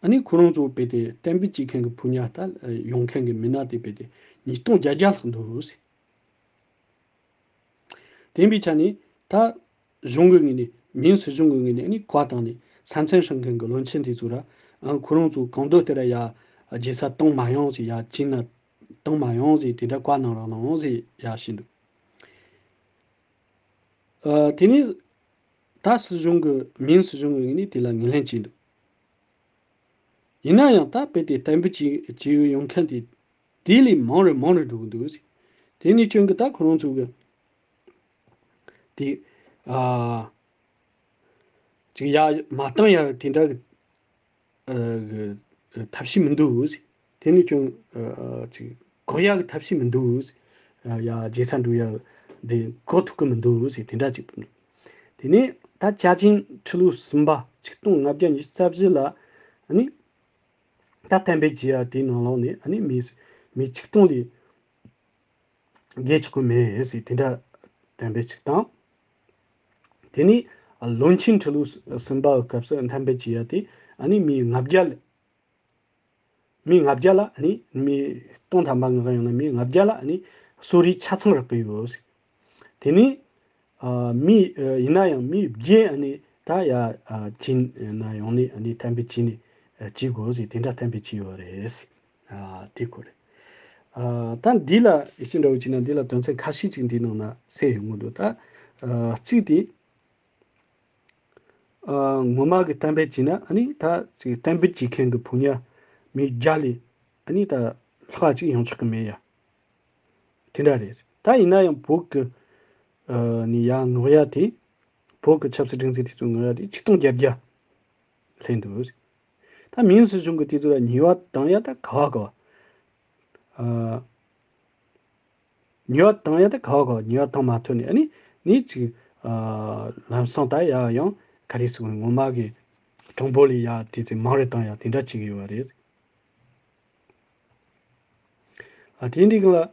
ཨ་ནི་ཁོ་རང་ཚོ་རྦད་དེ་གཏན་འབེབས་བྱེད་མཁན་གི་ཕོ་ཉ་ད་ཡོང་མཁན་གི་མི་སྣ་དེ་རྦད་དེ་ཉིས་སྟོང་བརྒྱད་བརྒྱ་ལྷག་འདུག་ཟེར། དེ་ཡིན་པའི་ཆ་ནས་ད་གཞུང་གི་ངོས་ནས་མིན་སྲིད་གཞུང་གི་ངོས་ནས་ཨ་ནི་བཀའ་བཏང་ནས་ས་མཚམས་སྲུང་མཁན་གི་བློན་ཆེན་དེ་ཚོ་ར་ཨ་ཁོ་རང་ཚོ་གང་འདོད་དེ་ར་ཡ་རྒྱལ་ས་གཏོང་མ་ཡོང་ཟེར། ཡ་ཅིན་ན་གཏོང་མ་ཡོང་ཟེར། དེ་འདྲ་བཀའ་གནང་རོགས་གནང་ཟེར་ཡ་བྱས་འདུག། ཨ་དེ་ནས་ད་སྲིད་གཞུང་གི་མིན་སྲིད་གཞུང་གི་ངོས་ནས་དེ་ལ་ངོས་ལེན་བྱས་འདུག། ཡིན་ན་ཡང་ད་རྦད་དེ་གཏན་འབེབས་བྱས་བྱས་ཡོང་མཁན་དེ་དེ་ལས་མང་རུ་མང་རུ་འགྲོ་གི་འདུག། དེ་ནས་ཁྱོད་ཀྱི་ད་ཁོ་རང་ཚོ་གི་དེ་ཨ་ཅིག་ཡ་མ་བཏང་ཡ་དེ་འདྲ་གི་ཨ་གི་ཐབས་ཤེས་མི་འདུག། དེ་ནས་ཀྱང་ཨ་ཅིག་འགོག་ཡ་གི་ཐབས་ཤེས་མི་འདུག། ཨ་ཡ་རྒྱལ་ས་འགྲོ་ཡ་དེ་འགོག་ཐུབ་གི་མི་འདུག་ཟེར་དེ་འདྲ་ཅིག་འདུག། དེ་ནས་ད་ཅཱ་ཅིན་ཁྲི་ལོ་གསུམ་པ་ཆིག་སྟོང་ལྔ་བརྒྱ་ཉི་ཤུ་རྩ་བཞི་ལ་ཨ་ནི་ད་གཏན་འབེབས་བྱས་ཡ་དེའི་ནང་ལོགས་ནས་ཨ་ནི་མི་མི་ཆིག་སྟོང་ལས་བརྒལ་ཆོག་གི་མེད་ཟེར་དེ་འདྲ་གཏན་འབེབས་ཅིག་བཏང་། དེ་ནས་བློན་ཆེན་ཁྲི་ལོ་གསུམ་པ་གི་སྐབས་སུ་གཏན་འབེབས་བྱས་ཡ་དེ་ཨ་ནི་མི་ལྔ་བརྒྱ་ལ་མི་ལྔ་བརྒྱ་ལ་ཨ་ནི་མི་སྟོང་ཐམ་པ་ངག་ཡོང་ན་མི་ལྔ་བརྒྱ་ལ་ཨ་ནི་གསོ་རིག་ཆ་ཚང་རག་གི་ཡོད་ཟེར། དེ་ནས་ཨ་མི་ཨ་ཡིན་ན་ཡང་མི་བརྒྱད་ཨ་ནི་ད་ཡ་ཨ་ཅིན་ན་ཡོང་ནས་ཨ་ནི་གཏན་འབེབས་བྱས་ནས་ཨ་བྱེད་དགོས་ཟེར་དེ་འདྲ་གཏན་འབེབས་བྱས་ཡོད་རེད་ཟེར། ཨ་དེ་ཁོ་རེད། ཨ་ད་འདི་ལ་ཡེ་ཤུ་འདྲ་བོ་བྱས་ན་འདི་ལ་དོན་ཚན་ཁ་ཤས་ཅིག་འདིའི་ནང་ན་གསལ་ཡོང་གི་འདུག། ད་ཨ་གཅིག་དེ་ཨ་ངོ་མ་གི་གཏན་འབེབས་བྱས་ན་ཨ་ནི་ད་ཅིག་གཏན་འབེབས་བྱེད་མཁན་གི་ཕོ་ཉ་མི་བརྒྱ་ལས་ཨ་ནི་ད་ལྷག་ཅིག་ཡོང་ཆོག་གི་མེད་ཡ། དེ་འདྲ་རེད། ད་ཡིན་ན་ཡང་བོད་ཀྱི་ཨ་ནི་ཡར་མངགས་ཡ་དེ། བོད་ཀྱི་ཆབ་སྲིད་སྒྲིག་འཛུགས་དེ་ཚོ་མངགས་ཡ་དེ་ཆིག་སྟོང་བརྒྱད་བརྒྱ་སླེབས་འདུག། ད་མིན་སྲིད་གཞུང་གི་དེ་ཚོ་ལ་ཉེས་པ་བཏང་ཡ་ད་ག་བ་ག་བ། ཨ་ཉེས་པ་བཏང་ཡ་ད་ག་བ་ག་བ། ཉེས་པ་བཏང་མ་ཐུབ་ནས་ཨ་ནི་ནི་ཅིག་ཨ་ལམ་སང་ད་ཡ་ཡང་ག་རེ་ཟེར་དགོས། ངོ་མ་གི་གྲངས་འབོར་ལས་ཡ་དེ་ཚོ་མང་རུ་བཏང་ཡ་དེ་འདྲ་བྱེད་ཀྱི་ཡོད་པ་རེད། ཨ་དེ་འདྲའི་སྒང་ལ།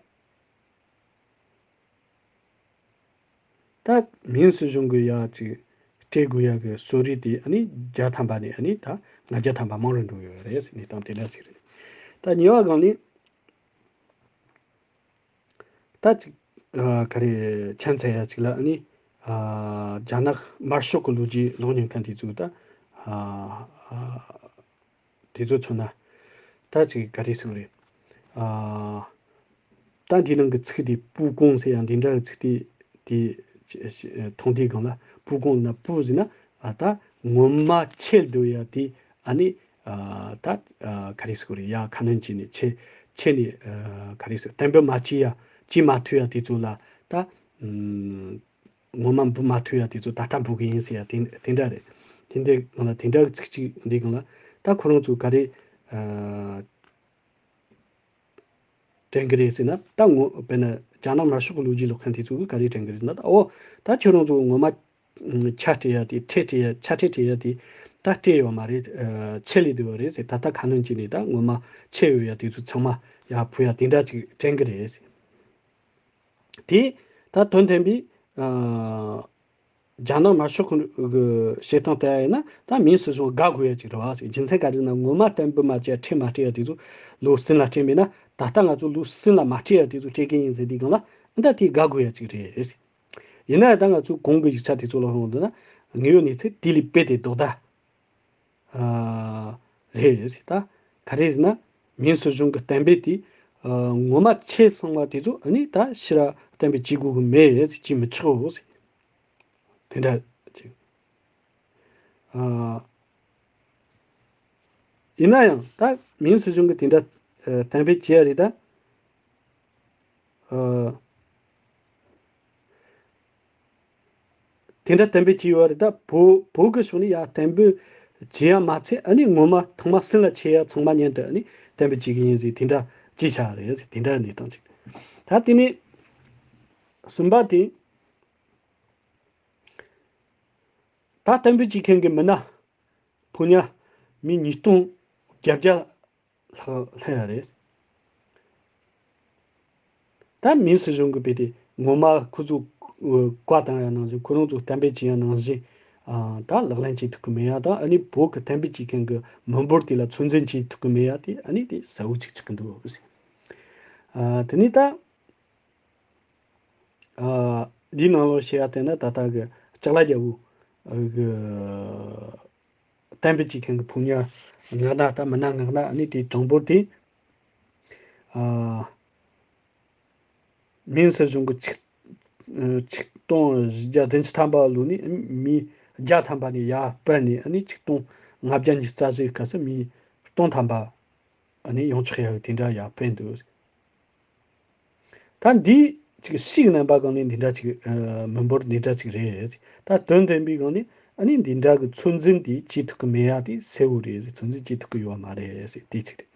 ད་མིན་སྲིད་གཞུང་གི་ཡ་ཅིག་སྤྲད་དགོས་ཡ་གི་གསོལ་རས་དེ་ཨ་ནི་བརྒྱ་ཐམ་པ་ནས་ཨ་ནི་ད་ལྔ་བརྒྱ་ཐམ་པ་མང་རུ་འགྲོ་ཡོད་རེད་ཟེར་གནས་སྟངས་དེ་འདྲ་ཅིག་རེད། ད་ཉེ་བ་སྒང་ནས་ད་ཅིག་ཨ་ག་རེ་ཁྱད་མཚར་ཡ་ཅིག་ལ་ཨ་ནི་ཨ་རྒྱ་ནག་དམར་ཤོག་གི་ལོ་རྒྱུས་ཀློག་མྱོང་མཁན་དེ་ཚོས་ད་ཨ་ཨ། དེ་ཚོ་མཚོན་ན། ད་ཅིག་ག་རེ་ཟེར་རེད། ཨ། ད་འདི་ནང་གི་ཚིག་དེ་པུའུ་ཀོང་ཟེར་ཡང་འདི་འདྲ་གི་ཚིག་དེ་དེ་མཐོང་དུས་སྒང་ལ་པུའུ་ཀོང་ན་པུའུ་ཟེར་ན་ཨ་ད་ངོ་མ་ཆད་འདུག་ཡ་དེ་ཨ་ནི་ཨ་ད་ཨ་ག་རེ་ཟེར་རེད། ཡ་ཁ་སྣོན་བྱས་ནས་ཆད་ཆད་ནས་ཨ་ག་རེ་ཟེར་གཏན་འབེབས་མ་བྱས་ཡ་བྱེད་མ་ཐུབ་ཡ་དེ་ཚོ་ལ་ད་ཨ། ངོ་མ་འབུལ་མ་ཐུབ་ཡ་དེ་ཚོ་ད་ལྟ་འབུལ་གི་ཡིན་ཟེར་ཡ་དེ་དེ་འདྲ་རེད། དེ་འདྲའི་ནང་ལ་དེ་འདྲ་གི་ཚིག་གཅིག་འདི་སྒང་ལ་ད་ཁོ་རང་ཚོ་ག་རེ་ཨ་དྲན་གི་རེད་ཟེར་ན། ད་ངོ་དཔེར་ན་རྒྱ་ནག་དམར་ཤོག་གི་ལོ་རྒྱུས་ཀློག་མཁན་དེ་ཚོ་གི་ག་རེ་དྲན་གི་རེད་ཟེར་ན། ད་ཨོ་ད་ཁྱོད་རང་ཚོ་ངོ་མ་ཆད་སྤྲད་ཡ་དེ་ཁྲལ་སྤྲད་ཡ་ཆད་ཁྲལ་སྤྲད་ཡ་དེ་ད་སྤྲད་ཡོད་མ་རེད། ཨ་ཆད་ལས་བསྡད་པ་རེད་ཟེར། ད་ལྟ་ཁ་སྣོན་བྱས་ནས་ད་ངོ་མ་ཆད་ཡོད་ཡ་དེ་ཚོ་ཚང་མ་ཡར་ཕུལ་ཡ་དེ་འདྲ་ཅིག་དྲན་གི་རེད་ཟེར། དེ་ད་དོན་མཐུན་པའི་ཨ་ རྒྱ་ནག་དམར་ཤོག་ཁོང་གི་བྱེད་སྟངས་ལྟ་ཡ་ཡིན་ན་ད་མིང་སྲིད་གཞུང་དགའ་དགོས་ཡ་ཅིག་རེད་བ། རྒྱུ་མཚན་ག་རེ་ན་ངོ་མ་གཏན་འབེབས་མ་བྱས་ཁྲིམས་མ་སྤྲད་ཡ་དེ་ཚོ་ལོ་གསུམ་ལ་སྤྲད་མེད་ན་ད་ལྟ་ང་ཚོ་ལོ་གསུམ་ལ་མ་སྤྲད་ཡ་དེ་ཚོ་སྤྲད་མཁན་ཡིན་ཟེར་དུས་སྒང་ལ་ཨ་ད་དེ་དགའ་དགོས་ཡ་ཅིག་རེད། ཡིན་ན་ཡང་ད་ང་ཚོ་གོང་གི་ཡིག་ཆ་དེ་ཚོ་ལ་ལྷུང་འདུག་ན་དངོས་ཡོད་གནས་ཚུལ་དེ་ལས་རྦད་དེ་ལྡོག་ཟླ་ཨ་རེད་ཟེར། ད་ག་རེ་ཟེར་ན་མིང་སྲིད་གཞུང་གི་གཏན་འབེབས་དེ་ཨ་ངོ་མ་ཆད་སོང་བ་དེ་ཚོ་ཨ་ནི་ད་ཕྱིར་གཏན་འབེབས་བྱེད་དགོས་གི་མེད་ཟེར། བྱེད་མི་ཆོག་ཟེར། དེ་འདྲ་ཅིག་ཨ་ཡིན་ན་ཡང་ད་མིང་སྲིད་གཞུང་གི་དེ་འདྲ་ཨ་གཏན་འབེབས་བྱས་རེད་ད། ཨ་དེ་འདྲ་གཏན་འབེབས་བྱས་ཡོད་རེད་ད། བོད་བོད་ཀྱི་ཕྱོགས་ནས་ཡ་གཏན་འབེབས་བྱས་ཡ་མ་ཚད་ཨ་ནི་ངོ་མ་ཐེངས་མ་གསུམ་ལ་ཆད་ཡ་ཚང་མ་མཉམ་དུ་ཨ་ནི་གཏན་འབེབས་བྱེད་ཀྱི་ཡིན་ཟེར། དེ་འདྲ་ཅིག་ཆགས་རེད་ཟེར། དེ་འདྲ་གནས་སྟངས་ཅིག་ད་དེ་ནས་གསུམ་པ་དེ། ད་གཏན་འབེབས་བྱེད་མཁན་གྱི་མི་སྣ་ཕོ་ཉ་མི་ཉིས་སྟོང་བརྒྱད་བརྒྱ་ལྷག་ལྷག་ཡ་རེད། ད་མིང་སྲིད་གཞུང་གི་བེད་དེ་ངོ་མ་ཁོ་ཚོ་བཀའ་བཏང་ཡ་ནང་བཞིན་ཁོ་རང་ཚོ་གཏན་འབེབས་བྱེད་ཡ་ནང་བཞིན་ཨ་ད་ལག་ལེན་བྱེད་ཐུབ་ཀྱི་མེད་ཡ་དང་། ཨ་ནི་བོད་ཀྱི་གཏན་འབེབས་བྱེད་མཁན་གྱི་མི་འབོར་དེ་ལ་ཚོད་འཛིན་བྱེད་ཐུབ་ཀྱི་མེད་ཡ་དེ་ཨ་ནི་དེ་གསལ་བོ་ཅིག་ཆགས་ཀྱི་འདུག་ཟེར། ཨ་དེ་ནས་ད། ཨ་འདིའི་ནང་ལོགས་བཤད་ཡ་བལྟས་ན་ད་ལྟ་གི་ལྕགས་ལ་རྒྱལ་པོ་གི་གཏན་འབེབས་བྱེད་མཁན་གྱི་ཕོ་ཉ་ལྔ་སྣ་ད་མི་སྣ་ལྔ་སྣ་ཨ་ནི་དེའི་གྲངས་འབོར་དེ་ཨ་མིང་སྲིད་གཞུང་གི་ཆིག་ཆིག་སྟོང་བརྒྱ་བདུན་ཅུ་ཐམ་པ་ལོ་ནས་མི་བརྒྱ་ཐམ་པ་ནས་ཡར་སྤར་ནས་ཨ་ནི་ཆིག་སྟོང་ལྔ་བརྒྱ་ཉི་ཤུ་རྩ་བཞིའི་སྐབས་སུ་མི་སྟོང་ཐམ་པ་ཨ་ནི་ཡོང་ཆོག་ཡ་གི་དེ་འདྲ་ཡར་སྤེལ་འདུག་ད་འདི་ཅིག་ཕྱིའི་རྣམ་པ་སྒང་ནས་འདི་འདྲ་ཅིག་ཨ་མི་འབོར་འདི་འདྲ་ཅིག་རེད། ད་དོན་དམ་པའི་སྒང་ནས་ཨ་ནི་འདི་འདྲ་གི་ཚོད་འཛིན་དེ་བྱེད་ཐུབ་ཀྱི་མེད་ཡ་དེ་གསལ་བོ་རེད། ཚོད་འཛིན་བྱེད་ཐུབ་ཀྱི་ཡོད་མ་རེད་ཟེར། དེ་གཅིག་རེད།